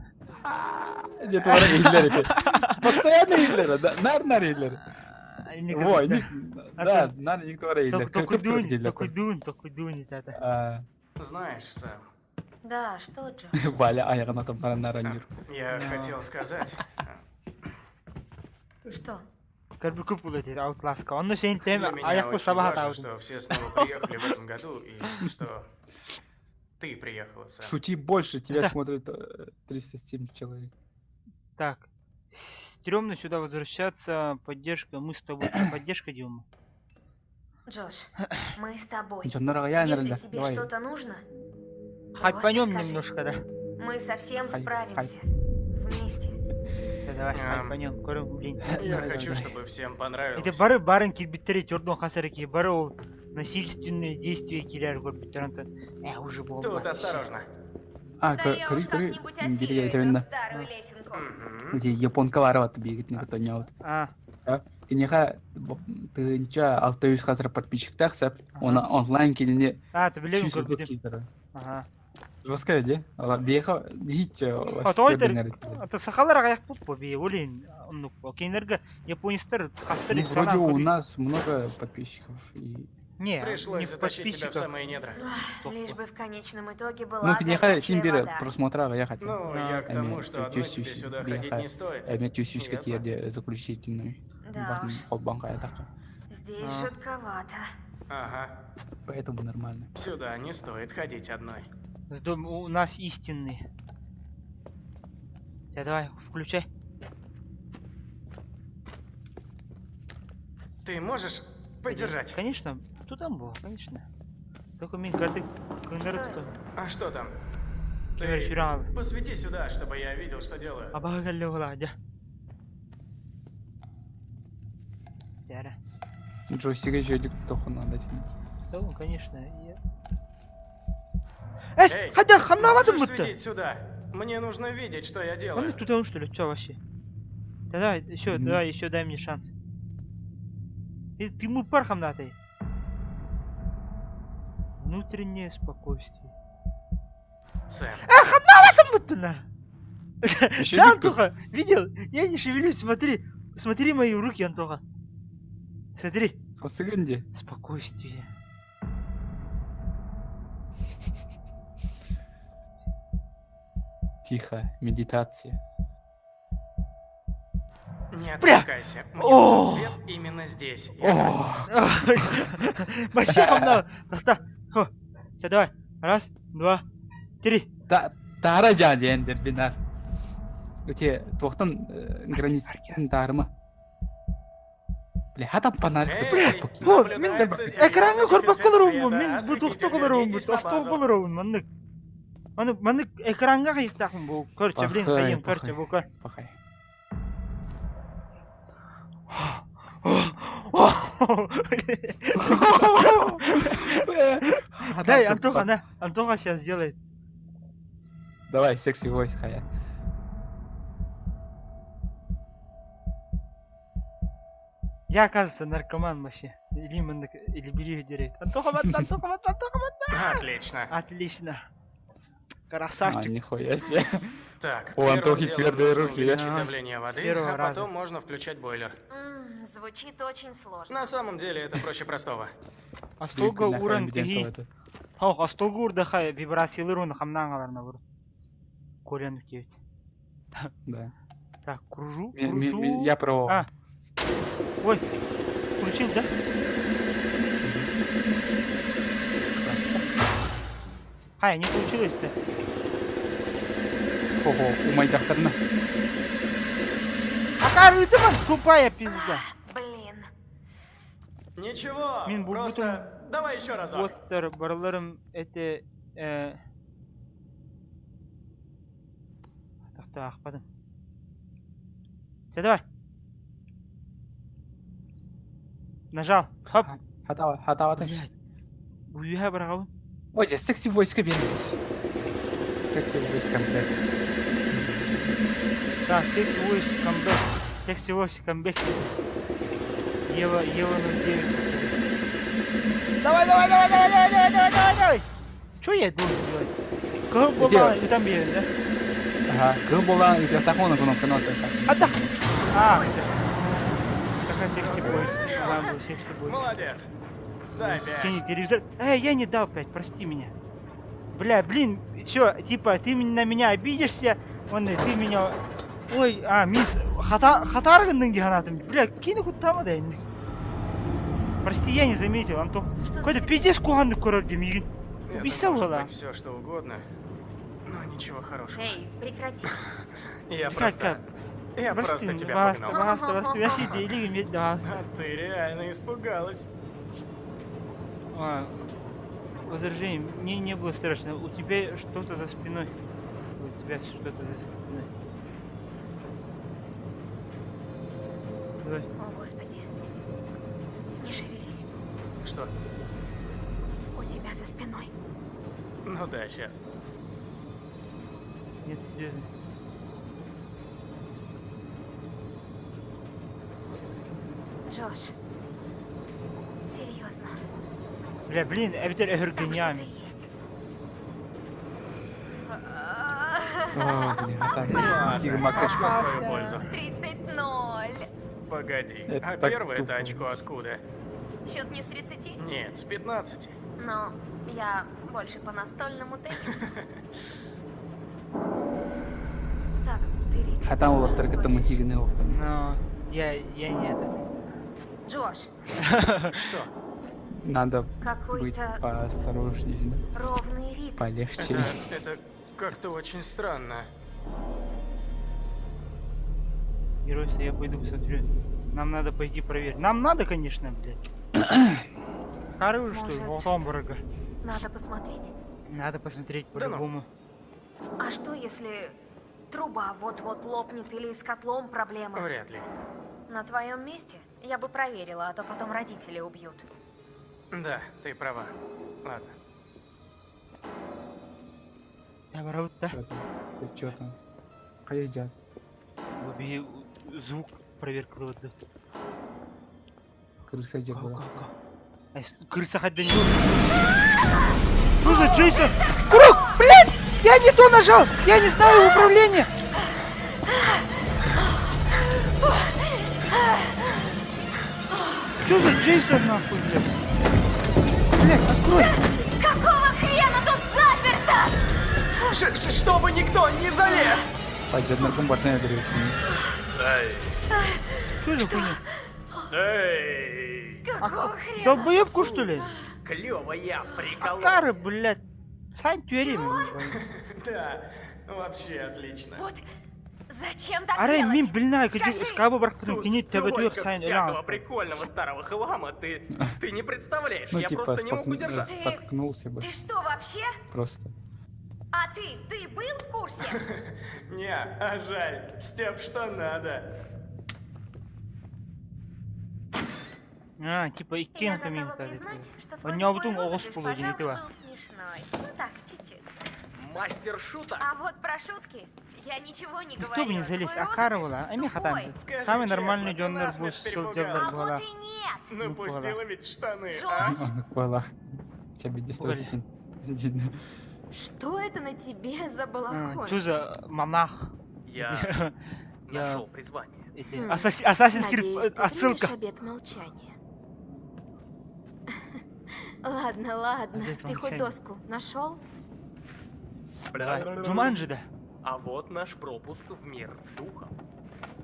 Где-то бара иһиллэр эти. Постоянно иһиллэр, да, нар-нар иһиллэр. Во, ник, да, нар ник бара иһиллэр. Токуйдуун, токуйдуун, токуйдуун это. А, Знаешь, Сэм, Да, что, Джо? Валя айханатан бара нараньюр. я Да. хотел сказать... Что? Көрбүкү була диир Outlast-ка. Онно сен тем Для меня айах очень саба важно, хатаабытым. что все снова приехали в этом году и что ты приехала, Сэм. Шути больше, тебя Да. смотрит 307 человек. Так. Стрёмно сюда возвращаться. Поддержка. Мы с тобой. Поддержка, Дима. Джош, мы с тобой. Дьоннор я, Если наверное, тебе давай. что-то нужно, Хайпанем скажи. немножко, да. мы совсем Хай- справимся. Вместе. Всё, давай, хайпанем. Көрөм, блин. Я Давай, хочу, давай. чтобы всем понравилось. Это бары барын килбиттери төрдөн хасар ки бары ол насильственные действия килер көрбүттер онтон уже Тут болбат. осторожно. А, Да я көрү уж көрү как-нибудь осилю бириге эту этебин да. старую лесенку. Мгм. Эти японкалар бар бигит не готоняут. А, Кинеха тыгынча 600 хатыр подписчиктах сап, она онлайн кинини а, ты билем сүүс көрбүтүм. кийтер. Ага. Жестко де? Ала беха хич А то это это сахалар аяк бу би олин оннук. Кинилерге японецтер хастар Ну, вроде у нас много подписчиков и Не, Пришлось не в затащить тебя в подписчиках. самые недра. Лишь бы в конечном итоге была Ну, кинеха горячая син бир вода. просмотра я хотел. Ну, я к тому, что одной тебе сюда ходить не стоит. Эме түйсүс Ясно? кетерде заключительный. Да Батын уж. холбан каятакка. Здесь А. жутковато. Ага. Поэтому нормально. Сюда не стоит ходить одной. Зато у нас истинный. Тебя давай, включай. Ты можешь поддержать? Конечно, туда было, конечно. Только мин карты А что там? Ты Ты посвети сюда, чтобы я видел, что делаю. Абаҕа кэллэ буолаа Дьэ. Джойстига жөдүк тохун надо. Да, ну, конечно. Я... Эс, Эй, хада, хамнаватым можешь бутты. светить сюда? Мне нужно видеть, что я Он делаю. туда что ли, что вообще? Да давай, еще, давай, еще дай мне шанс. Э, Ты мой пар хамнатый. Внутреннее спокойствие. Сэм. А, хамнаватым бутты на! Еще Да, диктор. Антоха, видел? Я не шевелюсь, смотри. Смотри мои руки, Антоха. Смотри. Хамсыгынди. Спокойствие. Тихо, медитация. Не Бля! отвлекайся. Мне О! нужен свет именно здесь. Ясно? Вообще хамнав. Тахта. Хо. Все, давай. Раз, два, три. Та Тара жаадиэн бинар. Эти туохтан границатын таарыма. Бля, хата панар Эй, О, мин наблюдается экраҥҥа серьезный көрбөккө дефицит олоробун, света. мин бу Осветитель, туохтук олоробун, вернитесь на остуолга базу. олоробун, маннык. Маны маннык экраҥҥа хайыттаахпын бу. Көрчө, блин, Пахай, хайым, көрчө, пахай. бу көр. Пахай. Дай, Антоха, на, Антоха сейчас сделает. Давай, секси войс, хая. Я, оказывается, наркоман вообще. Или маннык, или бери дерет. Антоха, матта, Антоха, матта, Антоха, матта. Отлично. Отлично. А, Красавчик. нихуя себе. Так, У первым Антохи делом твердые нужно руки, увеличить да? давление С воды, первого а раза. потом можно включать бойлер. М, Звучит очень сложно. На самом деле это проще простого. Остуолга ууран киһи. это. Ох, остуолга уурдаха вибрациялар уонна хамнаан бар. Колян 9. Да. Так, кружу, кружу. Я про. А. Ой, включил, да? Ай, не получилось-то. Ого, умайдахтарна. Акар, ты тупая пизда. Блин. Ничего, Мин бу просто давай еще разок. Уоттар барыларым это э Тахта ахпадым. Все, давай. Нажал. Хоп. Хатава, хатава Блядь. Уюха барагабын. Ой, я секси войска бербит. Секси войс комплект. Так, Sexy Voice comeback. Sexy Voice comeback. Ева, Ева 09. Давай, давай, давай, давай, давай, давай, давай, давай, давай. Что я должен делать? Кого Где? была и там бегает, да? Ага, кыл була тахона кнопка нота. А да. А, все. Какая Sexy Voice? Ладно, Sexy Voice. Молодец. Дай пять. Кинь телевизор. Эй, я не дал пять, прости меня. Бля, блин, чё, типа, ты на меня обидишься, он, ты меня... Ой, а, мисс, хата, хатаргын диханатым. Бля, кини куттама да инник. Прости, я не заметил, Антон. Что за Какой-то пиздец кухонный король мигин. Это Убийца может была. быть все, что угодно, но ничего хорошего. Эй, прекрати. Я Как, просто... как? Я Прости, просто тебя баста, погнал. баста, баста, я сидели, иметь баста. А ты реально испугалась. А, возражение, мне не было страшно. У тебя что-то за спиной. У тебя что-то за спиной. Давай. О, господи. Не шевелись. Что? У тебя за спиной. Ну да, сейчас. Нет, серьезно. Джош. Серьезно. Бля, блин, эбитер Там что-то эхергенями. есть. О, блин, хата. Ладно, Тигр макашка. очко в твою пользу. 30-0. Погоди, Это а так первое тупо. это очко откуда? Счет не с 30? Нет, с 15. Но я больше по настольному теннису. Так, ты ведь Хатан тоже улаттар кытта слышишь? мутигини Но я не этот. Джош, Что? Надо быть Какой-то поосторожнее, да? ровный ритм. Полегче. Это, это как-то очень странно. Геройство, я пойду посмотрю. Нам надо пойти проверить. Нам надо, конечно, блядь. Хорош, что ли, Может, Волтомбурга. Надо посмотреть. Надо посмотреть Да ну. по-любому. А что если труба вот-вот лопнет или с котлом проблема? Вряд ли. На твоем месте я бы проверила, а то потом родители убьют. Да, ты права. Ладно. Я воруют, да? Чё там? Ты чё там? Поедят. Убей звук проверка вот. Крыса где была? Крыса хоть да не Что за Джейсон? Круг! Блядь! Я не то нажал! Я не знаю управление! Что за Джейсон нахуй, блядь? Блядь, открой! Какого хрена тут заперто? Ш -ш Чтобы никто не залез! Пойдет на комбатный Что за хуйня? Эй! Какого хрена? Долбоебку, что ли? Клево я Акары, прикололся. блядь. Сань тюрем. Да, вообще отлично. Вот зачем так Арай, делать? мин билнай, Скажи! скабы бархтын Тут кини тебетур столько сайн всякого элан. прикольного старого хлама, ты, ты не представляешь, Ну, я типа, просто не мог споткну- удержаться. споткнулся бы. Ты что вообще? Просто. А ты, ты был в курсе? Не, а жаль. Степ, что надо. А, типа Я иккен готова комментарий. признать, что твой Он не обутун тупой оғыз розыгрыш, пулу пожалуй, типа. был смешной. Ну так, чуть-чуть. Мастер шуток. А вот про шутки я ничего не Кто говорила. бы не залез, Твой Акара розыгрыш была, эми тупой. хатан. Скажи Самый честно, нормальный ты дённер насмерть бус перепугалась. дённер А была. вот и нет. Ну, Ну, пустила ведь в штаны, а? Джош, Была. Тебя дистрофин. Что это на тебе за балахон? Что за монах? Я Я- нашел призвание. Эти, Хм. Assassin's Creed Надеюсь, ты отсылка. примешь обет молчания. Ладно, ладно. Обет Ты хоть молчания. доску нашел? Давай. Джуманджи, да? А вот наш пропуск в мир духов.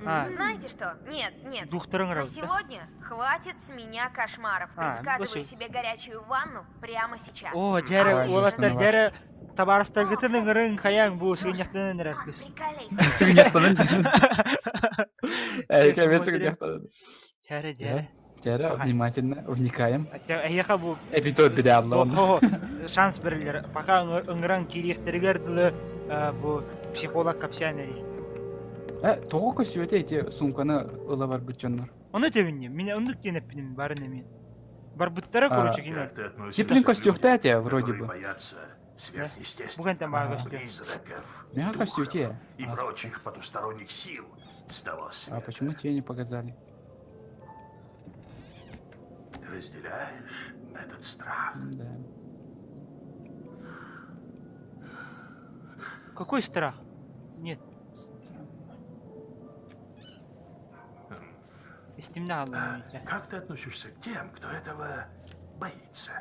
А. Знаете что? Нет, нет. Двухторың На раунд, да? сегодня хватит с меня кошмаров. А, Предсказываю слушай. себе горячую ванну прямо сейчас. О, дьэрэ, Давай, уолаттар, Джейсон, дьэрэ, табаарыстаргытын ыҥырыҥ хайаҥ бу сыгынньахтанан эрэргис. Приколись. Сыгынньахтанан. Эй, Сейчас тебе смотрим. сыгынньахтанан. Дьэрэ, дьэрэ. Дьэрэ, внимательно, вникаем. Эһиэхэ бу Эпизод бедябло. Хо, шанс берилэр. Пока ыҥыран киириэхтэригэр дылы бу психолог кэпсээн эрий. Э, тоҕо көстүбэтэ ити сумканы ыла барбыт дьоннор. Ону тэбинни. Мин оннук диэн эппиним барын эмиэ. Барбыттара короче кинилэр. Как ты относишься Типлин к людям, костюхтате вроде которые бы. боятся сверхъестественного, Бугантан баар көстүө. призраков, Меха духов костюхте. и А, прочих потусторонних сил с того А света? почему тебе не показали? Ты разделяешь этот страх? Да. Какой страх? Нет. Истимнэ хаалла А Как ты относишься к тем, кто этого боится?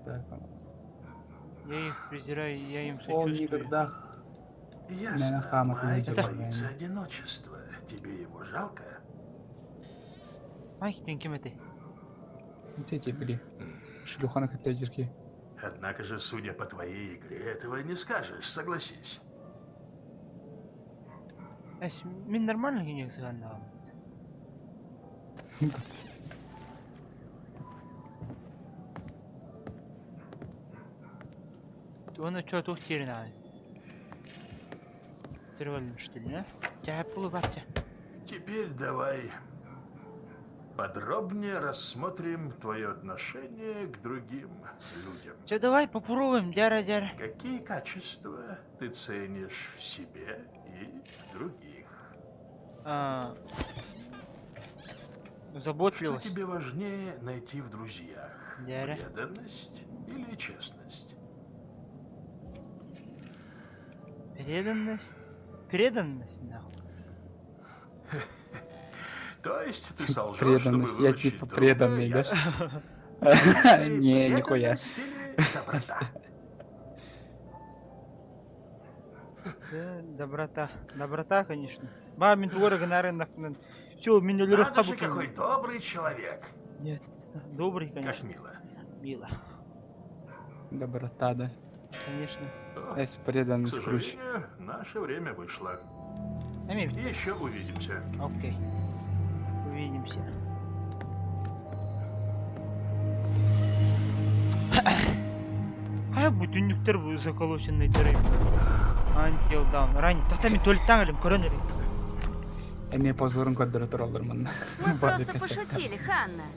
Так. Я их презираю, я им Он сочувствую. никогда Ясно, хама ты Майк видела, боится наверное. одиночества. Тебе его жалко? Майк диэн ким этэй? Вот эти были. Шлюханы коттеджерки. Однако же, судя по твоей игре, этого не скажешь, согласись. Эс, мин нормально киниэг сыганнаҕым. Уонна чё туох диирин аҕай? Төрөлүм что ли, не? Дьэ, бар чэ. Теперь давай подробнее рассмотрим твое отношение к другим людям. Чэ, давай попробуем, дьэрэ, дьэрэ. Какие качества ты ценишь в себе и в других? А, Что Заботливость. тебе важнее найти в друзьях? Дьэрэ. Преданность или честность? Преданность. Преданность, нахуй. То есть ты солжешь, чтобы Преданность. Я выручить типа друга, преданный, да? ясно? Не, нихуя. Преданность или доброта? Да, доброта. Доброта, конечно. Ба, мин тугары гынарын нахуй. Чё, мин өлөрөх Надо же, кабыкын. какой добрый человек. Нет. Добрый, Как конечно. мило. Мило. Доброта, да. Конечно. Эс преданный К Скрудж. сожалению, наше время вышло. Аминь. Еще увидимся. Окей. Увидимся. Хайа бу түннүктэр бу заколоченныйдары. Until down. Рани, тоқта мен туалеттан кэллим, көрөн эрэ. Эмиэ позорун көрдөрө тураллар манна. Мы Барды просто косяктар. пошутили, Ханна.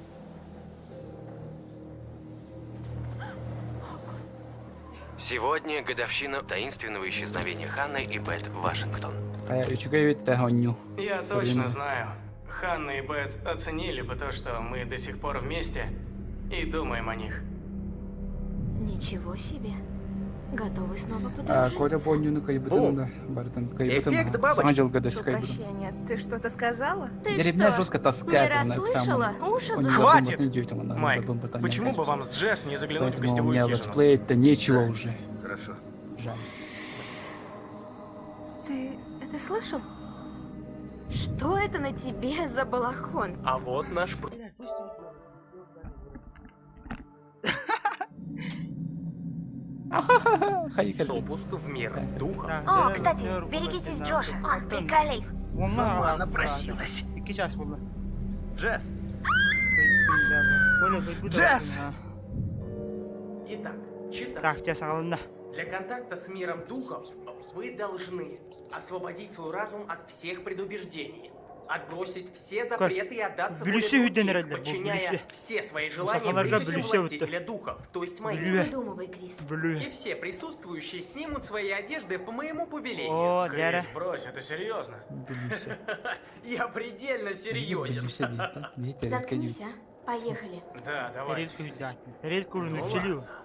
Сегодня годовщина таинственного исчезновения Ханны и Бет Вашингтон. Хайа үчүгэй бүттэ онню. Я точно знаю. Ханна и Бет оценили бы то, что мы до сих пор вместе и думаем о них. Ничего себе. Готовы снова Коля подружиться. бу онньуну кыйбытын да барытын кыйбытын. Эффект бабочки. Саҥа дьылга да Прошу кыйбытын. прощения, ты что-то сказала? Ты Деревня что, жестко не таскает она к расслышала? самому. Уши Он не Хватит! задумывает, не удивительно, она Майк, задумывает, она почему бы опять. вам с Джесс не заглянуть в Поэтому у гостевую меня хижину? летсплеить-то нечего уже. Хорошо. Жаль. Ты это слышал? Что это на тебе за балахон? А вот наш Хайка. пропуск в мир духа. О, кстати, берегитесь Джоша, он приколист. Сама напросилась. Икки час буолла. Джесс! Коля, кыйбыт Джесс! Итак, читай. Так, сейчас саҕаланна. Для контакта с миром духов вы должны освободить свой разум от всех предубеждений, отбросить все запреты и отдаться воле Бүлүсү других, үрдэн эрэллэр бу, подчиняя бүлүсү. все свои желания Сахаларга прихотям бүлүсү властителя духов, то есть моим. Не Бүлүө. выдумывай, Крис. Бүлүө. И все присутствующие снимут свои одежды по моему повелению. О, дьэрэ. Крис, брось, это серьезно. Бүлүсэ. Я предельно серьезен. Бүлүсэ диир да. Бии тарелка Заткнись, диир. а. Поехали. Да, давай. Тарелка үрдээтин. Тарелка Ну үрүнүччүлүү. ладно.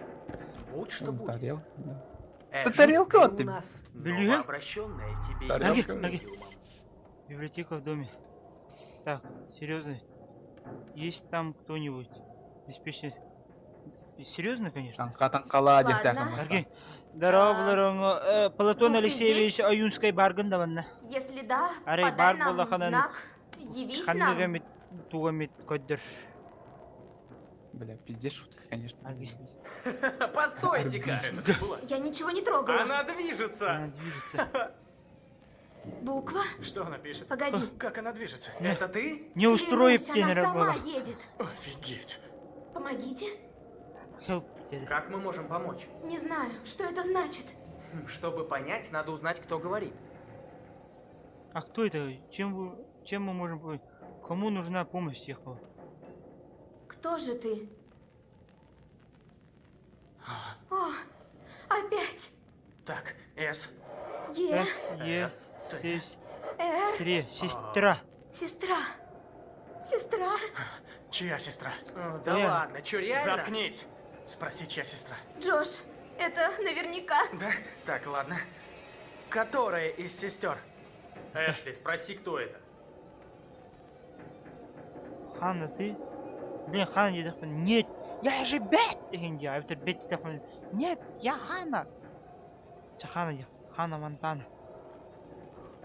Будь что будет. Тарел. да. Эшли, тарелка ты вот у ты. нас Блюе? новообращенная тебе Тарелка. является Ноги, ноги. медиумом. Библиотека в доме. Так, серьезно? Есть там кто-нибудь? Беспечность. Серьезно, конечно? Таҥха таҥхалаа диэхтээх Ладно. Аргей. Здорово, э, Платон Дух, ты Алексеевич здесь? Аюнскай баргын да манна. Если да, Арай подай бар нам буоллаххына знак. Явись ханнык нам. эмит тугу эмит көрдөр. Бля, пиздец шутка, конечно. Аргей. Постойте-ка! Я ничего не трогала. Она движется! Она движется. Буква? Что она пишет? Погоди. Как она движется? Это ты? Не устроит Клянусь, она тренера сама была. едет. Офигеть. Помогите. Help диэри. Как мы можем помочь? Не знаю, что это значит. Хм, Чтобы понять, надо узнать, кто говорит. А кто это? Чем вы, чем мы можем помочь? Кому нужна помощь ехала? Кто же ты? О, опять. Так, С. Е, С, Е, С, С, Р, Три, сестра. сестра. Сестра. Чья сестра? О, Да Э. ладно, чё реально? Заткнись. Спроси, чья сестра. Джош, это наверняка. Да? Так, ладно. Которая из сестер? Эшли, спроси, кто это. Ханна, ты? Блин, Ханна, я так понял. Нет, я же Бет! Я это Бет, так понял. Нет, я Ханна. Ча Ханна, я. Ханна Монтана.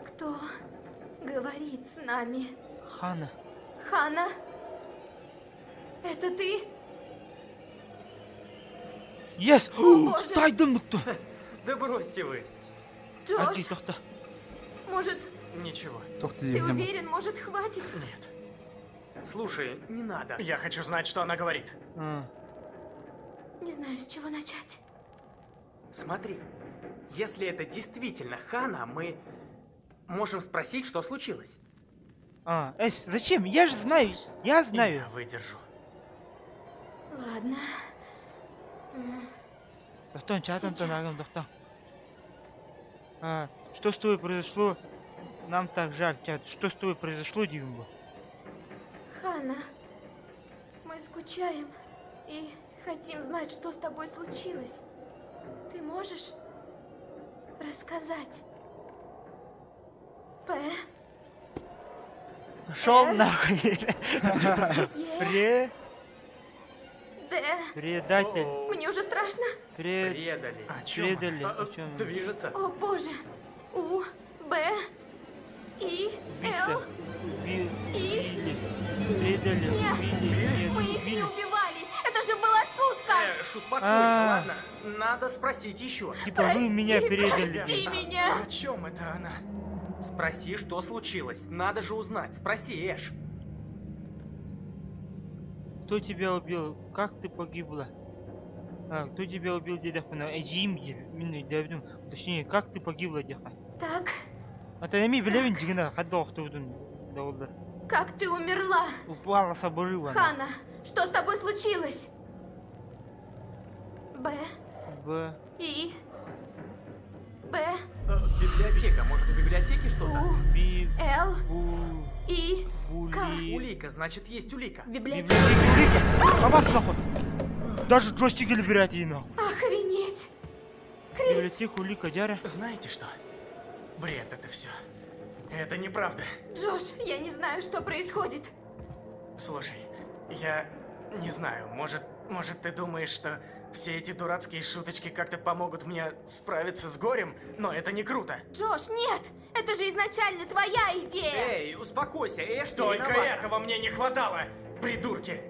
Кто говорит с нами? Ханна. Хана? Это ты? Yes! О, боже. Тайдым кто? Да бросьте вы. Джош, Аки, тохта. может, Ничего. Туох ты диэхтэн. уверен, может, хватит? Нет. Слушай, не надо. Я хочу знать, что она говорит. А, Не знаю, с чего начать. Смотри, если это действительно Хана, мы можем спросить, что случилось. А, Эс, зачем? Я же знаю, я знаю. Я выдержу. Ладно. М, Тохтон, чатан Сейчас. наган, тохтон. А, что с тобой произошло? Нам так жаль, чат. Что с тобой произошло, Димбо? Хана, мы скучаем и хотим знать, что с тобой случилось. Ты можешь рассказать? П, Шел нахуй. Е, Пре, Д. предатель. Мне уже страшно. Пре, Предали. О чем она? предали. А, О чем? Движется. О боже. У, Б, И, Убийца. Л, Уби- И. Убили. Предали. Нет, Убили. Нет, Мы их не убили. убивали. Эш, успокойся, А. ладно? Надо спросить еще. Типа вы меня передали. Прости меня! О чем это она? Спроси, что случилось. Надо же узнать. Спроси, Эш. Кто тебя убил? Как ты погибла? А, кто тебя убил, диэтэхпинэ? Эдьиийим диир. Мин өйдөөбүтүм. Точнее, как ты погибла диэххэ. Так, Ата эми билэбин дьигинэ хадда охтубутун доҕоллор. как ты умерла? Упала с обрыва. Хана, что с тобой случилось? Б, Б. И, Б, Э, библиотека. Может, в библиотеке что-то? У, Би. Л, Бу. И, К. Улика, значит, есть улика. В библиотеке. Улика! Абас нахуй! Даже джойстик или и нахуй. Охренеть! Крис! Библиотека улика, дяря. Знаете что? Бред это все. Это неправда. Джош, я не знаю, что происходит. Слушай, я не знаю, может, может ты думаешь, что все эти дурацкие шуточки как-то помогут мне справиться с горем, но это не круто. Джош, нет! Это же изначально твоя идея! Эй, успокойся, Эш не Только виновата. этого мне не хватало, придурки!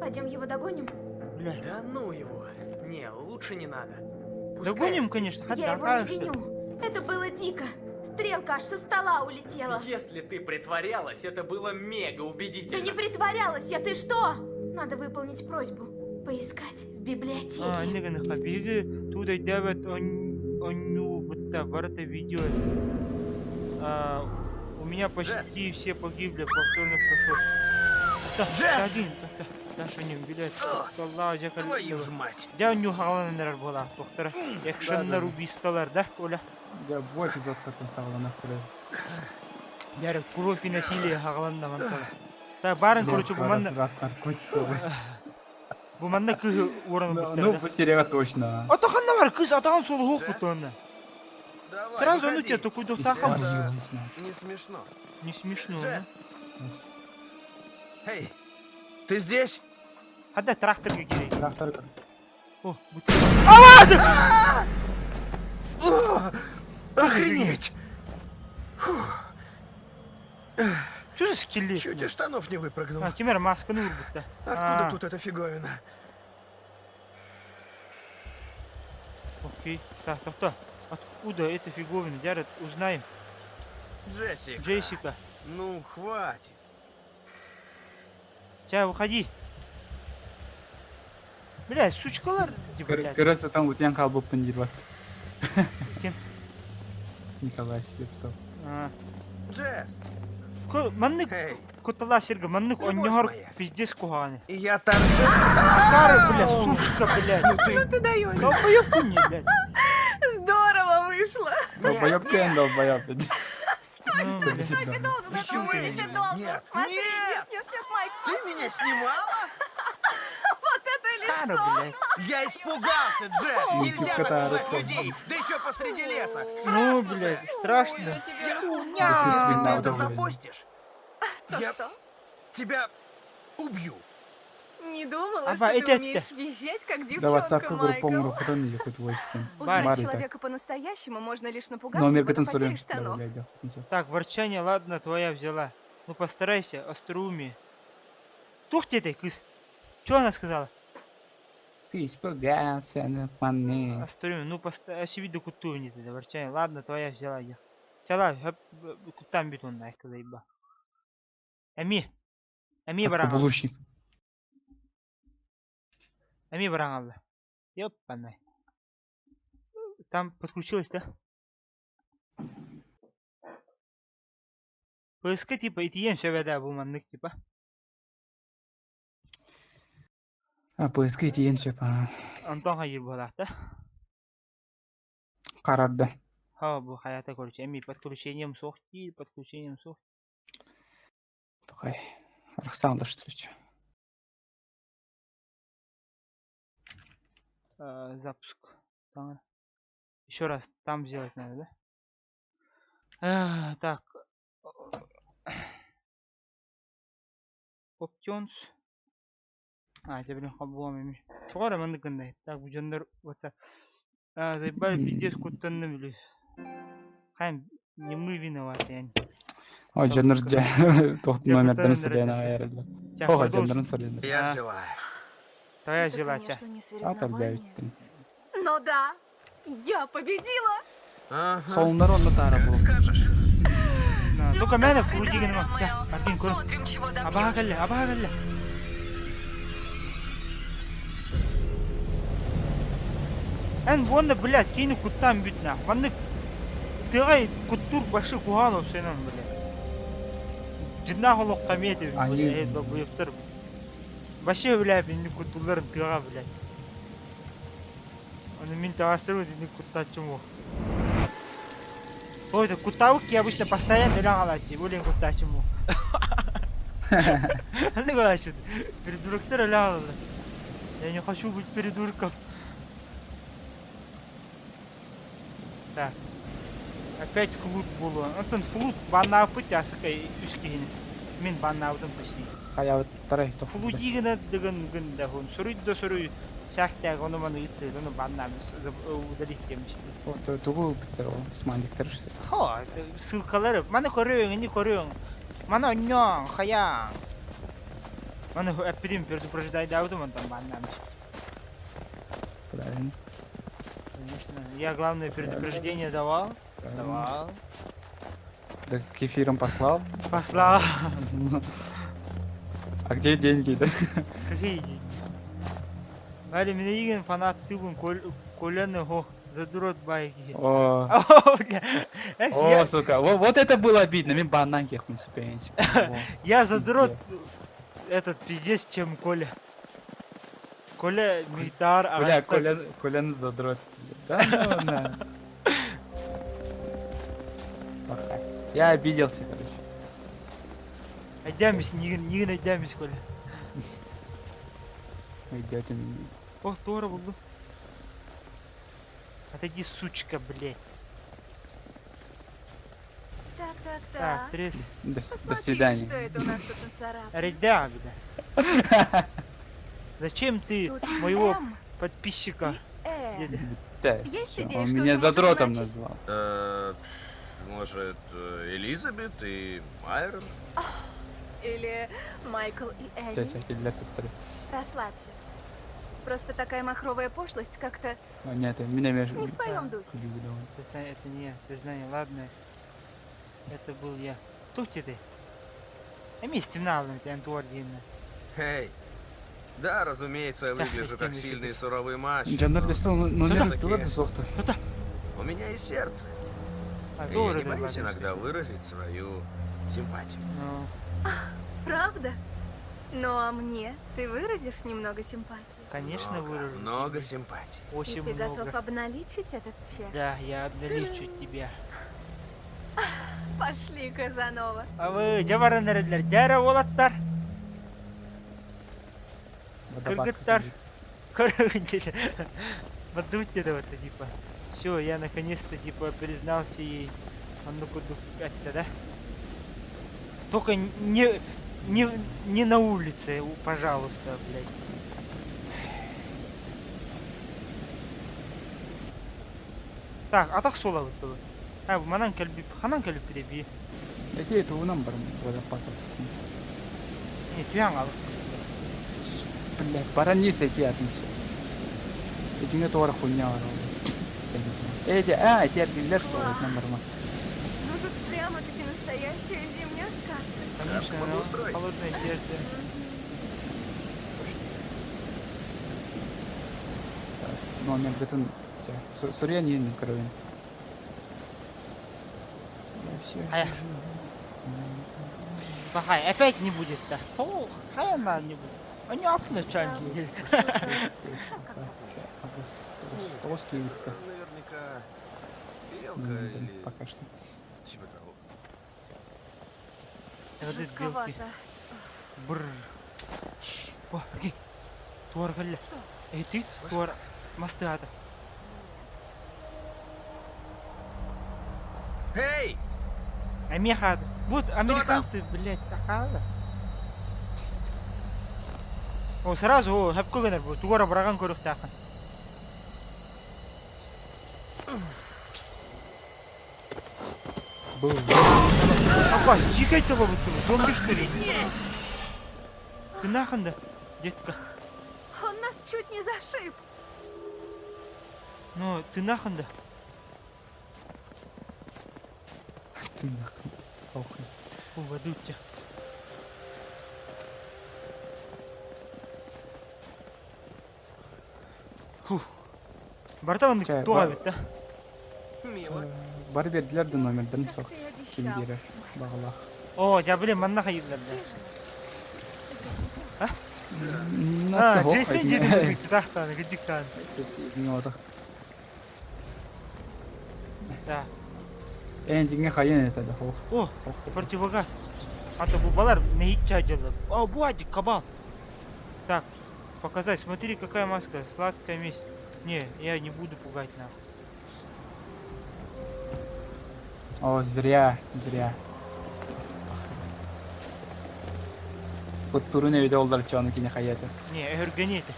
Пойдем его догоним? Да ну его. Не, лучше не надо. Пускай Догоним, остынет. конечно, Я хадда, его а не что? виню. Это было дико. Стрелка аж со стола улетела. Если ты притворялась, это было мега убедительно. Да не притворялась я, ты что? Надо выполнить просьбу. Поискать в библиотеке. А, иннэ гыныха. Биһиги тугу да өйдөөбөт онньуу бытта барыта видео. А, у меня почти все погибли, повторно прошу. Джесс! Один, Даша не билет. Алла, дьэ Твою ж мать! Дьэ онньуу хаалан эрэр буолаах туохтара. Экшеннар убийстволар, да, Оля? Дьэ, бу эпизод каттан саҕаланар турар. Дьэ, кровь и насилие хааланна мантан. Та барын, короче, бу манна Разврат, наркотики. бу манна кыһы уоран Ну, ылбыттар, ну, да? бу серияҕа точно. Атахан бар, кыз атахан суолу хуох бутуонна. Давай, Сразу ну выходи. тебе такой духтахан. Это не смешно. Не смешно. Джесс! Эй, ты здесь? Хадда тракторга кирей. Трактор. О, бут. Авазы! О, охренеть! Что за скелет? Чуть из штанов не выпрыгнул. А, кимэр масканы урбутта. Откуда тут эта фиговина? Окей. Так, так, так. Откуда эта фиговина? Джаред, узнаем. Джессика. Джессика. Ну, хватит. Ча, выходи. Бля, сучкалар. Блядь. Көрө сытан утуйан хаалбыппын диир бат. Ким? Николай Слепцов. А. Джесс! Маннык куттала сиргэ маннык онньоһор пиздец куһаҕаны. Я торжественно... Кары, бля, сучка, блядь. Ну ты... Ну ты даешь. Долбоёб ты мне, блядь. Здорово вышло. Долбоёб ты, долбоёб. Стой, стой, стой, ты должен это Ничего увидеть, не ты должен. Нет, Смотри, нет! нет, нет, нет, Майк, Ты смотри. меня снимала? Вот это лицо! блядь. Я испугался, Джесс! Ну, Нельзя типа, так пугать это- людей! Да еще посреди леса! Ну, Страшно блядь, же! страшно. Я... Если ты это удовольствие. запостишь, я тебя убью. Не думала, Аба, что эти ты это. умеешь визжать, как Да девчонка, ватсапка Майкл. группа хотон или хоть войстен. Узнать человека по-настоящему можно лишь напугав Номер его до гытын потери сурен. штанов. Так, ворчание, ладно, твоя взяла. Ну постарайся, остроумие. Тух ты этой, кыс. Чё она сказала? Ты испугался, на паны. Остроумие, ну постарайся, виду кутуни ты, ворчание. Ладно, твоя взяла я. Взяла, кутам битун, найка заеба. Эми. Эми баран. Каблучник. Эми баран Ёпана. Там подключилась, да? ПСК типа итиен сөбөдө бу маннык типа. А, ПСК итиен сөп. а. Антон хайыр буолаахта. Карарда. Ха бу хаята короче эми подключением суох дии, подключением суох. Тухай. Арахсан встреча. Э, запуск. Там. Еще раз там сделать надо, да? Э, так. Options. А, дьэ билин холбуом эми. Тоҕо эрэ маннык гыннай. Так, бу дьоннор WhatsApp. А, заебали, пиздец, куттанным или. Хайм, не мы виноваты, я Ой, дьоннор дьэ. Тохт Дьэ, номерден куттанан сыдайна эрэ. аярылар. Оҕо дьоннорун сорденнор. Я взяла. Твоя Это, взяла, ча. конечно, не А соревнование. Но да, я победила! Солуннар онно таара буолуо. Ну-ка, мэне флудигин ма. Аргин көр. Абаха кэллэ, абаха кэллэ. Эн уонна, блядь, киини куттаан бүт нах. Маннык тыаҕа куттуур башы куһаҕан опсайынан, блядь. Дьиннаах олоххо эмиэ этибин, блядь, долбоебтар. Вообще, блядь, инник куттуулларын тыаҕа, блядь. Ону мин таҕастырбыт инник куттааччым уох. Ой, да куттаабыт киһи обычно постоянно өлөн хаалааччы, бу илин куттааччым уох. Ханнык буолааччы? Придуроктар өлөн хаалаллар. Я не хочу быть придурком. Так. Опять флут буолуо. Онтон флут баннаабыппыт дьаасыка үс киһини. Мин баннаабытым почти. Хайабыттарай Флути гына дыгын гын да хун. Суруй да суруй. Сээхтээх ону маны ыыттыыр, ону баннаабыс удалить диэмиш. Тугу ылбыттар ол смайликтар Хо, ссылкалары. Маны көрүөҥ, ини көрүөҥ. Маны онньооҥ, хайааҥ. Маны эппитим предупреждайдаабытым онтон баннаабыс. Правильно. Конечно. Я главное предупреждение давал. Давал. За кефиром послал? Послал. А где деньги, да? Какие деньги? Валя, меня игин фанат тыбын колены хо задрот байки. О, О, сука, вот это было обидно, мен баннан кехмин Я задрот этот пиздец, чем Коля. Коля Митар Бля, Коля, Колян задрот. Да, ну на. Плохая. Я обиделся, короче. Айдамис, нигин, нигин айдамис, Коля. Идете меня. О, Тора булду. Отойди, сучка, блядь. Так, так, так. Так, трес. До, до свидания. что это у нас тут нацарапано. Рейда, бля. Зачем ты Тут моего М подписчика? Э. Да, Есть всё, идея, он что меня это может задротом значить? назвал. Может, Элизабет и Майрон? Или Майкл и Эми? Сейчас, сейчас, для тут Расслабься. Просто такая махровая пошлость как-то Нет, меня между... не в твоем духе. Это не я, признание, ладно. Это был я. Тут ты. Эми стемнало, ты антуардина. Эй! Да, разумеется, я выгляжу как сильный и суровый мачо. Жандар десел, ну Всё-таки нет, туда десохта. У меня есть сердце. А, И я добрый не боюсь ты, иногда выразить свою симпатию. Ну, Правда? Ну а мне ты выразишь немного симпатии? конечно, Много, выражу. Много симпатии. Очень И ты много. готов обналичить этот чек? Да, я обналичу тебя. Пошли, Казанова. А вы жабаран эрэллэр, дьээрэ уолаттар, кыргыттар, көрүҥ Подумайте это вот, типа. Все, я наконец-то, типа, признался ей. Он ну куда это, да? Только не на улице, пожалуйста, блядь. Так, атах сола вот А, манан кэлби, ханан кэлби би. Эти это нам бар водопад. Не, түян ал. Бля, баранис эти отнесу. Эти мне тоже хуйня Я не знаю. Эти, а, эти аргиллер сол, это нам барма. Ну тут прямо-таки настоящая зимняя сказка. Конечно, могу ну, устроить. холодное сердце. Номер бүтүн Сурьян ең кровен. Я все Ая. вижу. Пахай, опять не будет-то. Ох, хай она не будет. Они окна чанги. Тоски Наверняка белка или пока что. типа того. Жутковато. Бррр. О, окей. Туар кэллэ. Что? Эй, ты, туар, мастыата. Эй! Амеха. Вот американцы, блядь, такая. О, сразу, о, хапка гынар бу. Тугара бараган көрүөхтээххин. Был. Апа, дикай того вот зомби что ли? Ты нахуй да, детка? Он нас чуть не зашиб. Ну, ты нахуй да? Ты нахуй. Похуй. Уведут тебя. Фух. Барта он Чэ, туох эбит да? Мило. Бары бердилер да номердарын Как сохт. ты и Ким обещал. биэрэр баҕалаах. О, дьэ, блин, манна хайыыллар да. Здесь неплохо. А, Джейсон дьиэтин кырдьыктаахтааны, кырдьыктааны. Да. Эн дьиҥэ хайын это да хох. О, противогаз. А то бу балар нэһииччэ дьаллар. О, буадик, кабал. Так, показать, смотри, какая маска, сладкая месть. Не, я не буду пугать нахуй. О, зря, зря. Куттурун эбитэ оллар чону кини хайата. Не, өһүргэни это.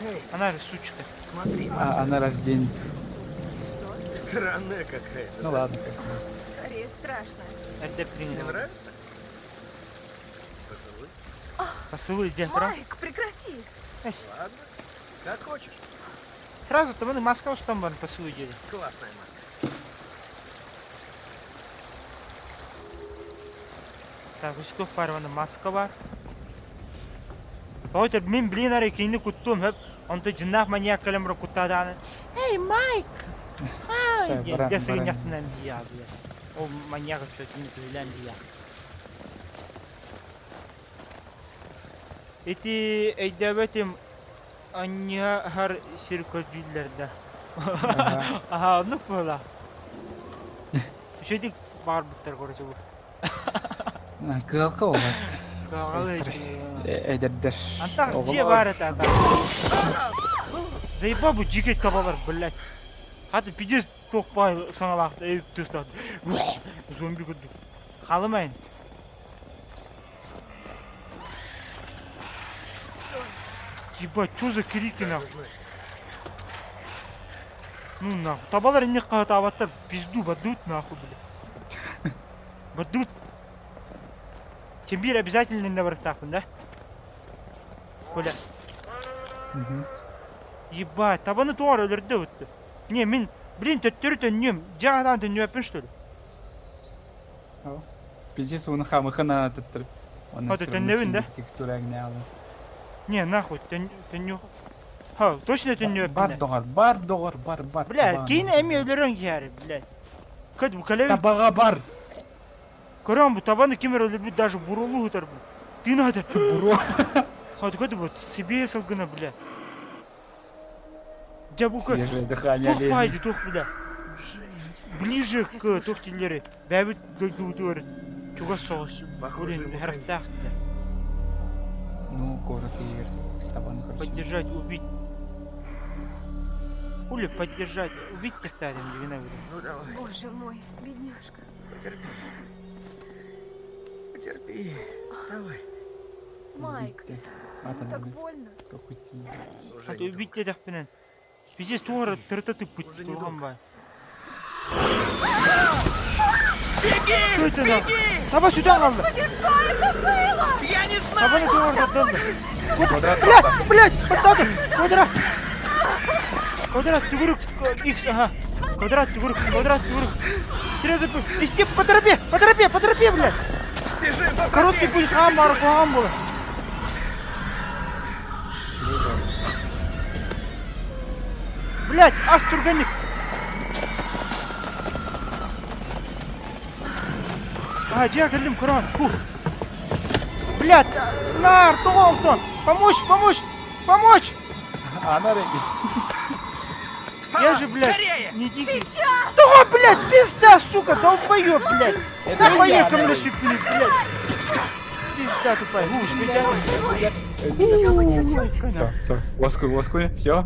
Эй, Она же сучка. смотри, А, маска. она разденется. Что? Странная какая-то. Ну ладно, как знать. Скорее страшно. Эрдэ Не принял. нравится? Поцелуй. Поцелуй, дед, правда? Майк, прекрати! Ладно, как хочешь. Сразу там маска устан бар поцелуй диэри. Классная маска. Так, өстөх баар маска бар. Тоҕо мин блин арай кинини куттуом сөп, онто дьиннаах маньяк кэлэн баран куттаатаҕына «Эй, Майк! Хай!» Чэ, диэн баран, дьэ баран. сыгынньахтынан дии бля. Ол маньяк өччөтүн түһүлээн дии. Ити өйдөөбөтүм анньыһар сир көрдүүллэр да. Аха. Аха, оннук буолла. Үчүгэйдик баҕарбыттар короче бу. Кыалка олорт. Кыаҕалы Эдэрдэр. Антах дьиэ Оҕолор. баар этэ ата. Заебал бу дьиикэй табалар, блядь. Хата пиздец туох баай саҥалаах өйүк тыастаах. Зомби курдук. Халымайын. Ебать, что за крики нахуй? Ну нахуй. Табалар инник хаһытаабаттар пизду бадут нахуй, блядь. Бадут. Тимбир обязательно на барыктаахпын, да? Коля. Мгм. Ебать, табаны туар өлөрдө өттү. Не, мин, блин, төттөрү төннүөм. Дьаҕатаан төннүөппүн, что ли? Пиздец, уну хамыхына тыттыр. Оны Хата, төннөбүн, да? Текстура гнялы. Не, нахуй, төннү... Ха, точно төннүөппүн, Бар да? доҕор, бар доҕор, бар, бар. Бля, табаҕа. киин эми өлөрөн киһи, блядь. Кэт бу кэлэбин. Табаҕа бар. Көрөн бу табаны ким эрэ өлөрбүт даже буруолуу сытар бу. Тыына Буруо. Хат кэт бу себе сылгына, бля. Дьэ бу Свежее дыхание туох оленя. баайды туох бля. Ближе к туох тиллери. Бэбит дойдубутугар чугас соҕус. Похоже, Блин, ему харахтаах, бля. Ну, город Игорь. Табан короче. Поддержать, убить. Хули поддержать, убить техтарин, дигина говорю. Ну давай, Боже мой, бедняжка. потерпи. Потерпи. Давай. Майк, Убить ему так больно. Уже А не то убить диэтэхпинэн. Пиздец, туора тырыта тыппыт Уже туоран недолго. бай. Беги! Что это нахуй? Беги! Таба сюда надо! Господи, что это было? Я не Табаны знаю! туора тардылла. Квадрат. Блядь, блядь, подтады! Квадрат! Квадрат, төгүрүк, X, ага. Квадрат, төгүрүк, квадрат, төгүрүк. Серьезно, исти по тропе, по тропе, по тропе, блядь! Бежим по Короткий тропе! путь, хаам бар, куһаҕан буолар. Блядь, ас түргэнник! А, дьиэ кэллим, көрөн, фух. Блядь, наар, тоҕо онтон? Помочь, помочь, помочь! Она Я же, блядь, Скорее! не дикий. Сейчас! Того, блядь, пизда, сука, долбоёб, блядь! Это Нахуй я, ко мне блядь. сюпили, блядь! Пизда тупая, уж, блядь. Еще бы чуть-чуть. Все, все. Воскуй, воскуй, все.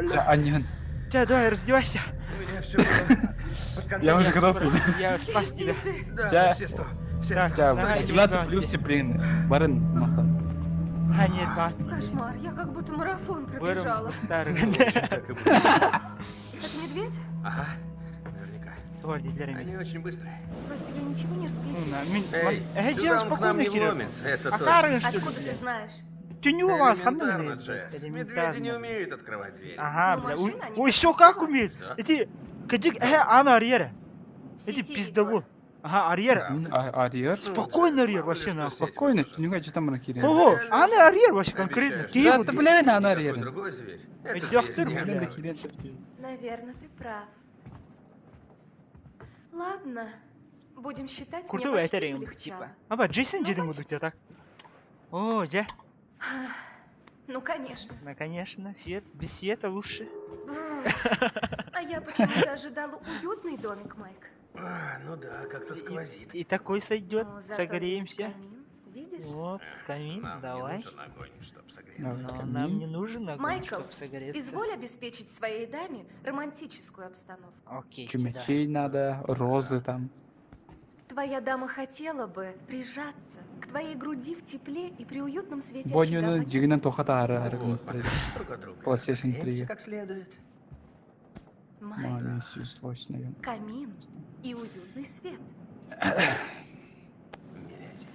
Все, Аньян. Ча, давай, раздевайся. У меня все под Я уже контролем. готов. Я спас тебя. Иди ты. Да, Ча. все сто. Все Так, сто. Ча, Давай, 18 плюс, блин. Барын, мақтан. А, нет, ба. Кошмар, я как будто марафон пробежала. Старый. Ну, в общем, так и было. Это медведь? Ага. Наверняка. Тугар дииллэр Они эмиэ. очень быстрые. Просто я ничего не разглядела. Мин Эй, эһэ сюда дьиэ он к нам спокойно не киирэр. вломится, это точно. Акаарыҥ что ли, Откуда ты блядь? знаешь? Түннүгү баҕас ханна Элементарно, гыныай, Джесс. блядь, Медведи не элементарно. умеют открывать двери. Ага, Ну, бля. машины они Ой, еще как умеет. Что? Эти кадик э ана арьера. В Эти сети пиздобол. видела. Ага, арьера. Арьер. Спокойно арьер вообще нахуй. Спокойно, түнүгө жытам мына киирер. Ого, аны арьер вообще конкретно. Обещаю, Киев Да, вот. ты, блин, аны Никакой арьер. другой зверь. Этот Өйдөөхтөр, зверь не бля. откроет. Наверное, ты прав. Ладно, будем считать, мне Курту почти этер полегчало. типа. Аба Джейсон дедин будут так. О, дьэ. Ну, конечно. Ну, конечно, свет без света лучше. А я почему-то ожидала уютный домик, Майк. А, ну да, как-то сквозит. И такой сойдет, Но зато есть согреемся. камин, видишь? Вот, камин, Нам давай. не нужен огонь, чтобы согреться. Но нам не нужен огонь, Майкл, чтобы согреться. изволь обеспечить своей даме романтическую обстановку. Окей, да. Чумачей надо, розы там. Твоя дама хотела бы прижаться к твоей груди в тепле и при уютном свете очага Боннюну в дьигинен тоха ары ары Вот, потрёмся друг от друга. PlayStation 3. Согреемся как следует. Майк, Маме сюслось, наверное. камин и уютный свет. Миледи.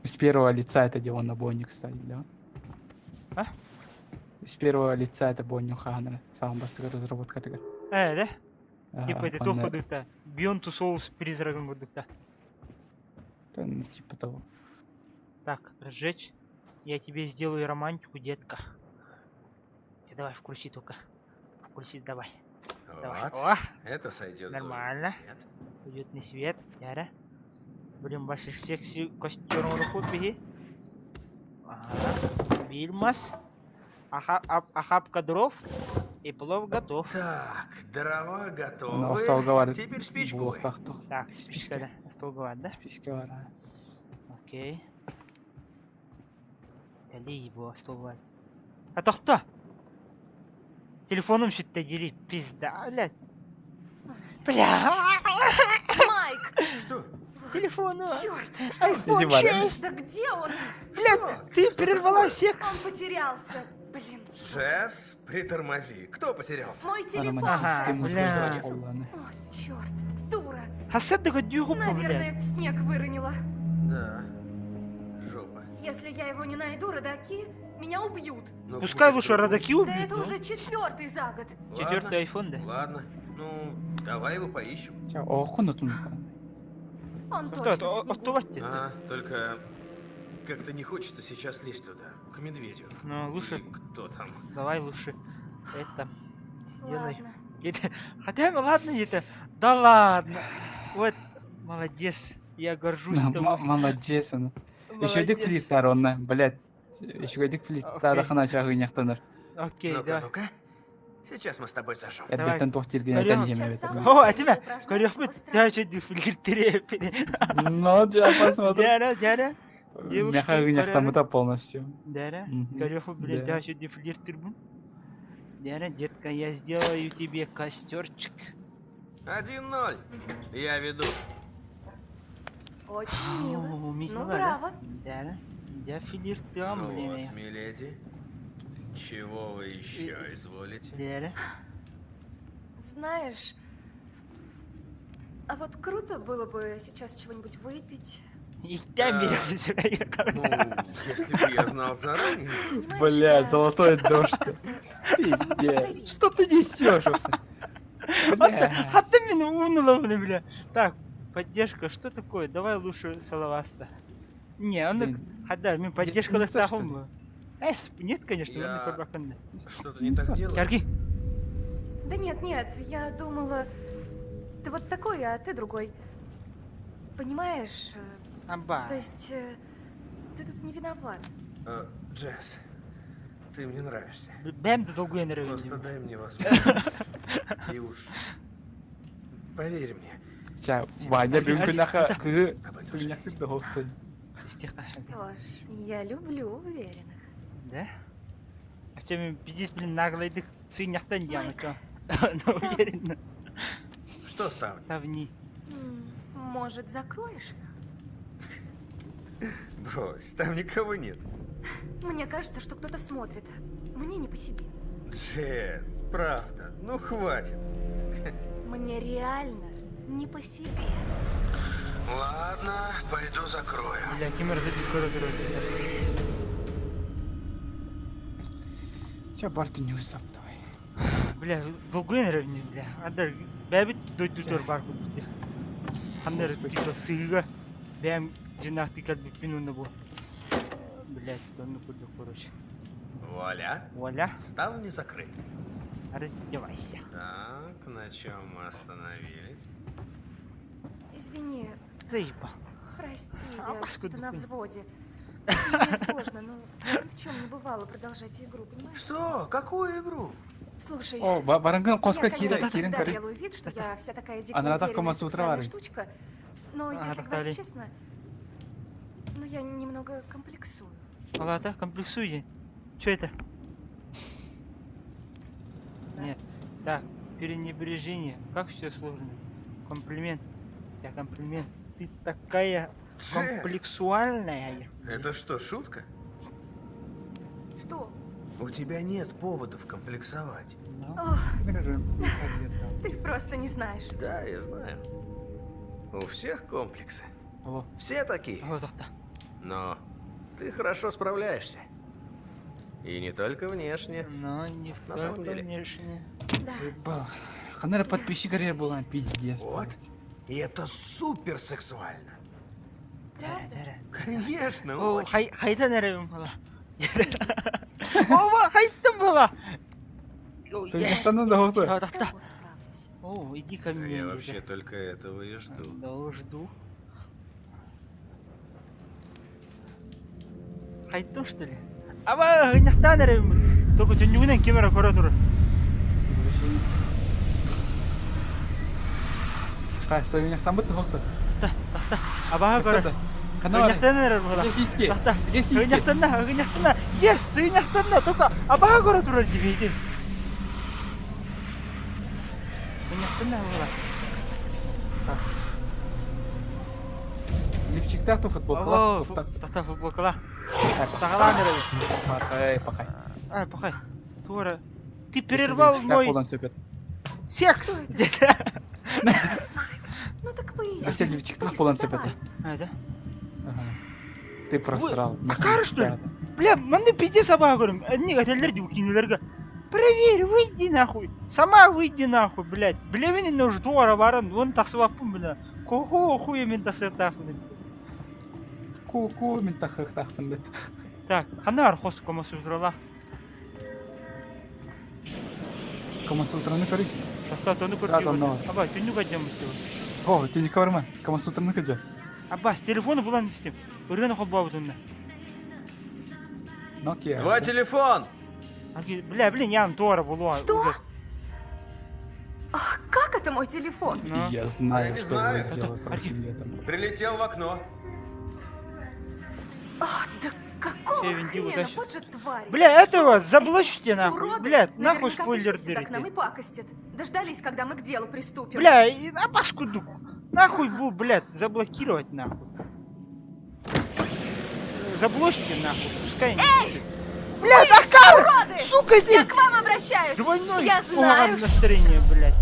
С первого лица это дело на Бонни, кстати, да? А? С первого лица это Бонни Ханра. Сам бастыгы разработка тыгар. Э, да? Ага, Типа это он, туох курдук-то. Beyond Two Souls призрагын курдук-то. да, ну, типа того. Так, разжечь. Я тебе сделаю романтику, детка. Ты давай, включи только. Включи, давай. Давай. Вот. О, Это сойдет за Нормально. уютный свет. уютный свет. Яра. Блин, ваши секси костер руку беги. Ага. Вильмас. Аха, охапка дров. И плов готов. Так, дрова Она готовы. осталгавар. Теперь спичку бы. Так, спичка, да. Остолговать, да? Спичка бар. Окей. Дали его остолговать. А то кто? Телефоном что-то дели. Пизда, блядь. Бля. Майк! Что? Телефон. Черт! Айфон Иди, Валя. 6. Да где он? Блядь, ты прервала секс. Он потерялся. Блин, Джесс, притормози. Кто потерялся? мой телефон. Романтическая Ага, музыка. бля. Алланы. О, черт, дура. Хасет такой дюгу, блядь. Наверное, в снег выронила. Да. Жопа. Если я его не найду, родаки меня убьют. Ну, Пускай купишь лучше другой. родаки Да убьют. это ну. уже четвертый за год. Четвертый Ладно, айфон, да? Ладно. Ну, давай его поищем. Ча, охуна тун. Он Кто точно это? в снегу. Оттувать А, только как-то не хочется сейчас лезть туда, к медведю. Ну, лучше- Или кто там? Давай лучше это сделай. Ладно. Где-то- Хотя, ну ладно, где-то. Да ладно. Вот, молодец. Я горжусь тобой. Молодец она. Еще дик Молодец. флиттар онна, блядь. Еще дик флиттар Окей. хана чагыняктанар. Окей, Ну-ка, да. ну-ка. Сейчас мы с тобой зажжем. Давай. Эрдеттен туох тирген Көрүөх. этен Сейчас жеме сама О, а тебя? упражняться Көрүөхпүт. по Да, что ты флиртере. Ну, я посмотрю. Дяра, дяра. Девушка, Мяхагыняктамыта полностью. Дяра. Мгм. Көрүөхпүт, блин, Да. да, что ты флиртербун. Дяра, детка, я сделаю тебе костерчик. 1-0. Я веду. Очень мило. О, Ну, да? браво. Дяра. Я флиртам, Ну блин. вот, миледи. Чего вы еще изволите? Дяра. Знаешь, а вот круто было бы сейчас чего-нибудь выпить. Их там Ну, если бы я знал заранее. Бля, золотой дождь. Пиздец. Что ты несешь вообще? Бля. Хатта меня унула, бля. Так, поддержка, что такое? Давай лучше целоваться. Не, он... Хада, мен поддержка Девственница, что ли? ластахом. Эс, нет, конечно, Я он корбаканды. Что-то не так делаю. Карги. Да нет, нет, я думала, ты вот такой, а ты другой. Понимаешь? Аба. То есть ты тут не виноват. Джесс, ты мне нравишься. Бэм да долгую нравится. Просто дай мне возможность. И уж поверь мне. Ча, Ваня бүгүн кыы сыгынньахтык да хоқтун. Что ж, я люблю уверенных. Да? А че мен пиздец, блин, наглыйдык сыгынньахтан диэн, чё? Ну, уверенно. Что ставни? Ставни. Может, закроешь их? Брось, там никого нет. Мне кажется, что кто-то смотрит. Мне не по себе. Джесс, правда, ну хватит. Мне реально не по себе. Ладно, пойду закрою. Бля, ким эрэ көрө көрө. Че, Барты не усап давай. Бля, долгуйан эрэ бля. Анда бэйэбит дойдутугар баар курдук. Ханна эрэ типа сыһыыга бэйэм дьиҥнээхтик кэлбиппин уонна бу блядь, оннук курдук короче. Вуаля. Вуаля. Ставни закрыты. Раздевайся. Так, на чем мы остановились? Извини. Заебал. Прости, А, я паскуда что-то на ты. взводе. Мне сложно, но ни в чем не бывало продолжать игру, понимаешь? Что? Какую игру? Слушай, О, барангын қосқа я, конечно, кире, кирен всегда көрі. делаю вид, что я вся такая дико Она так уверенная Камасутра сексуальная варит. штучка, но А, если так говорить далее. честно, ну я немного комплексую. Палата, комплексуй. Че это? Нет. Так, пренебрежение. Как все сложно. Комплимент. Я комплимент. Ты такая Джесс! комплексуальная. Это что, шутка? Что? У тебя нет поводов комплексовать. Ох, ты просто не знаешь. Да, я знаю. У всех комплексы. Все такие. Но ты хорошо справляешься. И не только внешне. Но не На самом только деле. внешне. Заебал. Ханара подписчик карьер была, пиздец. Вот. И это супер сексуально. Конечно, О, очень. хай хайдан эрэ була. Ова, хайттым була. Сыйныктанын да болса. О, иди ко мне. Я вообще только этого и жду. Да, жду. Хайттым что ли? Аба, ыйныктаан эрэ Только түннүгүнэн камера көрө турар. Қай, сыйныктан бітті хоқты. Абаха көрө. Қана бар? Ыйныктаан эрэр була. Где сиськи? Тахта. Где сиськи? Ыйныктанна, ыйныктанна. Yes, ыйныктанна. Только абаха көрө турар дибейди. Ыйныктанна була. Лифчиктах ту футболкалах туфтах. Тахта футболкалах. Сагалаан эрэр. Пахай, пахай. Ай, пахай. Тура. Ты прервал мой секс. Ну так выясни. Вася лифчиктах болан сөпет. А, да? Ты просрал. Акары, что ли? Бля, манны пиздец абаға көрім. Әдіне әтелер деп кинелерге. Проверь, выйди нахуй. Сама выйди нахуй, блядь. Бля, мен уже туара барын, оны тақсып аппын, бля. Коху хуя мен тақсып Ку-ку мен тақсып да. Так, қандай архос Камасутрала? Камасутраны көрей. Шахта, оны көріп. Сразу анау. Аба, түннік айтамыз деп. О, түннік барма. Камасутраны көрже. Аббас, телефоны бұлан істем. Үрген оқып бабыт онда. Nokia. Твой телефон! Бля, блин, я туара булуа. Что? Ах, как это мой телефон? Я знаю, Я не что знаю. вы сделали прошлым летом. Прилетел в окно. Ах, да какого Кевин, Диву, хрена, тащи. вот же тварь. Бля, этого заблочите нахуй. Уроды Бля, нахуй наверняка спойлер пришли сюда к нам и дырите. пакостят. Дождались, когда мы к делу приступим. Бля, и на паскуду. Нахуй бу, блядь, заблокировать нахуй. Заблочьте нахуй, пускай не Эй! Бля, Вы, Дакар! уроды! Сука, ты! Я к вам обращаюсь! Двойной Я знаю, угар настроение, блядь.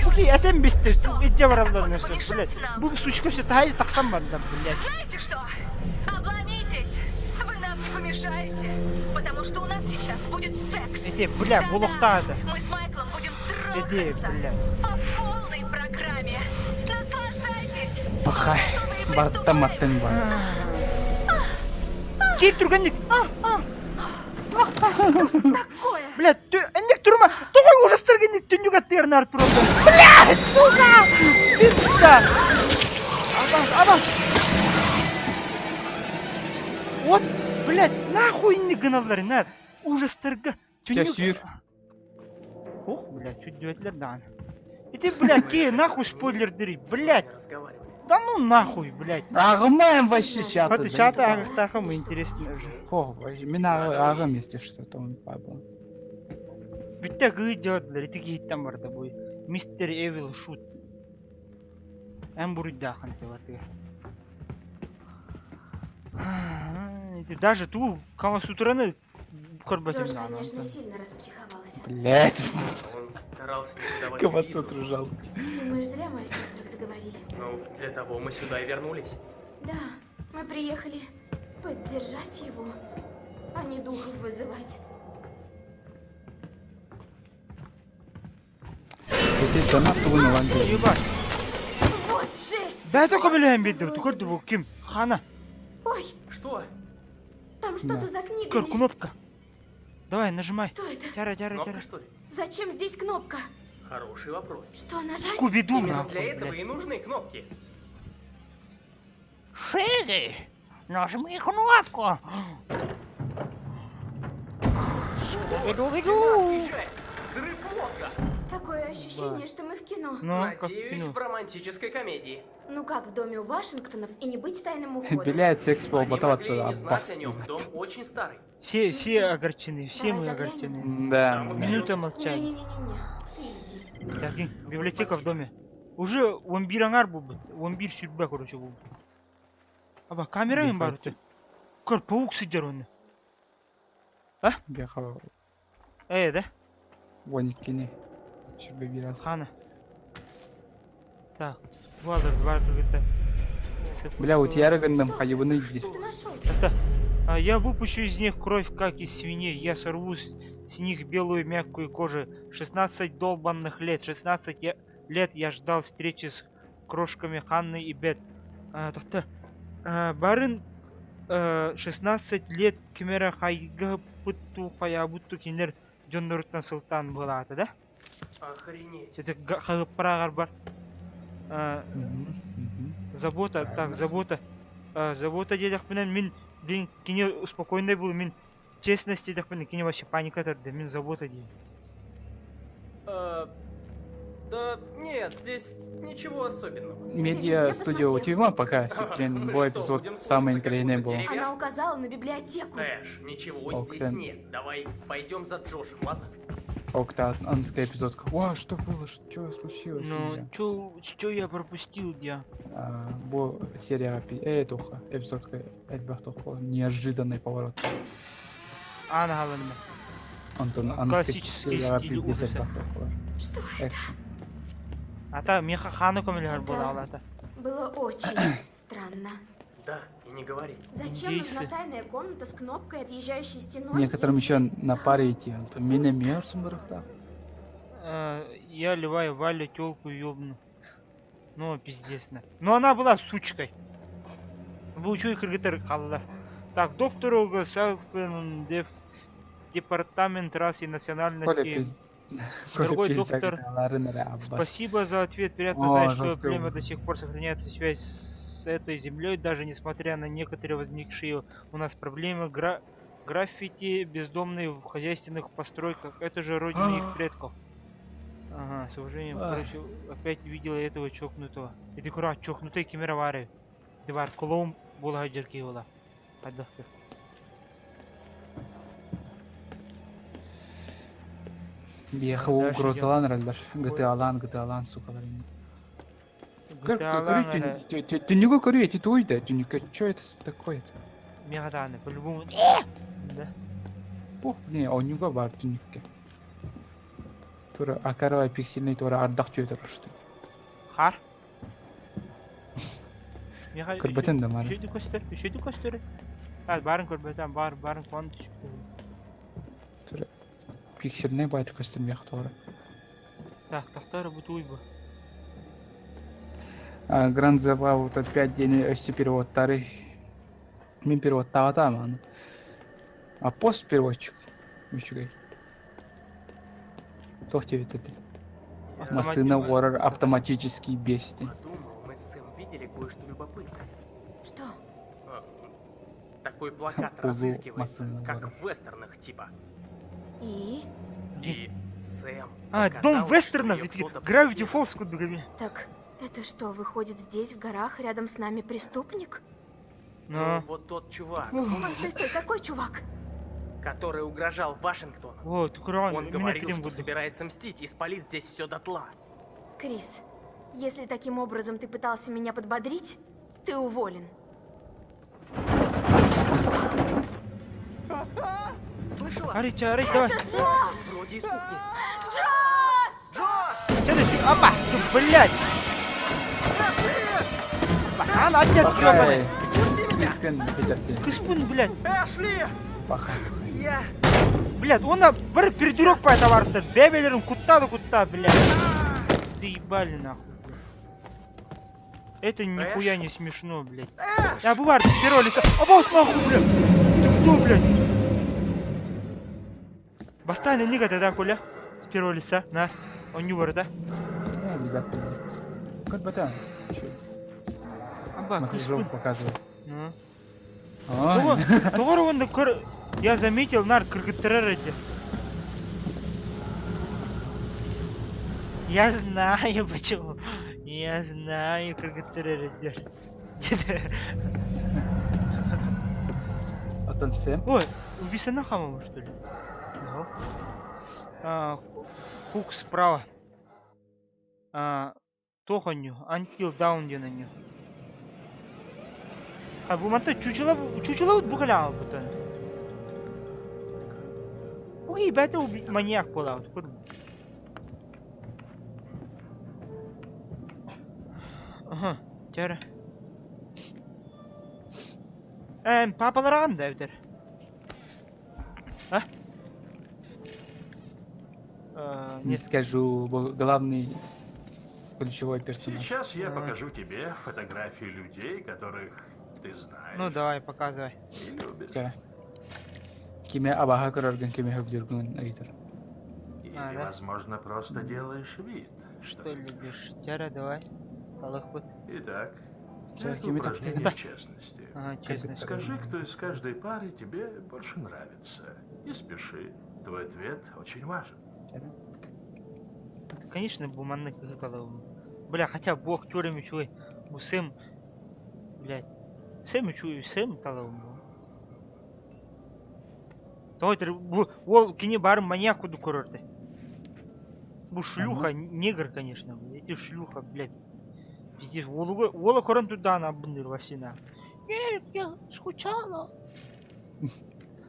Буки, әсем бесті, иде баралар нәрсе, блядь. Бу сучка все тай тақсам банда, блядь. Знаете что? Обломитесь! Вы нам не помешаете, потому что у нас сейчас будет секс. Эти, бля, булықтады. Мы с Майклом будем Иди, трахаться бля. по полной программе. Наслаждайтесь! Пахай. Барта маттын бар. Кей түргенник. А, а. Бля, ты, энник турма. Тоғой ужастар генник түннүк аттыгар нар туралды. Бля, сука! Пизда! Абас, абас. Вот, блядь, нахуй инник гыналар, нар. Ужастарга. Ча сүйір. Ох, блядь, чуть девятилер дан. Иди, блядь, кей, нахуй спойлер дыри, блядь. Да ну нахуй, блядь. Ағымайым вообще чаты. Вот чаты ағықтақым интересно уже. О, вообще, мен ағым, если что, то он пабыл. Бүтте гы делали, ити кейттен барды бу. Мистер Эвил Шут. Эм буруйдахан деп Ити даже ту Камасутраны көрбөтүм Джош, даҕаны конечно, онтон. сильно распсиховался. Блять. Он старался не подавать Камасутру виду. жалко. Думаешь, зря мы о сестрах заговорили? Ну, для того мы сюда и вернулись. Да, мы приехали поддержать его, а не духов вызывать. Эти донат тугун ылан диэн. Ебать. Вот жесть! Бэйэтэ көмөлөһөн биэрдэ, көрдө бу ким? Хана. Ой, Что? там что-то за Көр, книгами. кнопка. Давай, нажимай. Что это? Тяра, тяра, Кнопка, тяра. что ли? Зачем здесь кнопка? Хороший вопрос. Что нажать? Скуби-Ду, Именно нахуй, для этого блядь. и нужны кнопки. Шиги, нажми кнопку. Стена Скуби-Ду. отъезжает. Взрыв мозга. Такое ощущение, что мы в кино. Ну, как в Надеюсь, кино. в романтической комедии. Ну как в доме у Вашингтонов и не быть тайным уходом? Блять, секс Они был могли и не знать Аббас. о нем. Дом очень старый. Все, все огорчены, все Давай мы заглянем. огорчены. Да. Минута молчания. Не-не-не-не-не. Ты иди. Так, и, библиотека в доме. Уже 11 аҥаар буолбут. 11 сүүрбэ, короче, буолбут. Аба, камера им баар. Көр, паук сылдьар онно. Беха Э, да? 12-ни. Сүүрбэ биир аас. Хана. Так, Владар, два это. Бля, утуйаары гынным хайыбыный диир. Что ты нашел? Это, а, я выпущу из них кровь, как из свиней. Я сорву с них белую мягкую кожу. 16 долбанных лет. 16 лет я ждал встречи с крошками Ханны и Бет. А, тоқта. А, барын 16 лет ким эрэ хайгаппыт хайаабыт кинилэр дьонноруттан сылтаан буолаата, да? Охренеть. Это хаһыппарааҕар бар. А, забота, так, забота. А, забота диэтэхпинэ мин, блин, кини спокойный был, мин честность диэтэхпинэ кини вообще паника тарда, мин забота диэн. Да нет, здесь ничего особенного. Медиа студио утуйма пока, блин, Мы бу что, эпизод будем самый слушаться интересный какую-то был. деревяшку? Она указала на библиотеку. Эш, ничего Ох, здесь Дэн. нет. Давай пойдем за Джошем, ладно? Окта, анская эпизод. О, что было? Что случилось? Ну, бля? чё я пропустил, дьэ? А, Бу серия туох эпизодка элбэх туох неожиданный поворот. Аана хаалынна. Онтон анская Классический серия стиль пиздец ужаса. элбэх туох Что это? Экшн. Ата, миэхэ Хана көмөлөһөр Это- буолаалаата. Было очень странно. Да, и не говори. Зачем нужна Индейцы. тайная комната с кнопкой, отъезжающей стеной? Некоторым если- еще на паре идти. Онтон мин эмиэ барыахтаах. Я ливаю Валю телку ёбну. Ну, пиздец. на. Но она была сучкой. Бу үчүгэй кыргыттар хаалла. Так, доктору Селфен Департамент расы и Коля национальности. пиз... Коля Дорогой пиздец, доктор, Аббас. Спасибо за ответ. Приятно О, знать, что жестко. племя до сих пор сохраняется связь с этой землей, даже несмотря на некоторые возникшие у нас проблемы. Граффити, бездомные в хозяйственных постройках, это же родина их предков. Ага, с уважением, Ах. короче, опять видела этого чокнутого. Ити кура чокнутый ким эрэ баар. Дыбар клоун буола дьэрки буола. Отдохни. Биэхэ Дальше угрозалаан эрэллэр. GTA-лаан, GTA-лаан, сукалар. GTA-лаан эрэ. Түннүгү көрүө, эти туй да, түннүккэ, что это такое-то? Миэхэ даҕаны, по-любому. Да. Ох, не, онньуга баар түннүккэ. Тура, акарабай пиксельный тура ардах түөтөр что. Хаар. Миэхэ Көрбөтүн да мары. Үчүгэйдик көстөр, үчүгэйдик көстөр. А, баарын көрбөтүм, баар, баарын куан түспүтэ. Тура пиксельный байт көстөр миэхэ тура. Так, тохтоор бу туй бу. Гранд Забава вот опять день өссө переводтары. Мин переводтаабатаҕым аны. А пост переводчик. Үчүгэй. Туох диэбит этэй. Массыына уорар автоматически бесит. Подумал, мы с Сэм видели кое-что любопытное. Что? А, Такой плакат Полу разыскивается, массыына как уорар. в вестернах типа. И? И Сэм А, дом показалось, что вестернов, её ведь кто-то Gravity преследует. Falls курдук эбит. Так, это что, выходит здесь, в горах, рядом с нами преступник? Ну, Ну. вот тот чувак, Стой, стой, стой, какой чувак? который угрожал Вашингтону. О, ты куран, Он меня говорил, прям что буду. собирается мстить и спалит здесь все дотла. Крис, если таким образом ты пытался меня подбодрить, ты уволен. Слышала? Арый, чэ, арый, давай. Это Джош! Вроде из кухни. Джош! Джош! Че ты, Абас, ты, блядь! Аан адьят, ёбаный. Кискин питерти. Кыспын, блядь. Эшли! Паха. Я... Блядь, он бір придурок по товарищтар. Бебелерин кутта да кутта, блядь. Заебали нахуй. блядь. Это нихуя не смешно, блядь. Я бывает, первого лица. Абас нахуй, блядь. Ты кто, блядь? Бастан, не тогда, Коля. С первого лица, на. Он не вор, да? Не обязательно. Как бы там? Чё? Аба, Смотри, кыспын. жопу показывает. Ну. Ой. Тоҕо уонна көр... Я заметил, нар кыргыттарар эти. Я знаю почему. Я знаю, кыргыттарар эти. Оттон Сэм. Ой, убийца хамам, что ли? Да. А, Хук справа. А, Тоханю, Until Dawn диэн анньу. А бу манта чучула чучула бу каляма бутан. Уги бәтэ маньяк буолаабыт кур. Аха, чара. Эм, папалараган да эбитер. А? А, Не нет. скажу, бу главный ключевой персонаж. Сейчас я А. покажу тебе фотографии людей, которых ты знаешь Ну давай, показывай. и любишь. Чэ. Кими абаха көрөргүн, кими хөбүлүүргүн ыйытар. Или, А, да? возможно, просто делаешь вид, что Что любишь? Чара, давай. Аллах Итак, Чэ, это кими упражнение таптыыр. честности. Ага, честность. Скажи, кто из каждой пары тебе больше нравится. Не спеши, твой ответ очень важен. Конечно, бу маннык ыыталабын. Бля, хотя бу актерым үчүгэй. Бу Сэм, блядь. Сэм үчүгэй, Сэм талабын бу. Тоҕо бу ол кини бары маньяк курдук көрөрдө. Бу шлюха, негр, конечно, блядь. Эти шлюха, блядь. Пиздец, уолуга, уола көрөн турдаҕына абынныыр Васина. Нет, я скучала.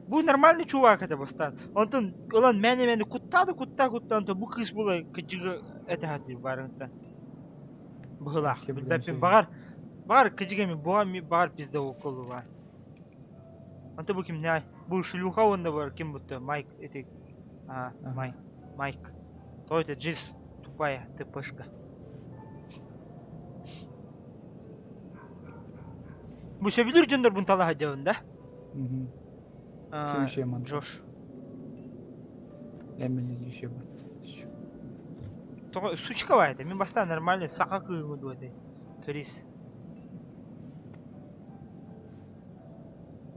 Бу нормальный чувак это бастан. Онтон ылан мээнэ мээнэ куттаа да куттаа куттаа онтон бу кыыс була кыдьыгы этэ сатыыр барыҥтан. Быһылаах. Билбэппин баҕар баҕар кыдьыга ми буга ми баҕар пизда уколу Онто бу кимнээй? Бу шлюха уонна бар ким бутта Майк эти а, Майк Майк. То это Джиз тупая ТПшка. Бу сөбүлүүр дьоннор бунталаһа дьабын да? Мгм. А, Ким еще ман? Джош. Эмили еще бар. Тоҕо сучка это. Мин бастаан нормально саха кыыһы дуо этэй. Крис.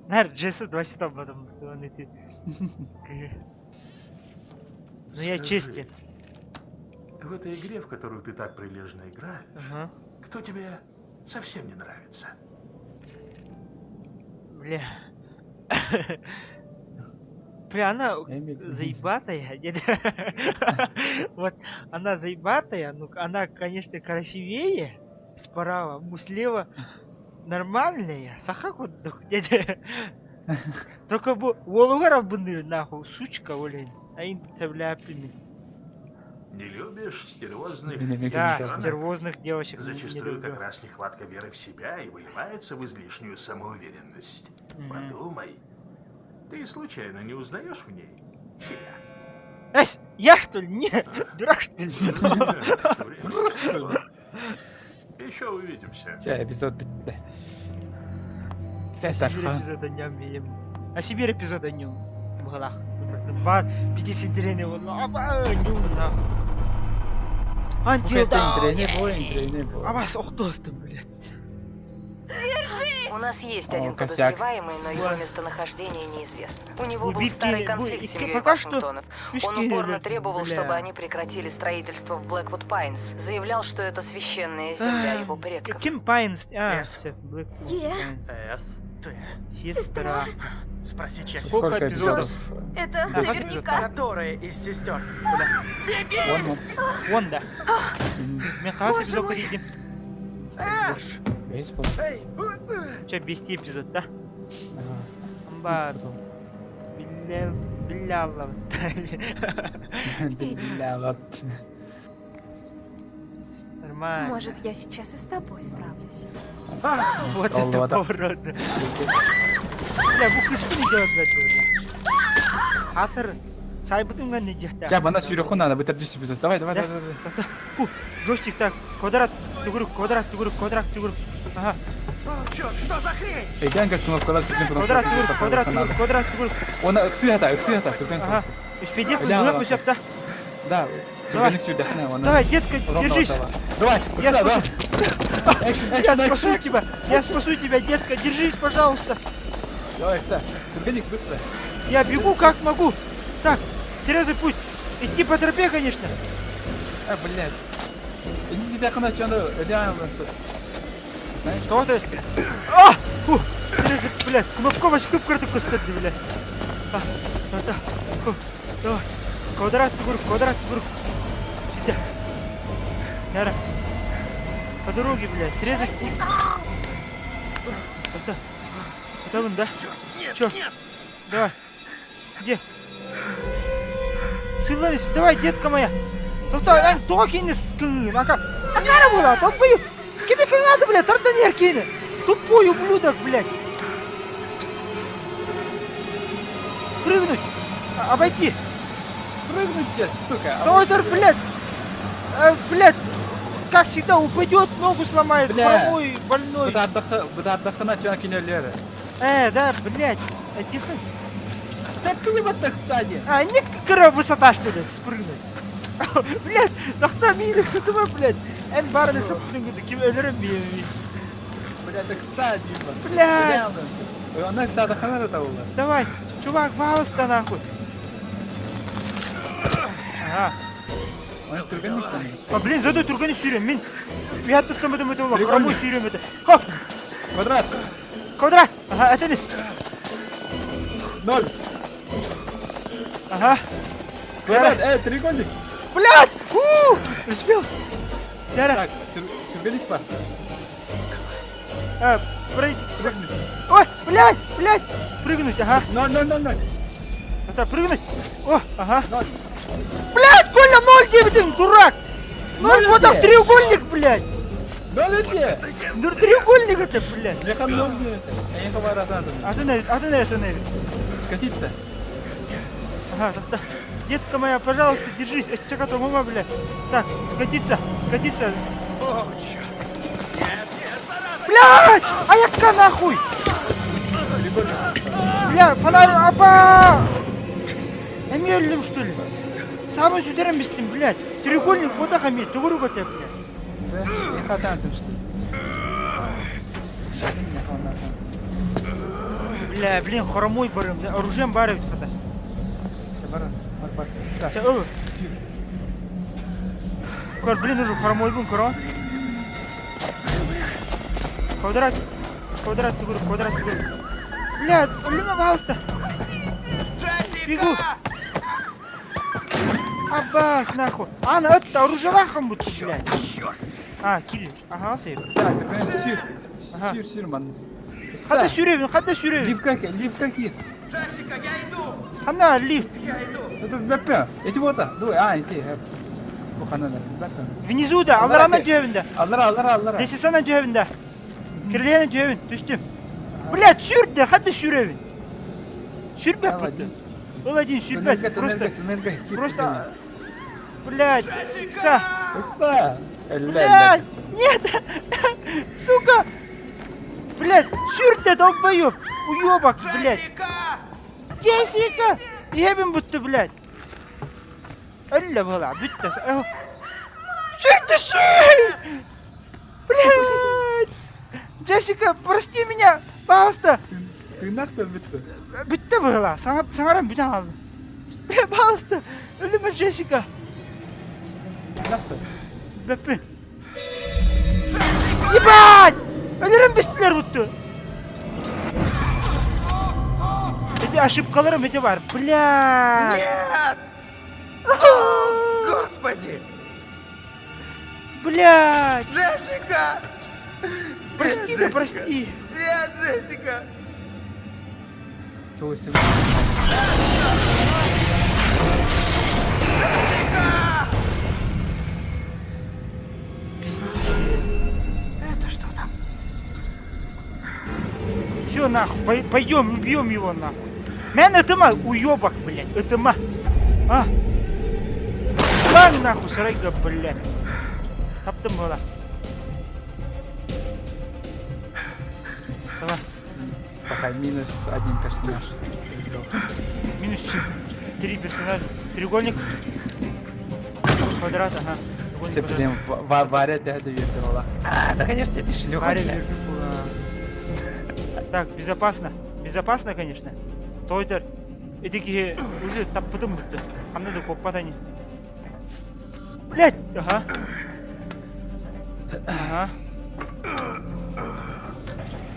Нар Джесси 20 потом он эти. Ну я Скажи, честен. В этой игре, в которую ты так прилежно играешь, Ага. кто тебе совсем не нравится? Бля. Бля, она заебатая. Вот, она заебатая, ну, она, конечно, красивее справа, ну, слева нормальная. Саха курдук, дядя. Только бу уолугар абынныыр нахуй, сучка, блин. Айн цэбляппин. Не любишь стервозных Да, девчонок? стервозных девочек не- не Зачастую люблю. как раз нехватка веры в себя и выливается в излишнюю самоуверенность. Мгм. Подумай, ты случайно не узнаешь в ней себя? Эсь, я что ли? Не, дурак что ли? Еще увидимся. Чэ, эпизод бүттэ. А Сибирь эпизод о нем видим. А Сибирь эпизод о нем. Быһылаах. Бар, пиздец интириэһинэй буолла. Аба, нюм нахуй. Until Dawn. Интириэһинэй буо, интириэһинэй буо. Абас охтостум, блядь. У нас есть О, один косяк. подозреваемый, но его местонахождение неизвестно. У него был Убитки- старый бу- конфликт с и- семьей пока что Вашингтонов. Он пушки, упорно блядь, требовал, бля. чтобы они прекратили строительство в Блэквуд Пайнс. Заявлял, что это священная земля его предков. Ким Пайнс? А, С. всё, Блэквуд Е. Пайнс. С. Т. Сестра. Спроси честно. Сколько Сколько эпизодов? эпизодов? Это Да, наверняка. Которая из сестер? Он, Он да. Мен хас Боже эпизод мой. көрдім. Эш! Весь был. Эй! Че, бести эпизод, да? Ага. Амба, бля, Биллаллабыт. Биллаллабыт. Нормально. Может, я сейчас и с тобой справлюсь. Вот это поворот. Бля, бу кыспын идет, блядь. Хатыр, сайбытын ган не дехта. Ча, бана сүйрөхүн надо, бытырдись эпизод. Давай, давай, давай, давай. Фу, джойстик так, квадрат, түгүрүк, квадрат, түгүрүк, квадрат, түгүрүк. Ага. Черт, что за хрень? Эйден газ кнопкалар ситин Квадрат, түгүрүк, квадрат, түгүрүк, квадрат, түгүрүк. Она ыксыата, ыксыата, түргэн Ага. Успейдев, ну, да. Да, Давай, давай, детка, держись. Давай, я давай. Я спасу тебя, я спасу тебя, детка, держись, пожалуйста. Давай, Кса, Тургеник, быстро. Я бегу как могу. Так, серьезный путь. Идти по тропе, конечно. А, блядь. Иди тебя хана чанду, реально. Что ты? А! Фу! Серьезно, блядь, кнопка башкып кырдык көстөрдү, блядь. А, да, фу, давай. Квадрат круг, квадрат круг. Сюда. Яра. По дороге, блядь, срезать путь. Это, это вон, да? Нет, Чё? нет! Давай. Где? Сылланыс, давай, детка моя. Тоқта, эн тоға кейіне скыңын, ака. Акара була, топпою. Кеме кыңады, блядь, тардан еркені. Тупой ублюдок, блядь. Прыгнуть. Обойти. Прыгнуть тебе, сука. Тойтер, блядь. Э, блядь, как всегда, упадет, ногу сломает, Бля. хромой, больной. Бытардахына чана кинелери. Э, да, блядь. Э, тихо. Да климат сзади. А, не кыра высота, что ли, спрыгнуть. Блядь, тохта миилик сытыма, блядь. Эн барыны сыптың ким өлөрөм биеми. Блядь, так сзади, Блядь. Она кстати ханара того. Давай, чувак, пожалуйста, нахуй. Ага. Он түргенник А, блин, зато түргенник сүйрем. Мен уятты ұстамадым өте бола, хромой сүйрем это. Хоп! Квадрат! Квадрат! Ага, это нес. Ноль. Ага. Квадрат, эй, треугольник! Блядь! У! Успел! Яра. Так, треугольник па. А, прыг... Ой, блядь, блядь! Прыгнуть, ага. Ноль, ноль, ноль, ноль. Это прыгнуть? О, ага. Ноль. Блядь, Коля, ноль девять, дурак! Ноль, вот там треугольник, блядь! Ноль где? Ну треугольник это, блядь! Я ноль где это? Я не хабар Останови, останови, останови. Скатиться. Ага, так, так. Детка моя, пожалуйста, держись. Это мама, блядь. Так, скатиться, скатиться. О, черт! Нет, нет, зараза! Блядь! А я нахуй! Бля, фонарь, апа! Эми өллүм, что ли? Самый сүдерем бистим, блядь. Треугольник вот так ами, тугуру көтө, блядь. Не хватает что. Бля, блин, хромой барым, оружием бар ведь хата. Бар, бар, бар. Ча, ыл. Көр, блин, уже хромой бун, көрө. Квадрат, квадрат тугуру, квадрат тугуру. Бля, өлүмө, пожалуйста. Бегу. Аббас, нахуй. Ана, это оружие будто, блядь. Черт! А, кил. Ага, сейф. Так, сүр. Ага. Сүр, сүр, ман. Хата сүребин, хата сүребин. Лифт как, лифт какие? Джессика, я иду! Хана, лифт. Я иду! Это БП. Эти вот, дуй, а, эти. Бу хана да. Внизу да, алларана дүйөбүндө. Аллара, аллара, аллара. Лесисана дүйөбүндө. Кирлена дүйөбүн, түштүм. Блядь, сүр да, хата сүребин. Сүрбөп бутты. Ол один сүрбөт. Просто, просто, блядь, Кса. Кса. Блядь, нет, сука. Блядь, сүр да, долбоёб. Уёбок, блядь. Джессика! Ебем будто, блядь. Өллө була, бүтті. Сүр сүр! Блядь! Джессика, прости меня, пожалуйста. Ты нахуй бүтті. Бүтті була, саңарам бүтін алды. Бля, пожалуйста, өлүмө Джессика. Нахуй. Бөппүн. Ебать! Өлөрөм бистилер будто. Эти ошибкаларым эти бар. Бля! Нет! О, Господи! Блядь! Джессика! Прости, да прости. Нет, Джессика! То есть... Это что там? Все нахуй, пойдем, убьем его нахуй. Мен ытыма, уебок, блядь, ытыма. А? Лан нахуй, сарайга, блядь. Таптым была. Давай. Пока минус один персонаж. Минус три персонажа. Треугольник. Квадрат, ага. Все, блин, Варя тебя доверила. А, да конечно, ты шлюха. Варя Так, безопасно. Безопасно, конечно. Тойдер. Эти киһи уже таппытым бүтті. Ханна да коппат они. Блять! Ага. Ага.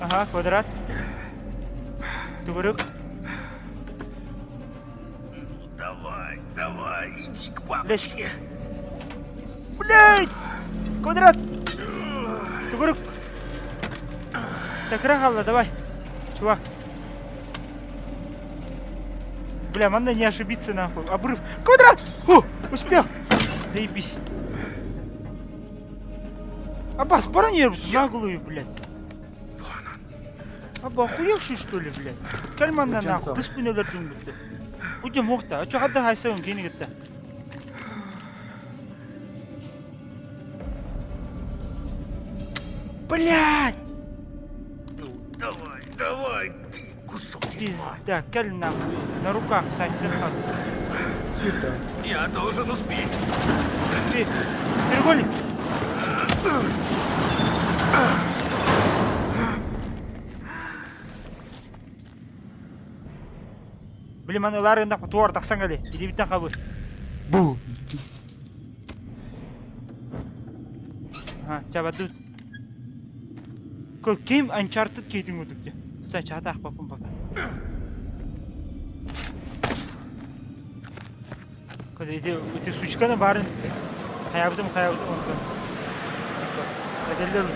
Ага, квадрат. Төгүрүк. Давай, давай, иди к бабочке. Блять! Квадрат! Төгүрүк. Так, Рахалла, давай. Чувак. Бля, надо не ошибиться нахуй. Обрыв. Квадрат! Фу, успел. Заебись. Аббас, пора не наглую, блядь. Аба, охуевший что ли, блядь? Кальманна нахуй, быспын өлөрдүң бүттү. Будем мохта, а чо хадда хайсабын кени кетті. Блядь! Ну, давай, давай, ты кусок Пизда, кэл нахуй. На руках, Сань, сырхат. Сюда. Я должен успеть. Успеть. Треугольник. Били маны ылаар гыннах туор тахсан кэлиэ. Илиибиттэн хабы. Бу. Ага, чабадут. Ким Uncharted киһитин курдук дии. Тута чаатаах баппын пока. Ити, ити сучканы баарын хайабытым хайабытым онтон. Типа, этэллэр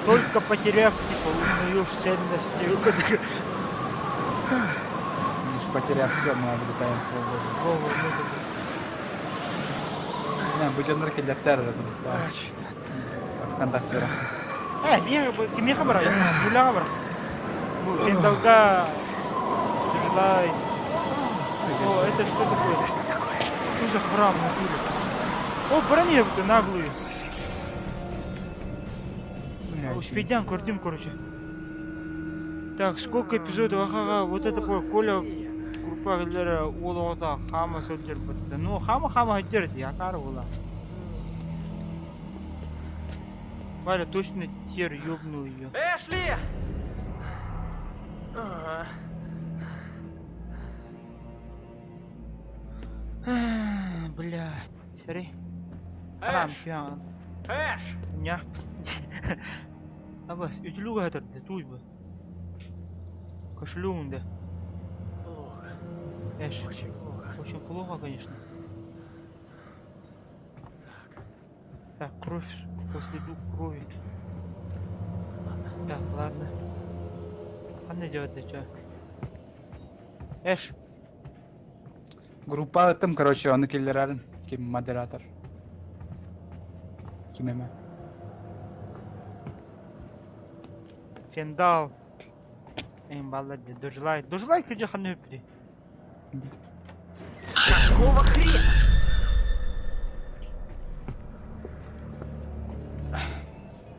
только потеряв, типа, узнаешь ценности. Лишь потеряв все, мы обретаем свободу. Во, во, во, во. Не, бу дьоннор кэллэттэр ВКонтакте. Э, кимиэхэ барар? Юляҕа барар. Бу Фендалга Желай. О, это что такое? Это что такое? Что за храм в натуре? О, баран ты наглую. Успейдян, көрдүм, короче. Так, сколько эпизодов? Ага, вот это по Коля группа кэллэр уол оҕото хаама сылдьар бытта. Ну, хаама-хаама сылдьар дии, акаары буолла. Валя точно тер ёбнул ее. Эшли! А. Блядь, смотри. Эш! Эш! Ня. Абас, үтүлүгө хатырды, туй бу. Кошелёгуҥ да. Плохо. Эш. Очень плохо. Очень плохо, конечно. Так. Так, кровь, по следу крови. Ладно. Так, ладно. Ханна делать чё? Эш. Группа там, короче, ону киллэрэрин. Ким модератор. Ким эмэ. Фендал. Эм балла дожлай. Дожлай күдэ ханна өппүтүй? Какого хрена?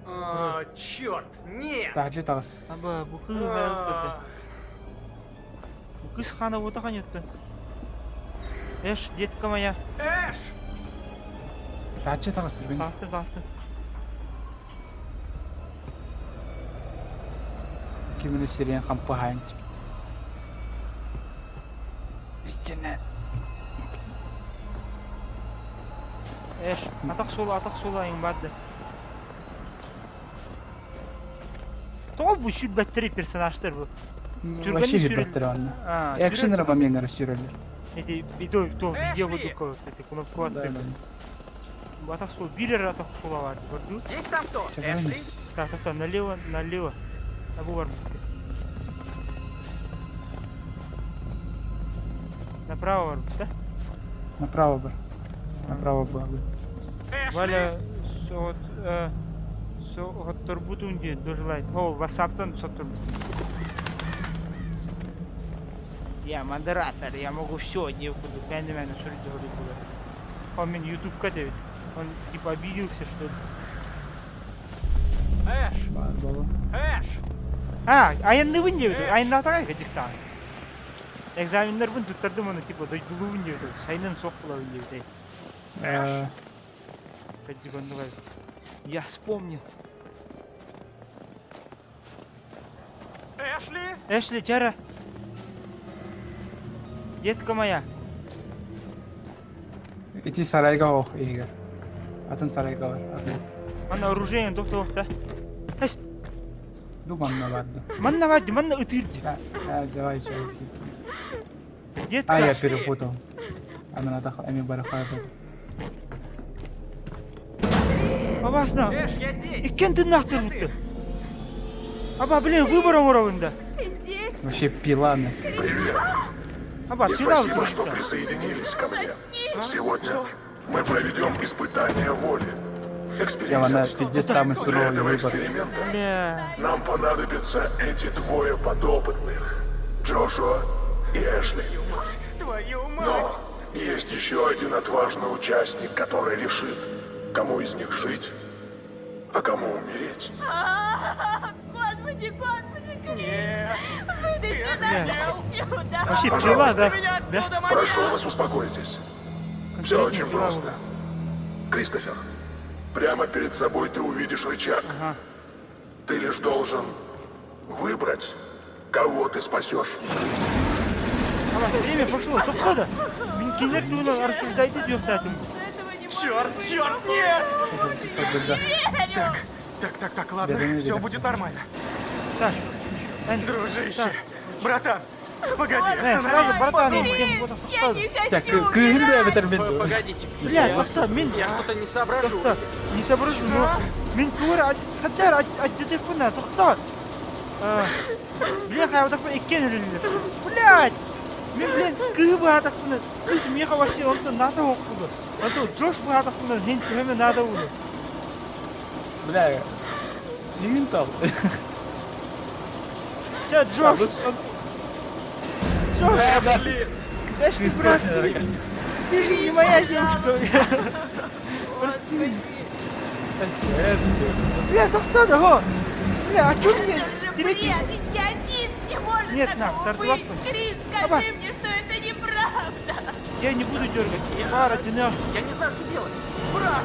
А, черт, нет! Таһырдьа таҕыс. Аба, бу кыыс А, Бу кыыс хана уота ханьытты. Эш, детка моя. Эш! Таһырдьа таҕыс түргэн. Таҕыстым, таҕыстым. Кимини сириэн хампы хаайан Истинэ. Эш, атах суола, атах суола эҥин баар да. Тоҕо бу сүүрбэттэри персонажтар бу? Вообще сүүрбэттэр онно. Экшен момент сүүрэллэр. Эти и то, то видео выдука, эти кнопку Атах суол, биир эрэ атах суола баар көрдүү? Есть там кто? Эшли? Так, так, так, налево, налево. Табу бар. Направо бар, да? Направо бар. Направо бар. Валя, вот, сотторбутун диэн дожелает. О, ватсаптан сотторбут. Я модератор, я могу все, не буду. Мэн суруйду булар. Он мен ютубка дебит. Он типа обиделся, что ли? Эш! Эш! А, айанныбын диэбит. Айаннаатаҕай кыдьыктаан. Экзаменнарбын туттардым оны типа дойдулуубун диэбит. Сайынын суох буолабын диэбит. Кыдьык оннук эбит. Я вспомнил. Эшли! Эшли, Джара! Детка моя! Ити сарайга ох иһигэр. Атын сарайга бар. Атын. Манна оружие тохто Эс! Ду манна барды. Манна барды, манна ытыыр А, давай еще. Детка! А, я перепутал. Она надо эми барахата. Опасно! Эш, я здесь! Иккен тыннаахтыр бутты. Аба, блин, выбор оҥоробун да. Ты здесь? Вообще пила нафиг. Привет. Аба, И пила спасибо, что присоединились ко мне. Сегодня мы проведем испытание воли. Я она Эксперимент. пиздец самый Для суровый этого выбор. эксперимента Бля. нам понадобятся эти двое подопытных. Джошуа и Эшли. Твою Но мать! есть еще один отважный участник, который решит, кому из них жить, а кому умереть. Господи, господи, Крис! Нет! Вытащи Бля. нас отсюда! Вообще пила, Пожалуйста. да? Меня Да? отсюда, Прошу маньяк! вас, успокойтесь. Все очень пила просто. Кристофер, прямо перед собой ты увидишь рычаг. Ага. Ты лишь должен выбрать, кого ты спасешь. Аба, время пошло, тоқтады. Мен кинилэр туһунан рассуждайте диэхтээтим. Черт, черт, нет! Да. Так, так, так, так, ладно, Беда, не все беда. будет нормально. Так. Эн, Дружище, Так. братан, погоди, Э, сразу, остановись, братан, подумай. кем вот Я не Так, хочу кыһын да умирать! эбэтэр мин. Погодите. Бля, тоқта, мен... Я что-то не соображу. Тоқта, не соображу, но... Мен тура, хаттар, аттетеппин, тоқта. Бля, хайватақпын иккен өлелер. Блядь! Мен, блин, кыһы баатақпын, кыз меха вообще онто надо оқпуду. Онто Джош баатақпын, мен төме надо буду. Бля. Игин тал. Ча, Джош! Джош! Эшли! Эшли, прости! Ты же не моя девушка! Прости меня. Бля, тоқта да, го! Бля, а чё мне? Это же Третий- бред, идиотизм! Не может Нет, на, такого тарталапка. быть! Крис, Аба. скажи мне, что это неправда! Я не буду дергать. Пара, дня. Я не знаю, что делать. Брат,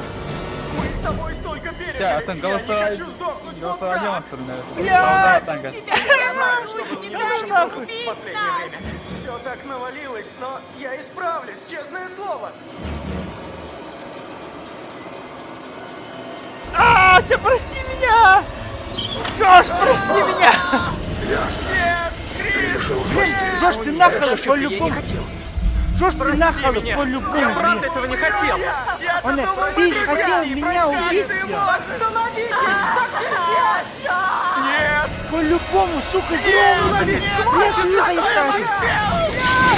мы с тобой столько пережили. Я, атын Я не голосование. хочу сдохнуть вот Голосование так. оттырын. Бля! Тебя Я знаю, что был не не дали лучшим нахуй. другом в последнее время. Все так навалилось, но я исправлюсь, честное слово. А, чё, прости меня! Джош, прости меня! Ясно. Ты решил спасти. Джош, ты нахал Эш, я не по-любому. хотел. Джош, ты Прости нахал меня. по-любому. Я правда блин. этого не хотел. Я-то Он, думал, ты мы хотел друзья. меня Прости, убить, ты бля. можешь. Остановитесь! Так нельзя! Нет! По-любому, сука, грохнули. Бля, ты нахуй скажешь.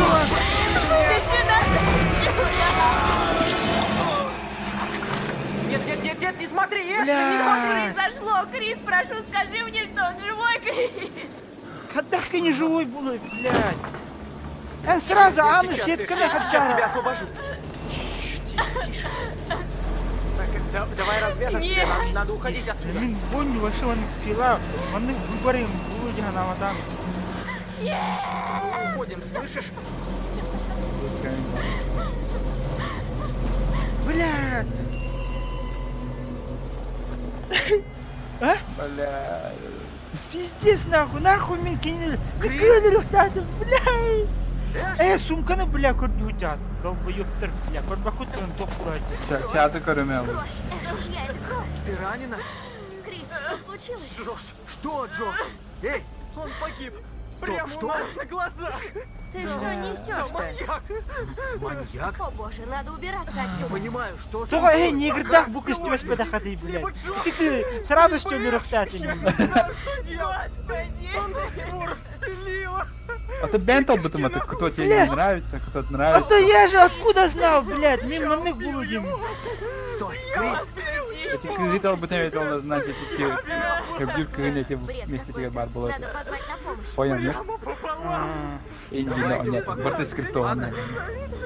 Вытащи нас отсюда! Нет, нет, нет, нет, не смотри, Эшли, Бля. не смотри! Произошло, Крис, прошу, скажи мне, что он живой, Крис! Кадахка не живой был, блядь. Эн сразу, Я Анна, сейчас, сетка Эшли, я сейчас тебя освобожу. Шш, Тихо, тише. Так, да- давай развяжем себя, нам надо уходить отсюда. Мин бонни вообще он пила, он их выборем, будет она там. Мы уходим, слышишь? Бля. А? Бля. Пиздец нахуй, нахуй мин кинули. Мен кыылыр ухтадым, бля. Э, сумканы, бля, көрдү Долбоёбтар, бля, көрбөкүт он тоқ курайды. Чаты көрөмө. Кровь! Эш, чья это кровь? Ты ранена? Крис, что случилось? Джош, что, Джош? Эй, Он погиб. Стоп, Прямо что? у нас на глазах. Ты что несешь-то? Маньяк! Маньяк? О боже, надо убираться отсюда. Понимаю, что Тоҕо эһи негрдаах бу көстүбэспэтэххитий, блядь? Ты с радостью өлөрөхтаатын. Что делать? Она его распилила! А ты бэйэҥ талбытыҥ, это кто тебе не нравится, кто А нравится. то я же откуда знал, блядь, мин маннык булудим. Стой, Крис! Эти кыыһы талбытым это ол значит эти көбдүр кыыһын эти вместе тебе бар было. Надо позвать на помощь. Понял, нет? Инди, нет, барты скриптованные.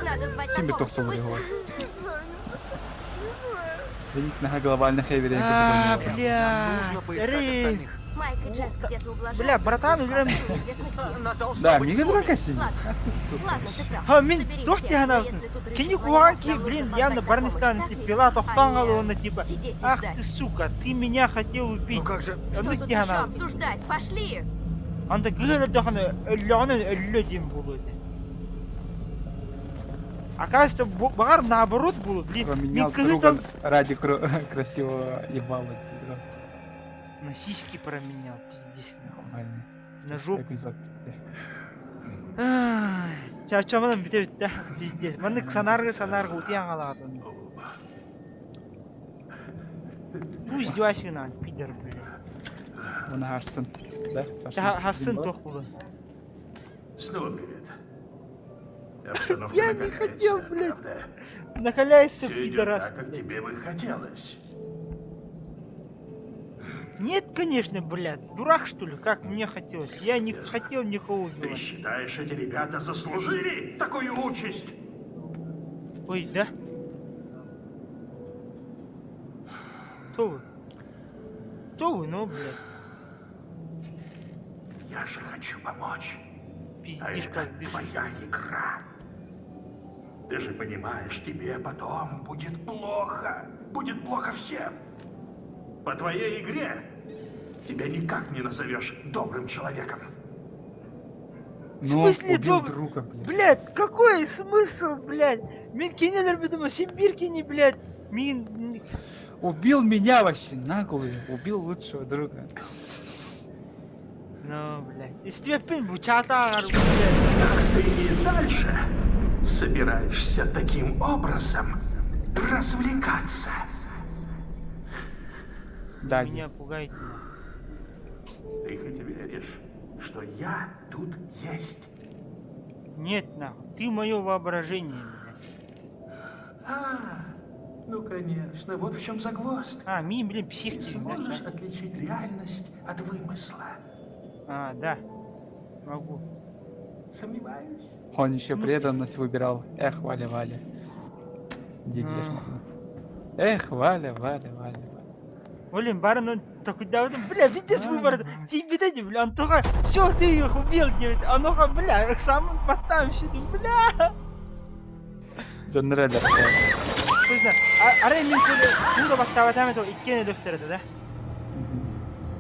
Надо звать Чем на бы помощь. тохтол Быстро. его? Денис на глобальных эверен. А, Нам бля. нужно поискать Ри. остальных. Майк и Джесс где-то ублажают. Бля, братан, неизвестно где. Да, мига дурака сидит. Ладно, Ах ты сука. ладно, ты прав. Ha мин Собери туох всех, диһана но если тут кини решит куһаҕан маньяк, киһи, нам нужно блин, позвать явно на помощь, барнистан так ведь? пила тохтоон А не уонна типа сидеть и ах ждать. ты сука, ты меня хотел убить. Ну как же... Что Оннук тут еще диһана. обсуждать? Пошли! Анда кыһын өлдөҕүнэ өллөҕүнэ өллө диэн буолуо этэ. Оказывается, баҕар наоборот буолуо, блин, мин Променял кыһы друга тал ради красивого ебала. На сиськи променял, пиздец, нахуй. Нормально. На жопу. Чачамынан бүтэ бүттэ, пиздец. Маннык санааргы санааргы утуйан хаалаҕытын. Бу издевайся гынан, пидор, блин. Оны харсын. Да? Хассын туох буолуон. Снова привет. Обстановка Я не накаляется, хотел, блядь. правда? Накаляйся, Все идет пидорас, так, как блядь. тебе бы хотелось. Нет, конечно, блядь. Дурак, что ли? Как мне хотелось. Я не хотел никого Ты убивать. считаешь, эти ребята заслужили такую участь? Ой, да? Кто вы? Кто вы, ну, блядь? Я же хочу помочь. А Пиздишь, это как дышишь. твоя игра. Ты же понимаешь, тебе потом будет плохо. Будет плохо всем. По твоей игре тебя никак не назовешь добрым человеком. В смысле, убил доб- друга, блядь. Блядь, какой смысл, блядь? Мин кинилэр видимо, симбиркини, блядь. Мин... Убил меня вообще, наглую. Убил лучшего друга. Ну, блядь. Истиэппин бучатаар, блядь. Ты и дальше собираешься таким образом развлекаться. Да, Меня пугаете. Ты хоть веришь, что я тут есть? Нет, нахуй. Ты мое воображение, блядь. А, ну конечно, вот в чем загвоздка. А, мин, блин, псих Ты ты, блядь, сможешь да? отличить реальность от вымысла? А, да. Могу. Сомневаюсь. Он еще преданность выбирал. Эх, Валя, Валя. Дед А. Эх, Валя, Валя, Валя. Блин, барон, он такой, да, бля, видишь выбор, тебе дадим, бля, Антоха, все, ты их убил, говорит, Аноха, бля, сам потам сюда, бля. Дьоннор Поздно. Арай мин тууда бастаабатаам это иккиэн өлүөхтэрэ да?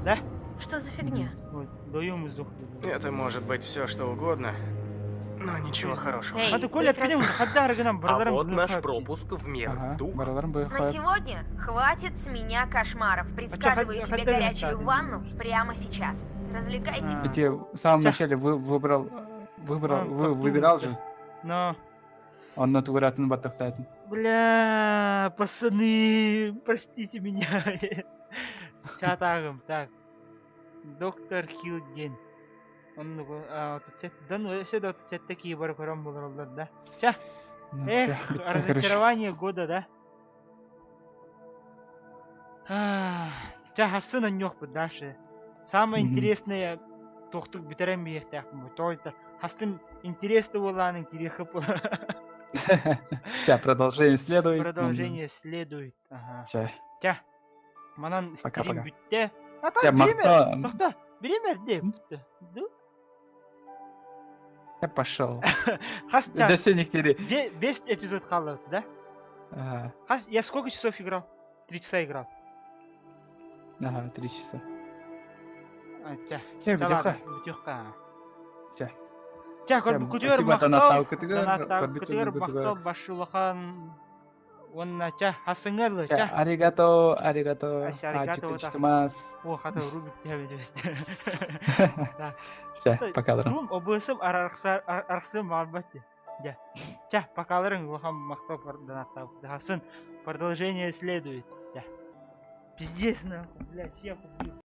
Да? Что за фигня? Вот, даем издох. Это может быть все, что угодно, но ничего хорошего. Эй, А ты Коля прекрати. пидем, хаддар гынан, А вот наш пропуск в мир духа. На сегодня хватит с меня кошмаров. Предсказываю хад- себе хаддар горячую гынан. ванну прямо сейчас. Развлекайтесь. Эти в самом начале вы, выбрал, выбрал, А, вы, выбирал же. Но. Он на тугуратын баттахтатын. Бля, пацаны, простите меня. Чатагым, так. Доктор Хилден. Он, а, тут да ну, все да, тут такие бар көрөн болороллор, да. Ча. Ну, Эх, ча, битте, короче. разочарование года, да? Ах, Ча, хассын онньуохпут дальше. Самое Мгм. интересное тохтук бүтэрэн биэхтээхпин бу. Тоойта хастын интересно буолаанын кириэхэ Ча, продолжение следует. Продолжение следует. Ага. Ча. Ча. Манан стрим Пока-пока. бүттэ. А Ча, так бириэмэ. махта. Тохто. Бириэмэ эрдэ бүттэ. Ду? Я пошел. Хас ча. До синих тери. Бес эпизод хаалла, да? Ага, Хас, я сколько часов играл? Три часа играл. ага, 3 часа. А, ча. Ча, Ча, бүтүөххэ. ладно, бүтүөххэ. Ча. Ча, Ча, көрбүккүтүгэр спасибо, махтал. донаттаабыккытыгар, Донаттаабыккытыгар көрбүт махтал башулахан. Уонна чэ, хасыҥҥа дылы, Чэ, чэ. аригато, аригато, Ася, аригато, ачикачикамас. О, хата рубик түһэбит Да. Чэ, покаларым. Рум обысым арахсым баҕарбат дии. Дьэ. Чэ, покаларыҥ улахан махтал Даһасын. Продолжение следует. Чэ. Пиздец нахуй, блядь, всех убью.